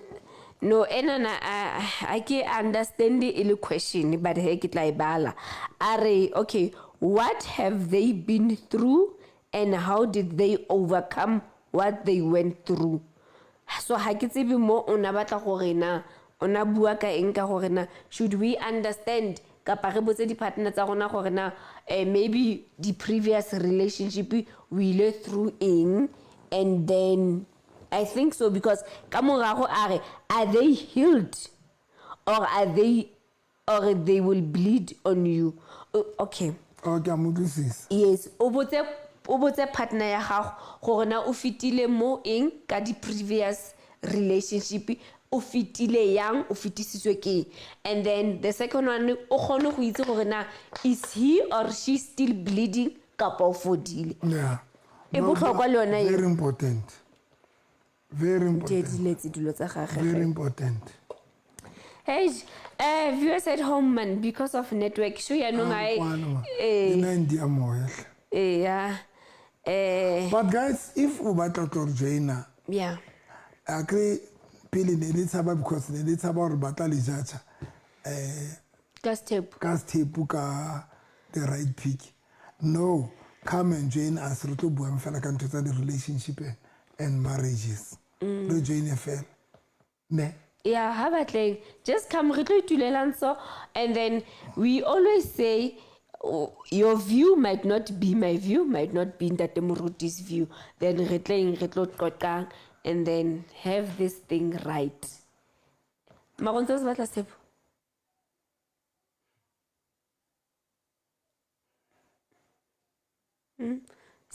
No, enana a ke understand e le question, but he ke tla e bala. A re okay, what have they been through and how did they overcome what they went through? So ha ke tsebe mo o na batla gore na o na bua ka eng, ka gore na should we understand kapa re botse di-partner tsa rona gore na maybe the previous relationship we ile through eng. And then I think so, because ka morago a re, are they healed or are they or they will bleed on you? Okay. Okay, a mo utlwisisa. Yes, o botse partner ya gago gore na o fetile mo eng ka di-previous relationship, o fetile yang, o fetisitswe ke eng. And then the second one, o kgone go itse gore na is he or she still bleeding kapa o fodile. E botlhokwa le yona eo. Very important, very important. Diletse dilo tsa gage. Very important. Hey, viewers at home, man, because of network show yaanong Ah, a kwano, ma. eh. Nna ndi ya moya hle. Ya. But guys, if o batla tlo re joina, a kry pele ne le tshaba, because ne le tshaba gore ba tla le judge Ka step. Ka step, ka the right pick. No, come and join us. Re tlo buang fela ka ntho tsa di-relationship and marriages. Re joine fela ne. Yeah, ha batleng, just come, re tlo itulelang. So and then we always say Your view might not be my view, might not be Ntate Moruti's view. Then re tleng re tlo qoqang and then have this thing right. Mara o ntse o se batla Tshepo?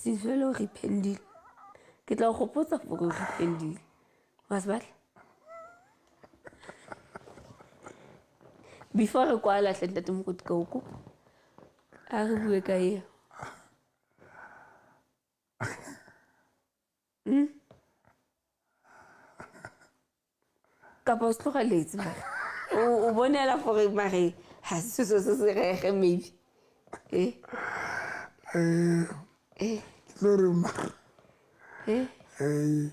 Since jwale o repentile, ke tla o gopotsa gore o repentile. Wa se batla? Before re kwala hle Ntate Moruti ka o kopa, a re bue ka eo. Kapa o se tlogeletse mare. O bonela gore mare ha se seso se se rege maybe. Eh? Eh. Ke tlo re mara. Eh? Eh.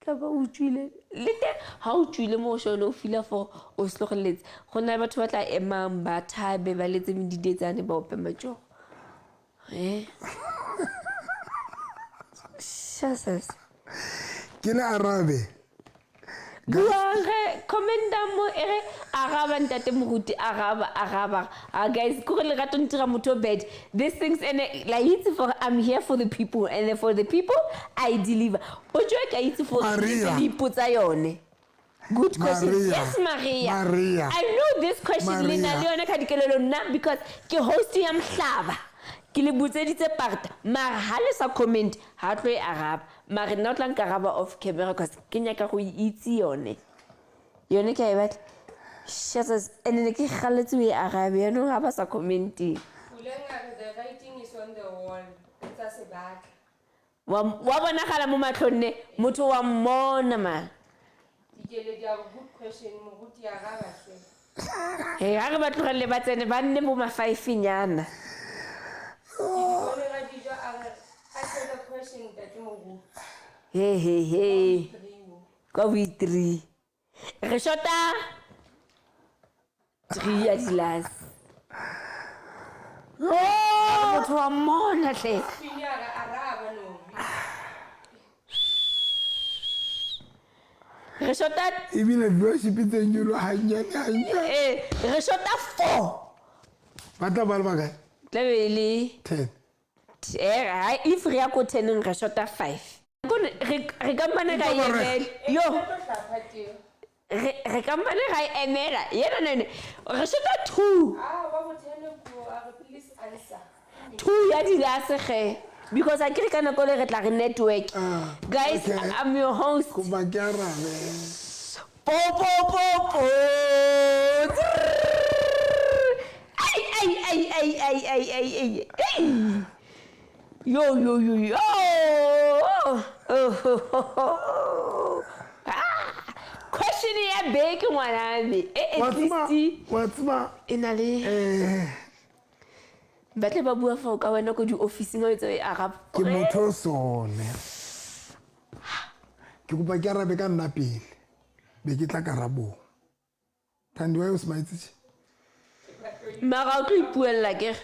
Kapa o tswile le teng ha o tswile mo shone o feel for o se tlogeletse. Go na le batho ba tla emang ba thabe ba letse medidetsane ba ope matsogo. Eh. Shasas. Ke le arabe. Buang ge commenta mo e re araba Ntate Moruti, araba, araba. Ah guys, kore lerato ntira motho bad. These things and la itse for I'm here for the people and for the people I deliver. Potso e ka itse for Maria. le ipotsa yone. Good question. Maria. Yes, Maria. Maria. I know this question le na Maria. le yone ka dikelelo nna because ke host ya Mhlaba. Ke le botseditse parta. Mara ha le sa comment ha tlo e araba. Mara nna o tla nkaraba off camera because ke nyaka go itse yone. Yone ke a e batla. Jesus, and ne ke galetse o e arabe yanong ha ba sa comment-eng. Puleng a re the writing is on the wall. Tsa se batla. Wa bonagala mo matlhong ne, motho wa mmona ma. Dikeledi a re good question, Moruti araba hle. Hey, ha re ba tlogelele ba tsene ba nne bo ma five-nyana. Ke di bone ra dijo a re answer the question Ntate Moruti. He he he. Three. Kwa bo 3. Re shota 3 ya dilase. Motho wa mmona hle. Fini a re araba no. Re shota Ebile viewership tse nyoloha hanyane hanyane. eh re shota 4. Ba tla ba le bakae? Tla be e le 10. Eh, if re ya ko 10 re shota 5. Kone re ka mpane ra Empa mara- emela. Yo. Tlo teng. Re ka mpane ra emela. Yena nene re shota 2. Ah, wa bothene puo a re please answer. 2 ya dilase ge. Because a kere ka nako le re tla re network. Ah, Guys, okay. I'm your host. Kopa ke arabe. Po po po po. Ai ai ai ai ai ai ai ai. Ai. Yo yo yo yo. Oh. Oh, oh, oh. Ah. Question ya beke ngwana me. E Wa at tseba, least wa tseba, e na le eh ba tle ba bua fa o ka wena ko di-officing o etse o e araba. Ke motho o sone. Ke kopa ke arabe ka nna pele. Be ke tla karabong. Thandi, why o smile tje? Mara o tlo ipuella ke re.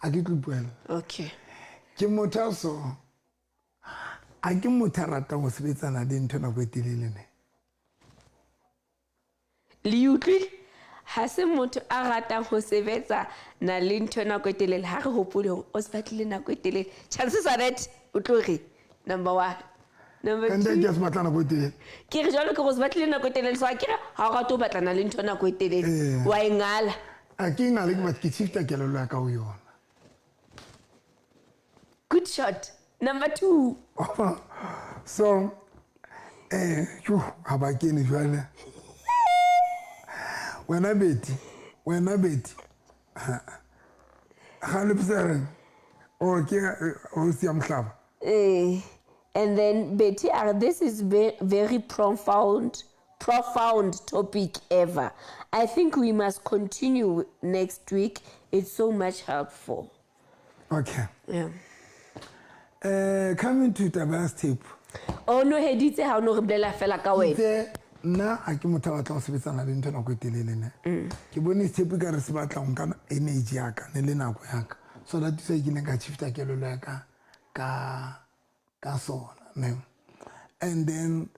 A ke tlo ipuella. Okay. Ke motho a so. A ke motho a ratang ho sebetsana le ntho nako e telele ne. Le utlwile? Ha se motho a ratang ho sebetsa na le ntho nako e telele. Ha re hopole hore o se batlile nako e telele. Chances are that o tlo re number 1. Number Ka ntle 2. ke a se batla nako e telele. Ke re jwalo ke go se batlile nako e telele. So a ke re ha o rate ho batlana le ntho nako e telele. Ee. Wa e ngala. A ke ngale ke batla ke shifta kelello ya ka ho yona. Good shot. Number 2. So, yo, ha ba kene jwale. Wena Betty, wena Betty. Ga le psere. O ke o sia Mhlaba. And then Betty, this is very profound topic ever. I think we must continue next week. It's so much helpful. Okay. Yeah. Coming to taba ya tape. Oh no, heditse ha o no re bolela fela ka wena. Itse nna ha ke motho a batlang ho sebetsana le ntho nako e telele ne. Ke bone tape ka re se batla ho nka energy ya ka ne le nako ya ka. So that is why ke ileng ka shifta kelello ya ka ka sona ne. And then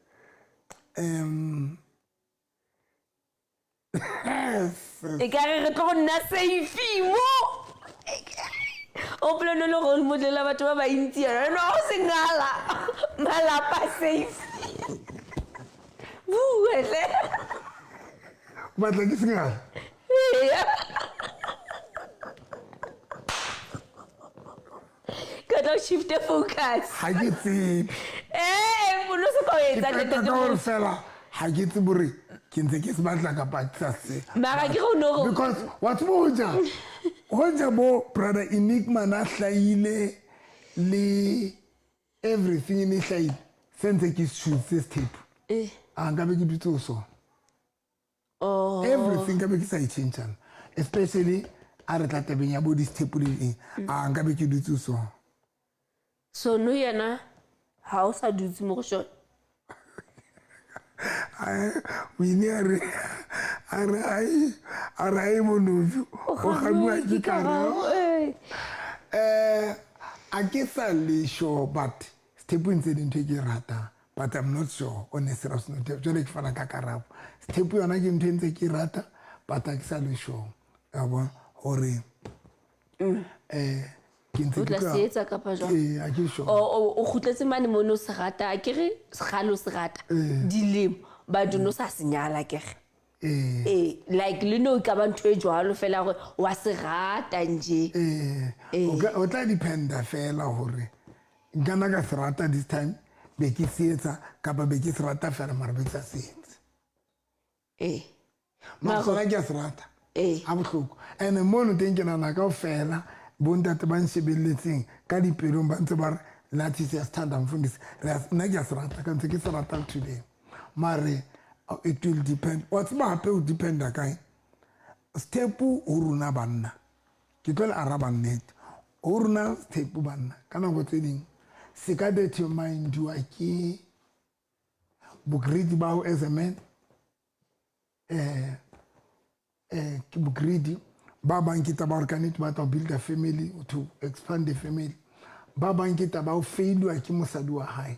E ka re re tlo go nna safe mo. O polone le role model ya batho ba bantsi yana no o sengala malapa safe. Buele. O batla ke sengala? Eya. Ke tla shift focus. Ga ke tsebe. Eh, o no se ka o Ke etsa qeta ntate ka gore Moruti. fela ga ke tsebe gore ke ntse ke se batla kapa ke sa se. Mara ke go no go Because wa tseba hoja hoja bo brother Enigma na hlahile le everything e ne hlahile se ntse ke se choose sethepu. Eh. A nkabe ke dutse ho sona. Oh. Everything nkabe ke sa e tjhentjhana. Especially a re tla tabeng ya bo disethepu le eng. A nkabe ke dutse ho sona. So no yena ha o sa dutse mo go sona. O ile a re a re ai a re ai monofi o gamiwa ke karabo. Eh. A ke sa le sure, but sethepu ntse e le ntho e ke e ratang, but I'm not sure on a serious note. Jwale ke fana ka karabo. Sethepu yona ke ntho e ntse ke e rata, but ha ke sa le sure. Ya bona hore ke ntse O ke tla tloha- se etsa kapa jwang? Ee, ha ke sure. O kgutletse mane mono o se rata, a ke re kgale o se rata dilemo, but o no sa se nyala kere. Ee. Ee, like le no e ka ba ntho e jwalo fela gore wa se rata nje. Ee, o tla dependa fela hore nkana ka se rata this time be ke se etsa kapa be ke se rata fela mara be ke sa se etse. Ee. Mara sona ke a se rata. Ee. Ha bohloko. And mono teng ke nahana kaofela bontate ba nshebelletseng ka dipelong ba ntse ba re nathi siyasithanda mfundisi. Nna ke a se rata ka ntse ke se rata today. Mare it will depend. Wa tseba hape o dependa kae? Sethepu ho rona banna. Ke tlo le araba nnete. Ho rona sethepu banna ka nako tse ding se ka determinediwa ke bogreedy ba ho as a man. Ke bogreedy ba bang ke taba hore ka nnete ba tla ho build a family, to expand the family. Ba bang ke taba ho failwa ke mosadi wa hae.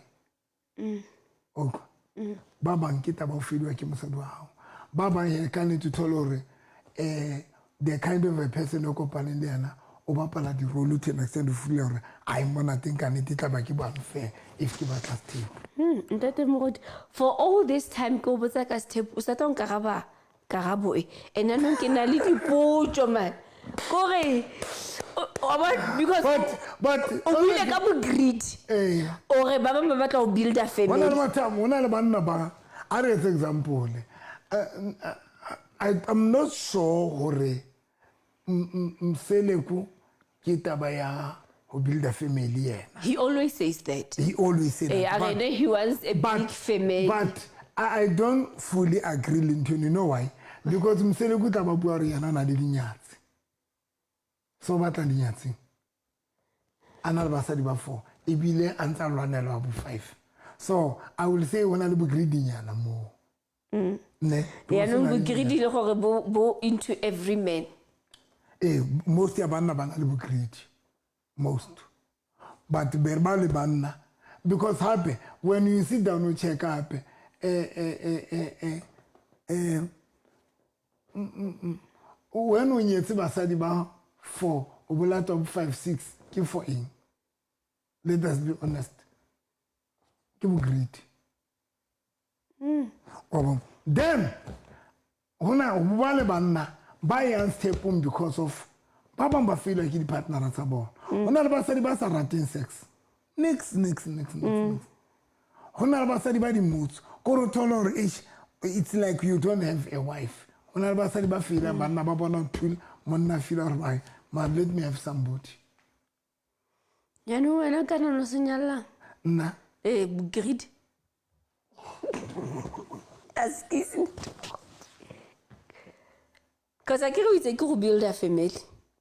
O utlwa? Ba bang ke taba ho failwa ke mosadi wa hao. Ba bang he ka nnete o thole hore the kind of a person o kopaneng le yena o bapala di-role to an extent o feel hore ai mona teng ka nnete e tla ba ke ba unfair if ke batla sethepu. Ntate Moruti, for all this time ke o botsa ka sethepu, o sa tlo nkaraba karabo e. And yanong ke na le dipotso man. Kore wa bona, because But o buile ka bo greed. Ee. Ore ba bang ba batla ho build a Hona le family. batho, hona le banna ba, a re etse example. I'm not sure hore Mseleku ke taba ya ho build a family yena. He always says that. He always say that. A re he wants a big family. But I don't fully agree le ntho eno. You know why? Because Mseleku tla ba bua hore yena o na le dinyatsi. So o batla dinyatsing. A na le basadi ba 4 ebile a ntsa lwanelwa bo 5. So I will say ho na le bogreedy-nyana moo. Ne? Because Yaanong ho na le bogreedy le gore bo into every man. Ee, most ya banna ba na le bogreedy. Most. But be re ba le banna because hape when you sit down o check hape when o nyetse basadi ba 4 o bolata bo 5 6 ke for eng? Let us be honest. Ke bogreedy. Wa bona? Then hona ho ba le banna ba yang sethepung because of ba bang ba failwa ke di-partnera tsa bona. Ho na le basadi ba sa rateng sex. Nix, nix, nix, nix, nix. Ho na le basadi ba dimotso. Kore o thole hore eish, it's like you don't have a wife. Ho na le basadi ba failang banna ba bona ho thula, monna a feela hore ai, mara let me have somebody. Yaanong wena ka nano se nyallang? Nna? Ee, bogreedy. Askies. Because a ke re o itse ke go build a family.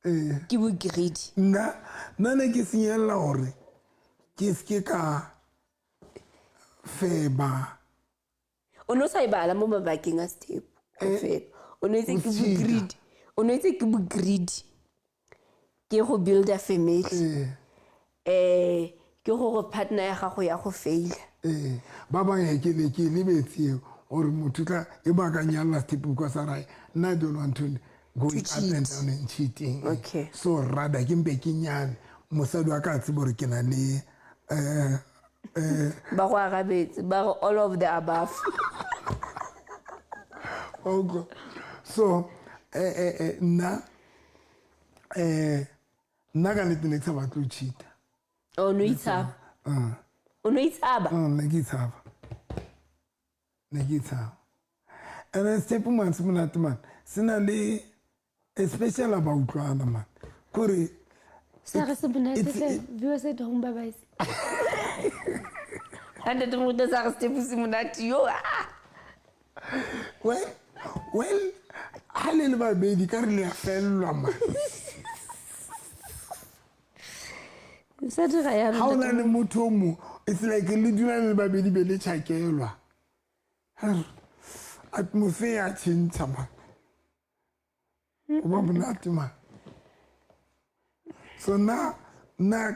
Ee. Ke bogreedy. Nna ne ke senyella hore ke se ke ka feba. O no sa e bala mo mabakeng a sethepu. Go feba. O no itse ke Ho cheat-a. bogreedy. O no itse ke bogreedy. Ke go build a family. Ee. Ke gore partner ya gago ya go faila. Ee, ba bang he ke ne ke lebetse eo hore motho tla e ba ka nyalla sethepu because a re nna I don't want to go To up and cheat. down and cheating. Okay. So rather ke mpe ke nyale Mosadi wa ka a tsebe gore ke na le Ba go arabetse ba re all of the above. Wa utlwa? So nna nna ka nnete ne ke sa batle ho cheat-a. O no itshaba. O no itshaba. Ne ke itshaba, ne ke itshaba. And then sethepu man se monate man, se na le especially ba utlwana man, kore Sa re se monate hle, viewers at home, bye bye. Ntate Moruti sa re sethepu se monate yo. Ah! Well, ha le le babedi ka re le a fellwa man. Sa dira yalo. Ha o na le motho o mong, it's like le dula le babedi be le tjhakelwa. Atmosphere ya tjhentjha man. Ho ba monate man. So nna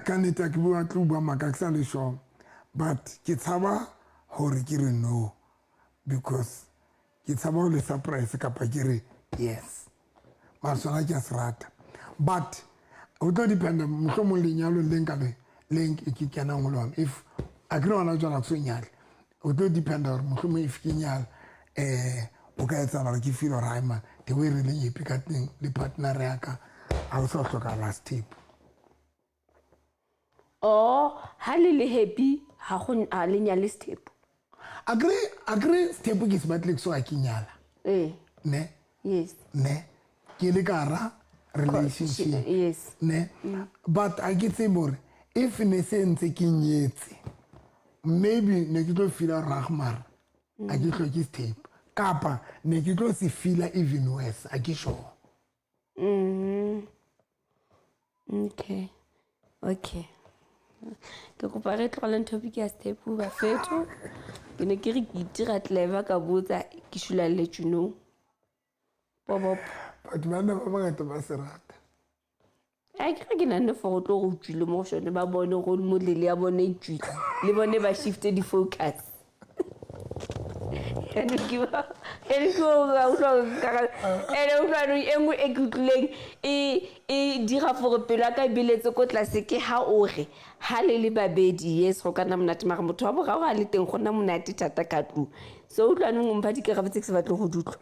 ka nnete ha ke batle ho bua maka, ke sa le sure, but ke tshaba hore ke re no, because ke tshaba ho le surprise kapa ke re yes. Mara sona ke a se rata, but ho tlo dependa mohlomong lenyalong le nka le ke kenang ho lona. If a ke re hona jwale ha ke so nyale, ho tlo dependa hore mohlomong if ke nyala, o ka etsahala hore ke feel hore hai man, the way re leng happy ka teng le partner ya ka, ha ho sa hlokahala sethepu. Oh, ha le le happy ha go ha le nyale sethepu. Akere sethepu ke se batle ke so ha ke nyala. Ne? Yes. Ne? Ke le ka hara relationship. Yes. Ne? But a ke tsebe hore if ne se ntse ke nyetse, maybe ne ke tlo feela hore mara a ke hloke sethepu, kapa ne ke tlo se feela even worse, a ke sure. Okay. Okay. Ke kopa re tlogeleng topic ya sethepu bafetho. Ke ne ke re ke itira clever ka botsa ke shulaletswe no. Bob. Batho ba nna ba bangata ba se rata. A ke re ke nahane for go tlo go tswile mo go sone, ba bone role model ya bone e tswile, le bone ba shifte di-focus. Ene ke ba, ene ke ba utlwa ka, ene utlwa no e nngwe e ke utlwileng e dira for pelo ya ka e beletse ko tlase ke ha o re ha le le babedi, yes go ka nna monate, mara motho wa boraro ha le teng go nna monate thata ka tlung. So utlwa nong o mpha dikarabo tse ke sa batleng go di utlwa.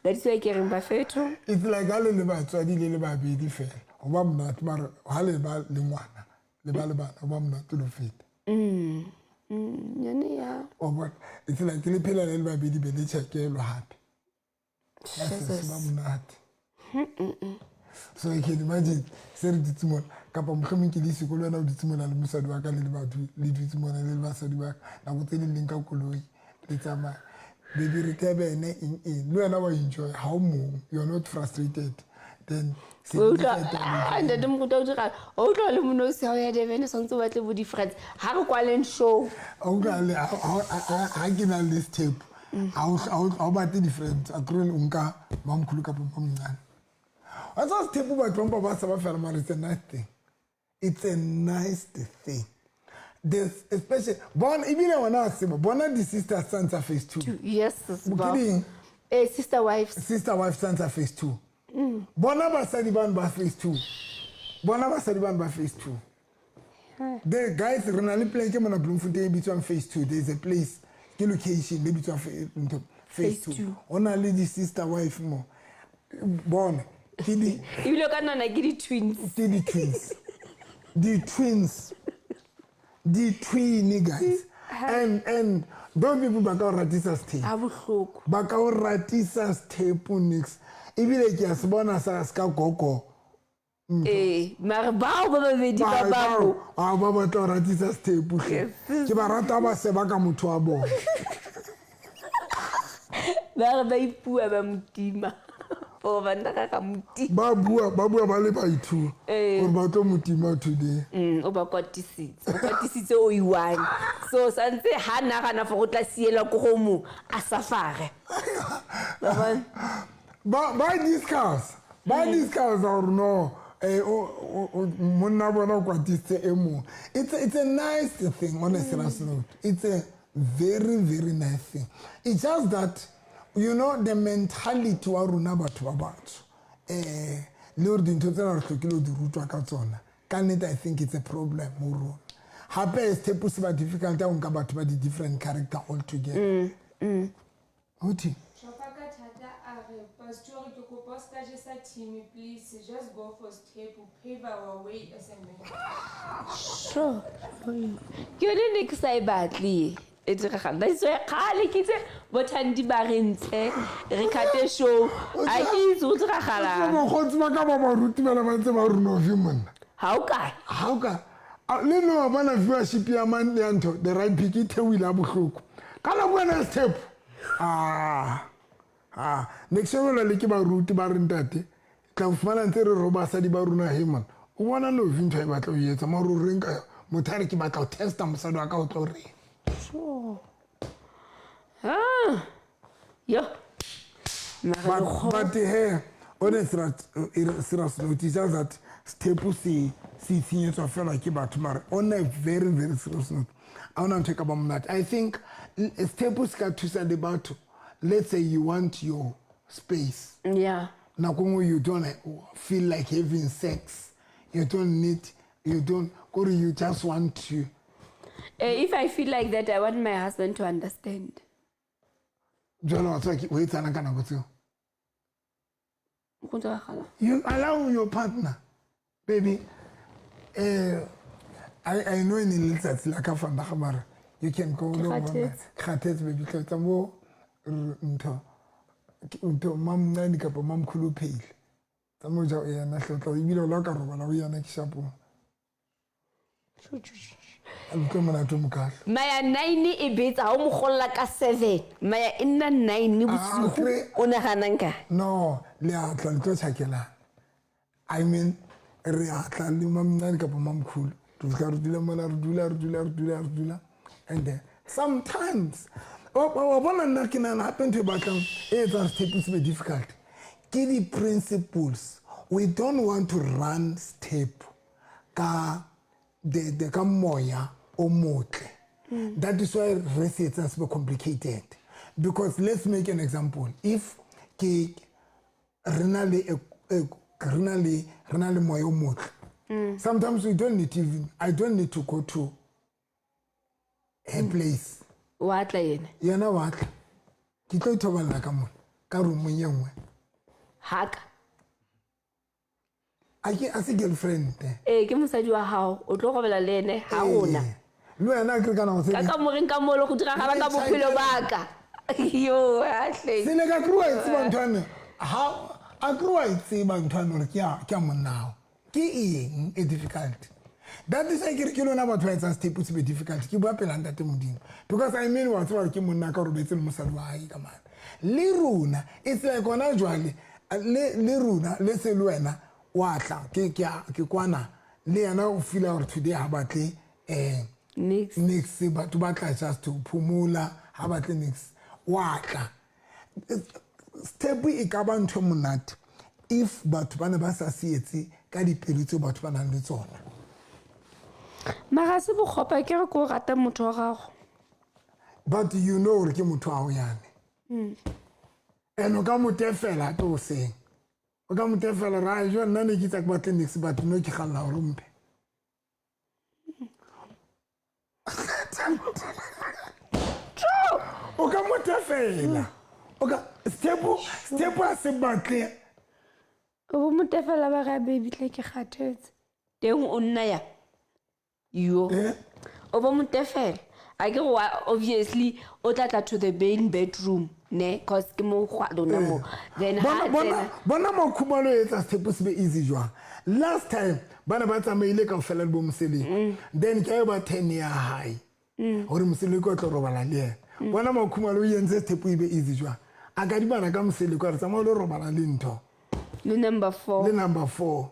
That is why ke reng bafetho. It's like ha le le batswadi le le babedi fela, ho ba monate, mara ha le ba le ngwana, le ba le bana, ho ba monate le ho feta. Yone ya. Wa bona? It's like le phela le le babedi be le tjhakelwa hape. Se ba monate. So you can imagine se re dutse mona, kapa mohlomong ke le sekolo wena o dutse mona le mosadi wa ka le le batho, le dutse mona le le basadi ba ka, nako tse ding le nka koloi le tsamaya, baby re Durban eng eng, le wena wa enjoy, ha o mong, you are not frustrated. Then se O di utlwa, feta ah, ntate Moruti o dira, o utlwa le monosi ha o ya Durban, santse o batle bo di-friends. Ha re kwaleng show. O utlwa le, ha ke na le sethepu, ha o batle di-friends, a kry o nka mamkhulu kapa mamncane. Wa tseba sethepu batho ba mpa ba sa ba fela, mara it's a nice thing. It's a nice thing. There's especially bona ebile wena wa tseba, bona di-sisters tsa ntsa phase 2. Yes, sis, Ke ding? Sister wives. Sister wives tsa ntsa phase 2. Bona basadi bano ba phase 2. Bona basadi bano ba phase 2. The guys, re na le pleke mona Bloemfontein e bitswang phase 2. There is a place, ke location le bitswang ntho, phase Phase 2. two. Ho na le di-sister wife mo. Bona, ke di Ebile o ka nahana ke di-twins. Ke di-twins. Di-twins. Di-twin, guys. And those people ba ka o ratisa sethepu. Ha bohloko. Ba ka o ratisa sethepu nix. Ebile ke a se bona sa se ka gogo. Mare bao ba babedi ba Ba babo. ba batla ho ratisa sethepu hle. Yes. Ke ba rata ba seba ka motho wa bona. Ba re ba ipua ba motima. For banna ga ga motima. Ba bua ba le ba ithu. Hore ba tlo motima today. O ba kwatisitse. O kwatisitse o i-one. So santse ha nagana for go tla siela ko go mo a safare. Ba bona? Ba discuss. Ba discuss or no. O monna bona o kwatisitse e mong. It's a nice thing on a serious note. It's a very, very nice thing. It's just that, you know, the mentality wa rona batho ba batsho, le hore dintho tsena re hlokile ho di rutwa ka tsona. Ka nnete I think it's a problem mo rona. Hape sethepu se ba difficult ha o nka batho ba di-different character all together. Uthi? Chofa ka thata a re, Pastor ke kopa o ska jesa team please, just go for sethepu, pave our way as a man. Sure. Ke yone ne ke sa e batle e diregang. That's why kgale ke itse bo Thandi ba re ntshe re cut show. A ke itse go diragalang. Bakgotsi ba ka ba baruti bana ba ntse ba runofi monna. Ha o kae? Ha o ka le no wa bona viewership ya man ya ntho the right pick e theohile ha bohloko. Ka nako ena sethepu. Ah. Ah, ne ke shebelwa le ke baruti ba re ntate tla o fumana ntse re ro basadi ba rona he man. O bona novi ntho e batla o etsa mare o reng ka motho a re ke batla ho testa mosadi wa ka o tlo reng. Sure. Ah. Yo. Mara But he on a serious note, it's just that sethepu se se itshenyetswa fela ke batho mare on a very very serious note a ona ntho e ka ba monate. I think sethepu se ka thusa le batho. Let's say you want your space. Yeah. Nako nngwe you don't feel like having sex. You don't need, you don't, kore you just want to. If I feel like that, I want my husband to understand. Jwale wa tseba ke o etsana ka nako tseo? Go diragala. You allow your partner, baby. I know in letsatsi la ka fanda ga mara you can go Ke lo bona. kgathetse. Kgathetse baby tla tsa mo ntho ntho mamncane kapa mamkhulu o phehile. Tsa mo ja o yena hlotla ebile o la ka robala o yena ke shapong. A utlwe monate o mokalo. Maya 9 e betsa ha o mo golla ka 7. Maya e nna 9 Ah, bosigo. kry- O naganang ka? No, le a tla le tlo tjhakelana. I mean, re a tla le mamncane kapa mamkhulu. Re fihla re dula mona, re dula, re dula, re dula, re dula. And then sometimes, wa bona nna ke nahana hape ntho e batlang e etsang sethepu se be difficult. Ke di-principles. We don't want to run sethepu ka the ka moya o motle. That is why re se etsang se be complicated. Because let's make an example. If ke re na le re na le moya o motle. Sometimes we don't need even, I don't need to go to her place. Wa tla yena? Yena wa tla. Ke tlo ithoballa ka mona, ka roomong e nngwe. Haka. A ke a se girlfriend. Ke mosadi wa hao, o tlo robala le ene ha rona. Le wena a ke re ka nako tse Ka ding. kamoreng ka molo go diragala ka bophelo ba ka. Yo, ahle. Se le ka kry wa e tseba ntho ane. Ha a kry wa e tseba ntho ane hore ke ya monna hao. Ke eng e difficult? That is why ke re ke lona batho ba etsang sethepu se be difficult. Ke bua pela ntate Modimo. Because I mean wa tseba hore ke monna ka robetse le mosadi wa hae ka mane. Le rona, it's like hona jwale, le rona, le se le wena, wa tla, ke kwana, le yena o feel-a hore today ha batle, Nix. nix, batho ba tla just to phomola, ha batle nix. Wa tla. Sethepu e ka ba ntho e monate if batho ba ne ba sa se etse ka dipelo tseo batho ba nang le tsona. Mara se bokgopa ke re ko rata motho wa gago. But you know hore ke motho wa hao yane. And o ka mo tefela hape hoseng. O ka mo tefela ra jo nna ne ke itse ha ke batle nix but no ke kgalla hore o mphe. O ka mo tefela. O ka sethepu a se batle. O bo mo tefela ba re baby tle ke kgathetse. Teng o nna ya. Yo. Eh? O bo mo tefela. A ke re wa obviously o tla tla to the main bedroom ne cause ke mo gwa lona mo. Then ha tsena Bona Makhumalo e etsa sethepu se be easy jwang. Last time ba ne ba tsamaile kaofela le bo Moseleng. Then ke ba 10 ya hae. Hore Moseleng o tlo robala le yena. Bona Makhumalo o entse sethepu e be easy jwang. A ka dibana ka Moseleng a re tsamaya o lo robala le ntho. Le number 4. Le number 4.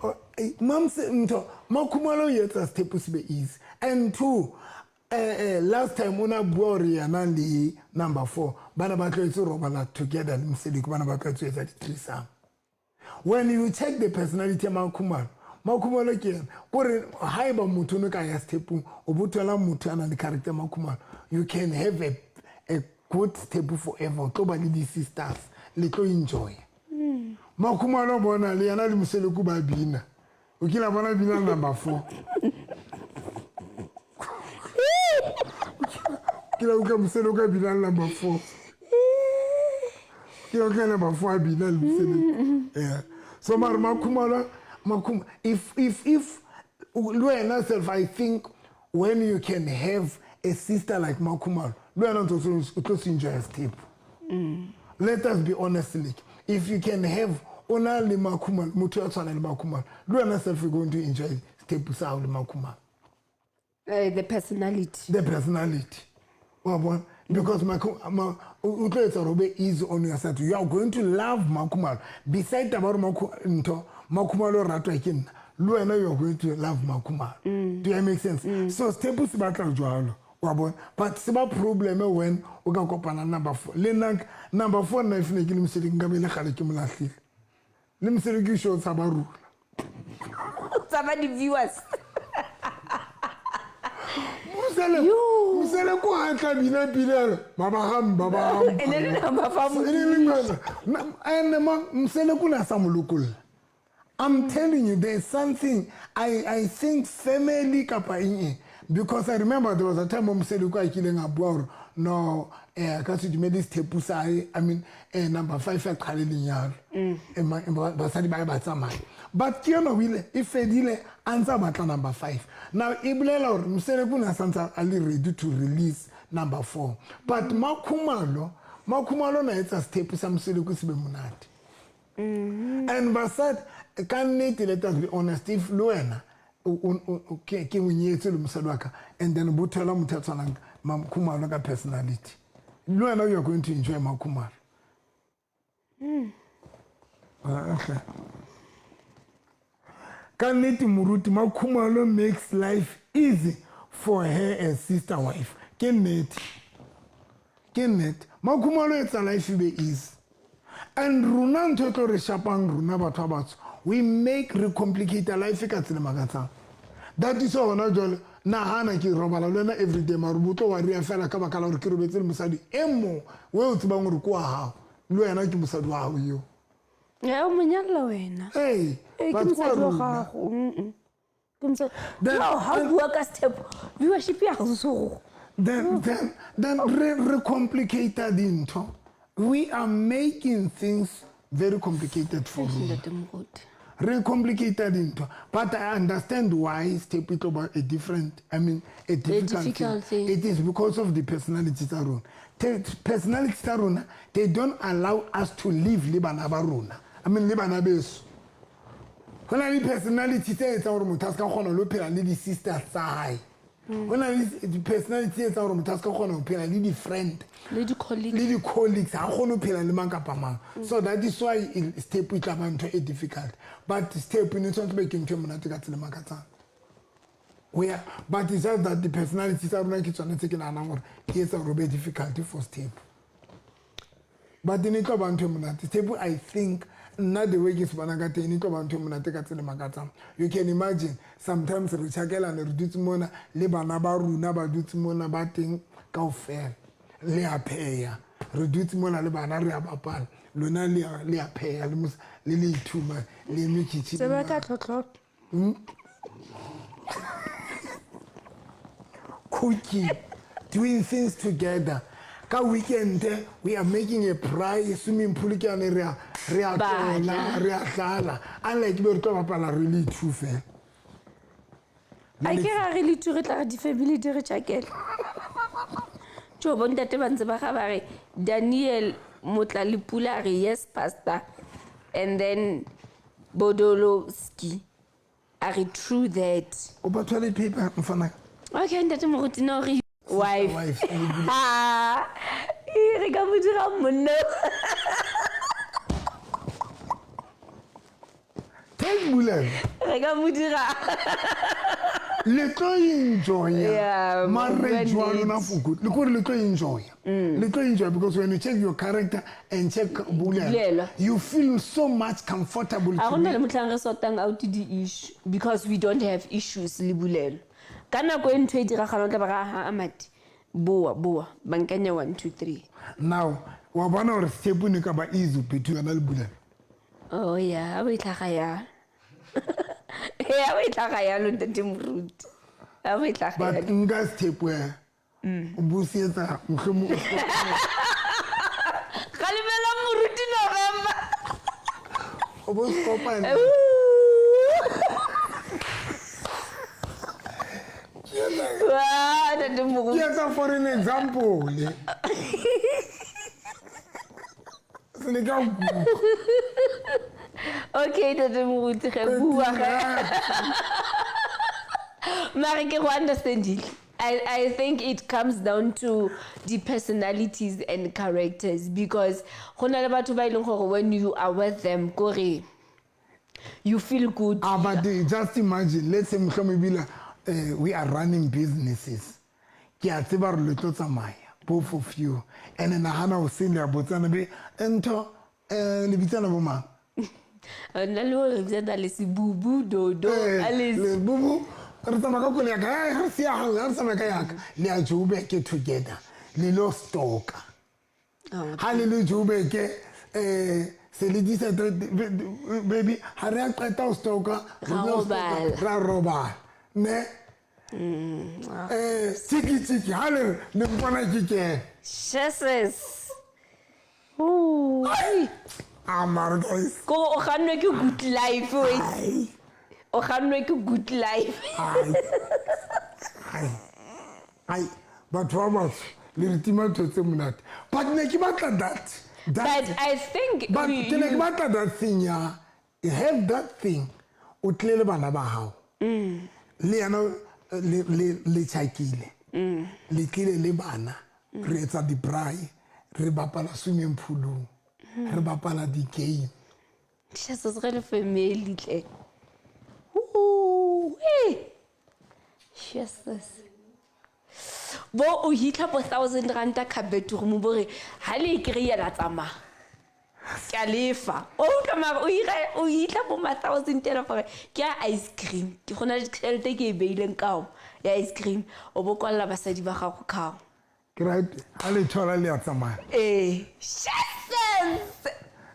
Oh, Mamse ntho Makhumalo o etsa sethepu se be easy. And two, last time o na bua hore yena le number 4 ba ne ba tlwaetse ho robala together le Moseleng, ba ne ba tlwaetse ho etsa di-threesome. When you check the personality ya Makhumalo, Makhumalo ke yena kore haeba motho o ne ka ya sethepung o bo thola motho a nang le character ya Makhumalo, you can have a good sethepu forever. O tlo ba le di-sisters, le tlo enjoy. Makhumalo bona le yena le Moseleko ba bina. O kile a bona bina number 4. Ke la utlwa Mosele ka bina number 4. Ke la utlwa number 4 a bina le Mosele. Yeah. So mare Makhumalo, if le wena self, I think when you can have a sister like Makhumalo, le wena o tlo se enjoy step. Let us be honest, like, if you can have ona le Makhumalo, motho ya tshwana le Makhumalo, le wena self you're going to enjoy step sa hao le Makhumalo. The personality. The personality. Wa bona? Because o tlo etsa hore o be easy on your side. You are going to love Makhumalo. Beside taba hore ntho, Makhumalo o ratwa ke nna. Le wena you are going to love Makhumalo. Do you make sense? So step se batla jwalo. Wa bona? But se ba problem when o ka kopana number 4. Le nna number 4 nna if ne ke le Mosele nka be le kgale ke mo lahlile. Le Mosele ke show tsa ba rula. Tsa ba di-viewers. Mosele, Yo. Mosele ko ha tla bina pina, ba ba ham, ba ba ham. Ene le number four mo Ene le ngwana. Ene ma, Mosele ko na sa mo lokolla. I'm telling you, there's something, I think family kapa eng eng. Because I remember there was a time when Mosele ko a kileng a bua hore, no, ka se dumele sethepu sa hae, I mean, number 5 ya qhale lenyalo. Basadi ba e ba tsamaya. But ke yona o ile, e fedile, a ntse a batla number 5. Now, e bolela hore Mosele ko na santse a le ready to release number 4. But Makhumalo na etsa sethepu sa Mosele ko se be monate. And basadi, ka nnete, let us be honest, if le wena ke o nyetse le mosadi wa ka, and then bo thola motho a tshwanang Makhumalo ka personality, le wena you are going to enjoy Makhumalo. Okay. Ka nnete moruti, Makhumalo makes life easy for her as sister wife. Ke nnete. Ke nnete. Makhumalo etsa life e be easy. And rona ntho e tlo re shapang rona batho ba batsho, we make re complicate life ka tsela makatsang. That is why hona jwale nahana ke robala le wena everyday, mare o tlo wa ria fela ka baka la hore ke robetse le mosadi e mong we o tsebang hore ke wa hao, le wena ke mosadi wa hao eo. Ya, o mo nyalla wena. Ee, Ee, ke batho ba mosadi wa rona. gago. Ke mosadi. Then- No, ha o bua ka step, viewership ya gago so. Then re complicate dintho. We are making things very complicated for rona. Ntate Moruti. Re complicate dintho. But I understand why step it about a different, I mean, a difficult, difficult thing. thing. It is because of the personality tsa rona. Personality tsa rona, they don't allow us to live le bana ba rona. I mean, le bana beso. Ho na le personality tse etsang hore motho a ska kgona le ho phela le di-sisters tsa hae. Ho na le di-personality tse etsang hore motho a ska kgona ho phela le di-friend. Le di-colleagues. Le di-colleagues, ha kgone ho phela le mang kapa mang. So that is why step e tla ba ntho e difficult. But step e ne tshwanetse be ke ntho e monate ka tsela e makatsang. Yeah, but it's just that the personality tsa rona ke tsone tse ke nahanang hore di etsa hore ho be difficult for step. But e ne tlo ba ntho e monate. Step, I think, nna the way ke se bonang ka teng, e ne tlo ba ntho e monate ka tsela e makatsang. You can imagine, sometimes re tjhakelane, re dutse mona, le bana ba rona ba dutse mona ba teng kaofela. Le a pheha. Re dutse mona le bana re a bapala. Lona le a pheha, le mos-, le le ithuma, le eme kitchen. Tseba ka tlhotlho. Cooking, doing things together. Ka weekend, we are making a braai, swimming pool ke yone re a Bana. tlola, re a tlala. Unlike be re tlo bapala re le two fela. A ke ra re le two, re tla re di-family di re tjhakele. Tjo, bo ntate ba ntse ba ga ba re, Daniel Motlalepula a re, yes, pastor. And then Bodolowski a re, true that. O ba toilet paper, mfana. Okay, ntate Moruti, no re wife. Wife. Ah, e re ka mo dira monna. Take Bulelo. Re ka mo dira. Le tlo enjoy-a Yeah, marriage wa when lona it's for good. Le kore le tlo enjoy-a. Le tlo enjoy because when you check your character and check Bulelo, Bulelo. you feel so much comfortable. A to gona be le motlhang re sortang out di-issue because we don't have issues le Bulelo. Ka nako e ntho e diragalang, o tla ba re, aha, Amati, boa, boa, bankanya 1, 2, 3. Now, wa bona hore step ne ka ba easy between wena le Bulelo. Oh yeah, ha o e tlhaga ya. Ya o e tlaga yalo ntate moruti, ya o e tlaga But yalo. nka step where o busetsa mohlomong Galemela moruti November. O bo se kopana. Wa ntate Ke moruti. etsa for an example. Se ne ka nkutlwa. Okay ntate moruti, ge bua ge. Mare ke go understandile. I think it comes down to the personalities and characters, because go na le batho ba e leng gore when you are with them, kore you feel good. Ah, but just imagine, let's say mohlomong ebile we are running businesses. Ke a tseba re le tlo tsamaya, both of you. And nahana hoseng le a botsana be ntho le bitsana bo mang? Nna le gore bitsana le sebubu dodo Alice. Le bubu re tsamaya ka koloi ya ka, re sia hao, ha re tsamaya ka yaka. Le ya Joburg together. Le lo stoka. Oh. Ha le le Joburg, se le disa baby, ha re a qeta ho stoka, re Ra tlo stoka, robala. ra robala. Ne? Tiki tiki, ha le re, le mpona ke kene. Jesus. Ooh. Ah, mara guys. Ko o gannwe ke good life wait. O gannwe ke good life. Ai. Ai. Ai, batho ba batsho, le re tima ntho tse monate. But ne ke batla that. That But I think But ke ne ke batla that thing ya have that thing, o tlile le bana ba hao. Le yena le tjhakile. Le tlile le bana, re etsa di-braai, re bapala swimming pool-ong, re bapala di-game. Jesus, re le family tle. Ooh, eh. Jesus. Bo o hitlha bo 1000 ranta ka bedroom, bo re ha le e kry-a la tsamaya. Ke a lefa. O utlwa mara o hitlha bo ma 1000 ela gore ke ya ice cream. Ke gona le tšhelete ke e beileng kao ya ice cream. O bo kwalla basadi ba gago kao. Ke right, ha le thola le a tsamaya. Ee. Jesus.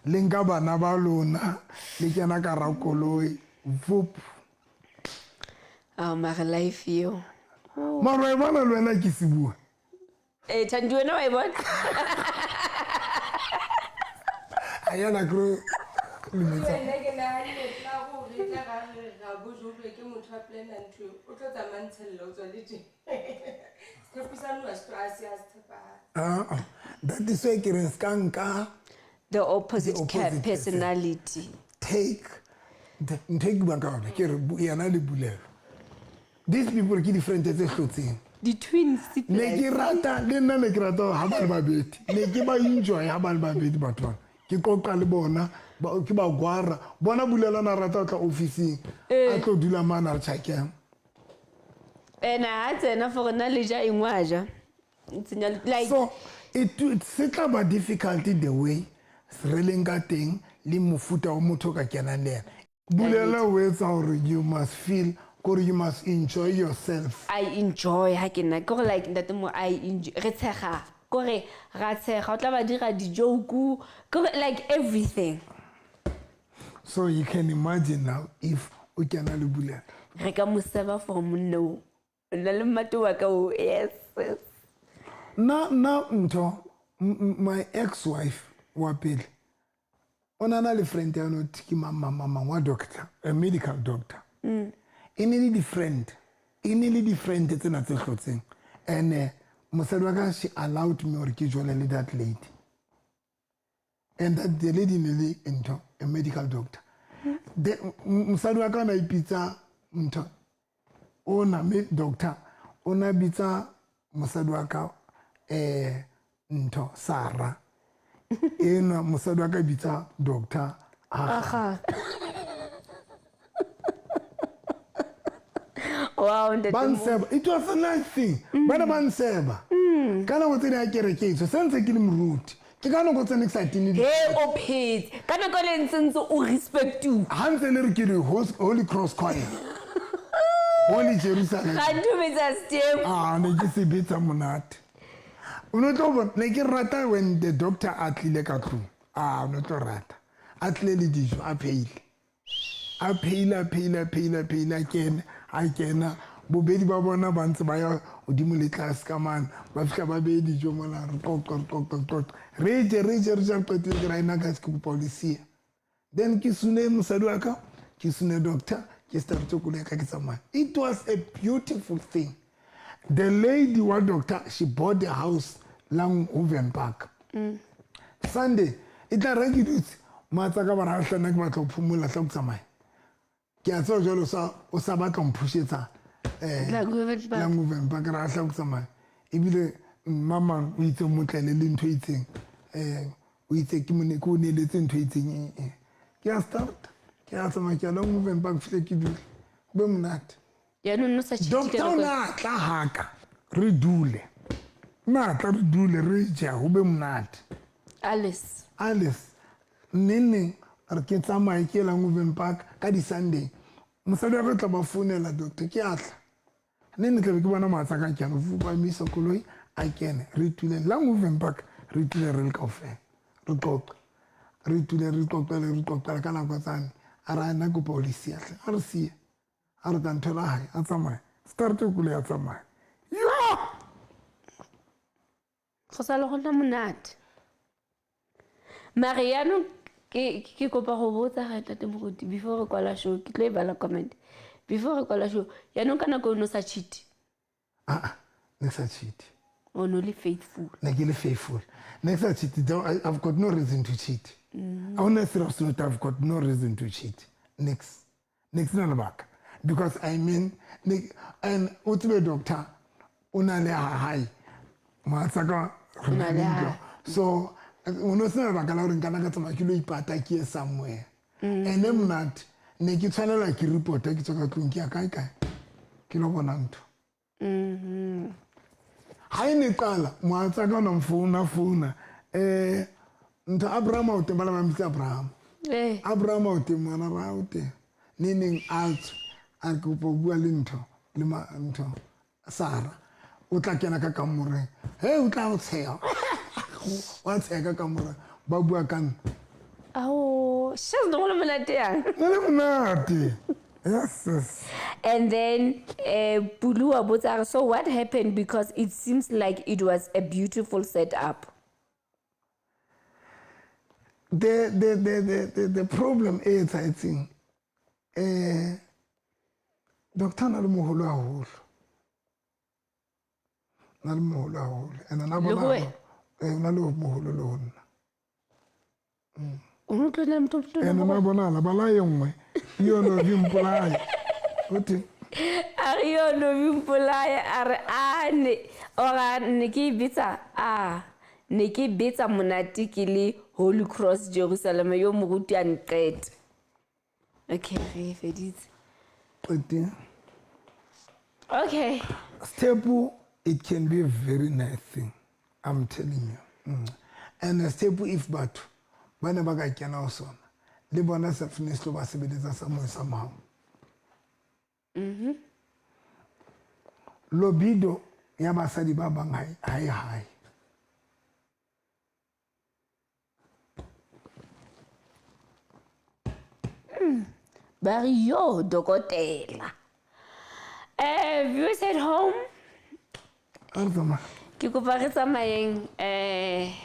Le nka bana ba lona, le kena ka hara koloi, vop. Ah, mara life eo. Mara wa e bona le wena ke se bua. Eh, Thandi wena wa e bona? A yana ke re lumetsa. Nna ke nahanne tla gore tla ra re ra bo Joburg, ke motho a plana ntho eo, o tlo tsamaya ntshella o tswa le teng. Tshepisano ha se tlo- ha se ha se tshepahale. Ah, ah. That is why ke re se ka nka The opposite, The opposite person. personality. Take ntho e ke buang ka yona, ke re yena le Bulelo. These people ke di-friend tse hlotseng. The twins. Ne ke rata le nna, ne ke rata ha ba le babedi, ne ke ba enjoy ha ba le babedi batho bana. Ke qoqa le bona, ke ba gwara bona. Bulelo na rata ho tla officing, a tlo dula mane a re tjhakeng. Ena ha tsena for nna le ja eng wa ja. Tsenya like So it se tla ba difficult the way re leng ka teng le mofuta wa motho o ka kenang le ena. Bulela o etsa hore you must feel kore you must enjoy yourself. I enjoy ha ke nna ke gore like ntate mo I enjoy re tshega, kore ra tshega, o tla ba dira di-joke, kore like everything. So you can imagine now if o kena le Bulela. Re ka mo seba for monna o nna le mmate wa ka o, yes. Nna ntho my ex wife wa pele o na na le friend ya no ke mang mang mang mang wa doctor, a medical doctor. E ne le di-friend, e ne le di-friend tsena tse hlotseng. And mosadi wa ka, she allowed me hore ke jole le that lady, and that the lady ne le ntho a medical doctor. Mosadi wa ka o na ipitsa ntho ona me doctor, o na bitsa mosadi wa ka ntho Sara, enwa mosadi wa ka bitsa doctor Aga. Aga. Wow, ntate Ba Mo. nseba. It was a nice thing. Ba ne ba nseba ka nako tse di a kereketso sentse ke le moruti, ke ka nako tse ne ke sa tene He o phetse ka nako le ntse ntse o respectuwa. Ha ntse le re ke di Holy Cross Choir, Holy Jerusalem. Ga ntumetsa step. Ah, ne ke sebetsa monate. O ne tlo bona ne ke rata when the doctor a tlile ka tlung. Ah, o ne tlo rata a tlile le dijo a pheile. A pheile, a pheile, a pheile, a pheile, a kene, a kena. Bobedi ba bona ba ntse ba ya godimo le tlase ka mane, ba fitlha ba beye dijo mola, re qoqa, re qoqa, re qoqa, re je, re je, re je, re qetile, ke ra ena ka se ke kopa o le siya. Then ke sune mosadi wa ka, ke sune doctor, ke starte koloi ya ka, ke tsamaya. It was a beautiful thing. The lady wa doctor, she bought the house Langhoven Park. Sunday e tla re ke dutse mohatsa ka ba ra hlana, ke batla ho phomola, tla ke tsamaye. Ke a tseba jwale o sa batla ho mphušetsa Langhoven Park. Langhoven Park, ra tla ke tsamaya. Ebile mmamang o itse motlele le ntho e itseng, o itse ke mone ke o neletse ntho e itseng, e. Ke a start, ke a tsamaya, ke a Langhoven Park, fihle ke dule, ho be monate. Jaanong no sa cheat-e ka Doctor o nako ne a tla haka, re dule. Na tla re dule, re ja, ho be monate. Alice. Alice, neng neng re ke tsamaye ke ye Langhoven Park ka di-Sunday. Mosadi wa ka o tla ba founela, doctor, ke a tla. Neng ne tlabe ke bona mohatsa ka kena, o ba emisa koloi, a kene, re tule Langhoven Park, re tule re le kaofela, re qoqe. Re tule, re qoqele, re qoqele ka nako tsane. A re, nna kopa o le siya hle. A re siya. A re tla nthola hae, a tsamaye. Starte koloi a tsamaye. Yo! Go sa le go nna monate. Mare yaanong ke kopa go botsa ga ntate Moruti before re kwala show, ke tlo e bala comment. Before re kwala show, yaanong ka nako o ne o sa cheat? Ah, ne sa cheat. O ne o le faithful. Ne ke le faithful. Ne sa cheat. I've got no reason to cheat. On a serious note, I've got no reason to cheat. Next. Next na lebaka. Because I mean, and o tsebe doctor, o na le ha hae. Mohatsa ka re na le ntlo. So, o no sena lebaka la hore nka na ka tsamaya ke lo ipata ke ye somewhere. Ene monate, ne ke tshwanela ke report-a ke tswa ka tlung ke ya kae kae. Ke lo bona ntho. Ha e ne qala, mohatsa ka ona mfouna, founa. Ntho Abraham o teng, ba le ba mitsa Abraham. Abraham o teng, ngwana ra o teng. Ne neng a tswe, a re ke kopa ho bua le ntho, le ma ntho, Sarah. O tla kena ka kamoreng. Hey, o tla o tsheha. Wa tsheha ka kamoreng. Ba bua ka nna. Ao, shes no le monate yang? Ne le monate. Yes, yes. And then Pulu wa botsa, so what happened? Because it seems like it was a beautiful setup. The problem e etsahetseng, doctor na le moholo haholo. Na le moholo haholo. And na Le bona ho wena? Na le moholo le ho nna. O no tlo nna motho o motona And mo na go- bonahala, bala e nngwe, yona o mpolaya. O teng? A re yona o mpolaya, a re, a ne, ora ne ke e bitsa, a, ne ke betsa monate ke le Holy Cross Jerusalem, yo moruti a nqete. Okay, re e feditse. Qete. Okay. Step, it can be a very nice thing. I'm telling you. And a step, if batho ba ne ba ka kena ho sona, le bona selfness tlo ba sebeletsa somewhere somehow. Libido ya basadi ba bang ha e high. Ba re yo dokotela. Viewers at home, A re tsamaya. Ke kopa re tsamayeng,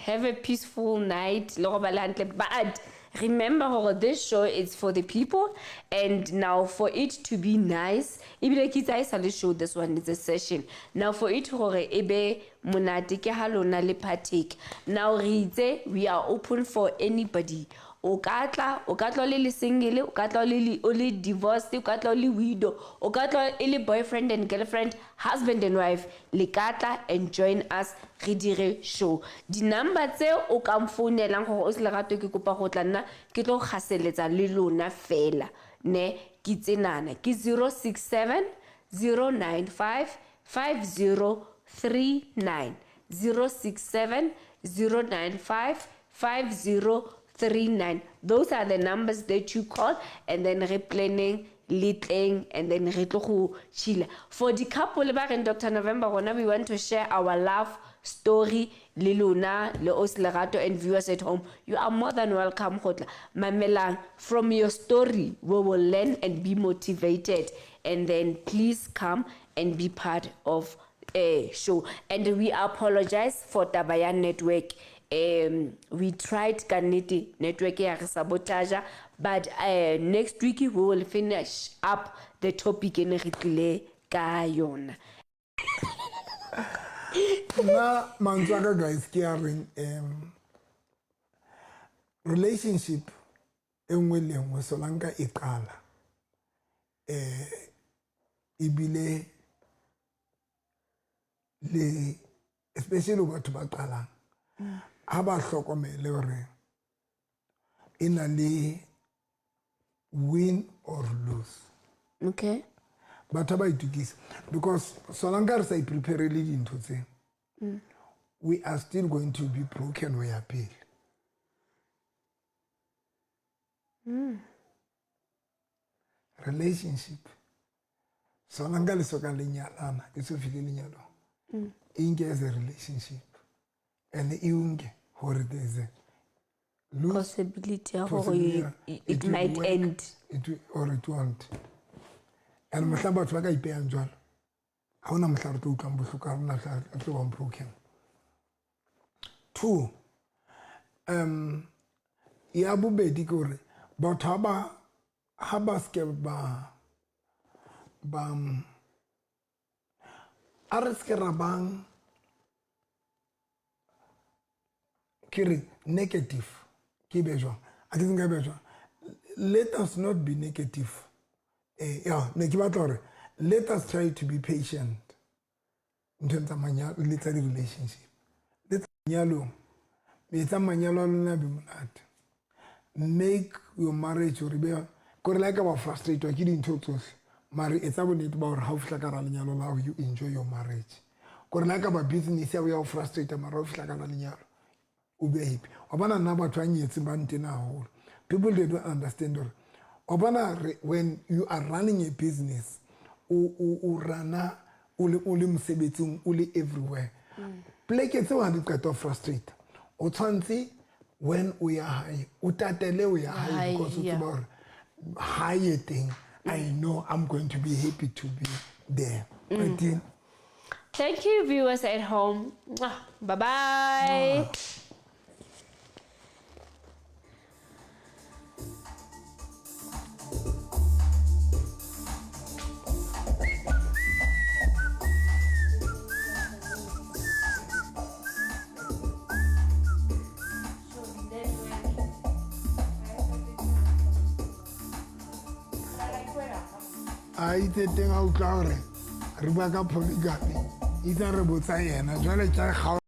have a peaceful night, le go ba le hantle. But remember hore this show is for the people, and now for it to be nice, ebile ke itse ha e sa le show, this one is a session. Now for it hore e be monate ke ha lona le partake. Now re itse we are open for anybody. O ka tla, o ka tla o le single, o ka tla o le, o le divorced, o ka tla o le widow, o ka tla e le boyfriend and girlfriend, husband and wife, le ka tla and join us re dire show. Di-number tse o ka mfounelang gore o se Lerato ke kopa go tla nna ke tlo gaseletsa le lona fela, ne ke tsenana ke 067 095 5039, 067 095 5039. Those are the numbers that you call, and then re planning Le tleng and then re tlo go chilla. For the couple ba reng Dr. November rona, we want to share our love story le lona le os Lerato and viewers at home, you are more than welcome go tla. Mamelang, from your story we will learn and be motivated, and then please come and be part of a show. And we apologize for taba ya network. We tried ka nnete, network ya re sabotage, but next week we will finish up the topic e ne re tlile ka yona. Nna mantswe a ka, guys, ke a reng relationship e nngwe le nngwe solanka e qala, ebile le especially batho ba qalang, ha ba hlokomele hore e na le win or lose. Batho ba itukisa, because solanka re sa ipreparele dintho tse, we are still going to be broken ho ya pele. Relationship solanka le soka le nyalana, e so fihle lenyalong, e nke as a relationship and e nke hore there's a lose possibility ya gore possibility it will might work, end. It will, or it won't. And mohla batho ba ka ipeyang jwalo, ha hona mohla re tlo utlwang bohloko, ha hona mohla re tlo bang broken. Two, ya bobedi ke hore batho ha ba ske ba a re ske ra bang, ke re negative, ke be jwang, a ke nka be jwang, let us not be negative. Ya ne ke batla hore let us try to be patient nthong tsa manyalo le tsa di-relationship le tsa manyalong. Etsa manyalo a lona be monate. Make your marriage hore be kore la ka ba frustratewa ke dintho tsohle, mare etsa bonnete ba hore ha o fihla ka hara lenyalo la hao, you enjoy your marriage. Kore la ka ba business ya ho frustrate, mara ha o fihla ka hara lenyalo o be happy. Wa bona, nna batho ba nyetseng ba ntena haholo. People, they don't understand hore, wa bona, when you are running a business, o runa o le mosebetsing, o le everywhere, pleke tseo ha di qeta ho frustrate, o tshwanetse when o ya hae, o tatele o ya hae, Hae, because o tseba hore hae teng, I know I'm going to be happy to be there. Qetile. Thank you, viewers at home. Bye bye. A itse teng a utlwa gore re bua ka polygamy, itse re botsa yena jwale ke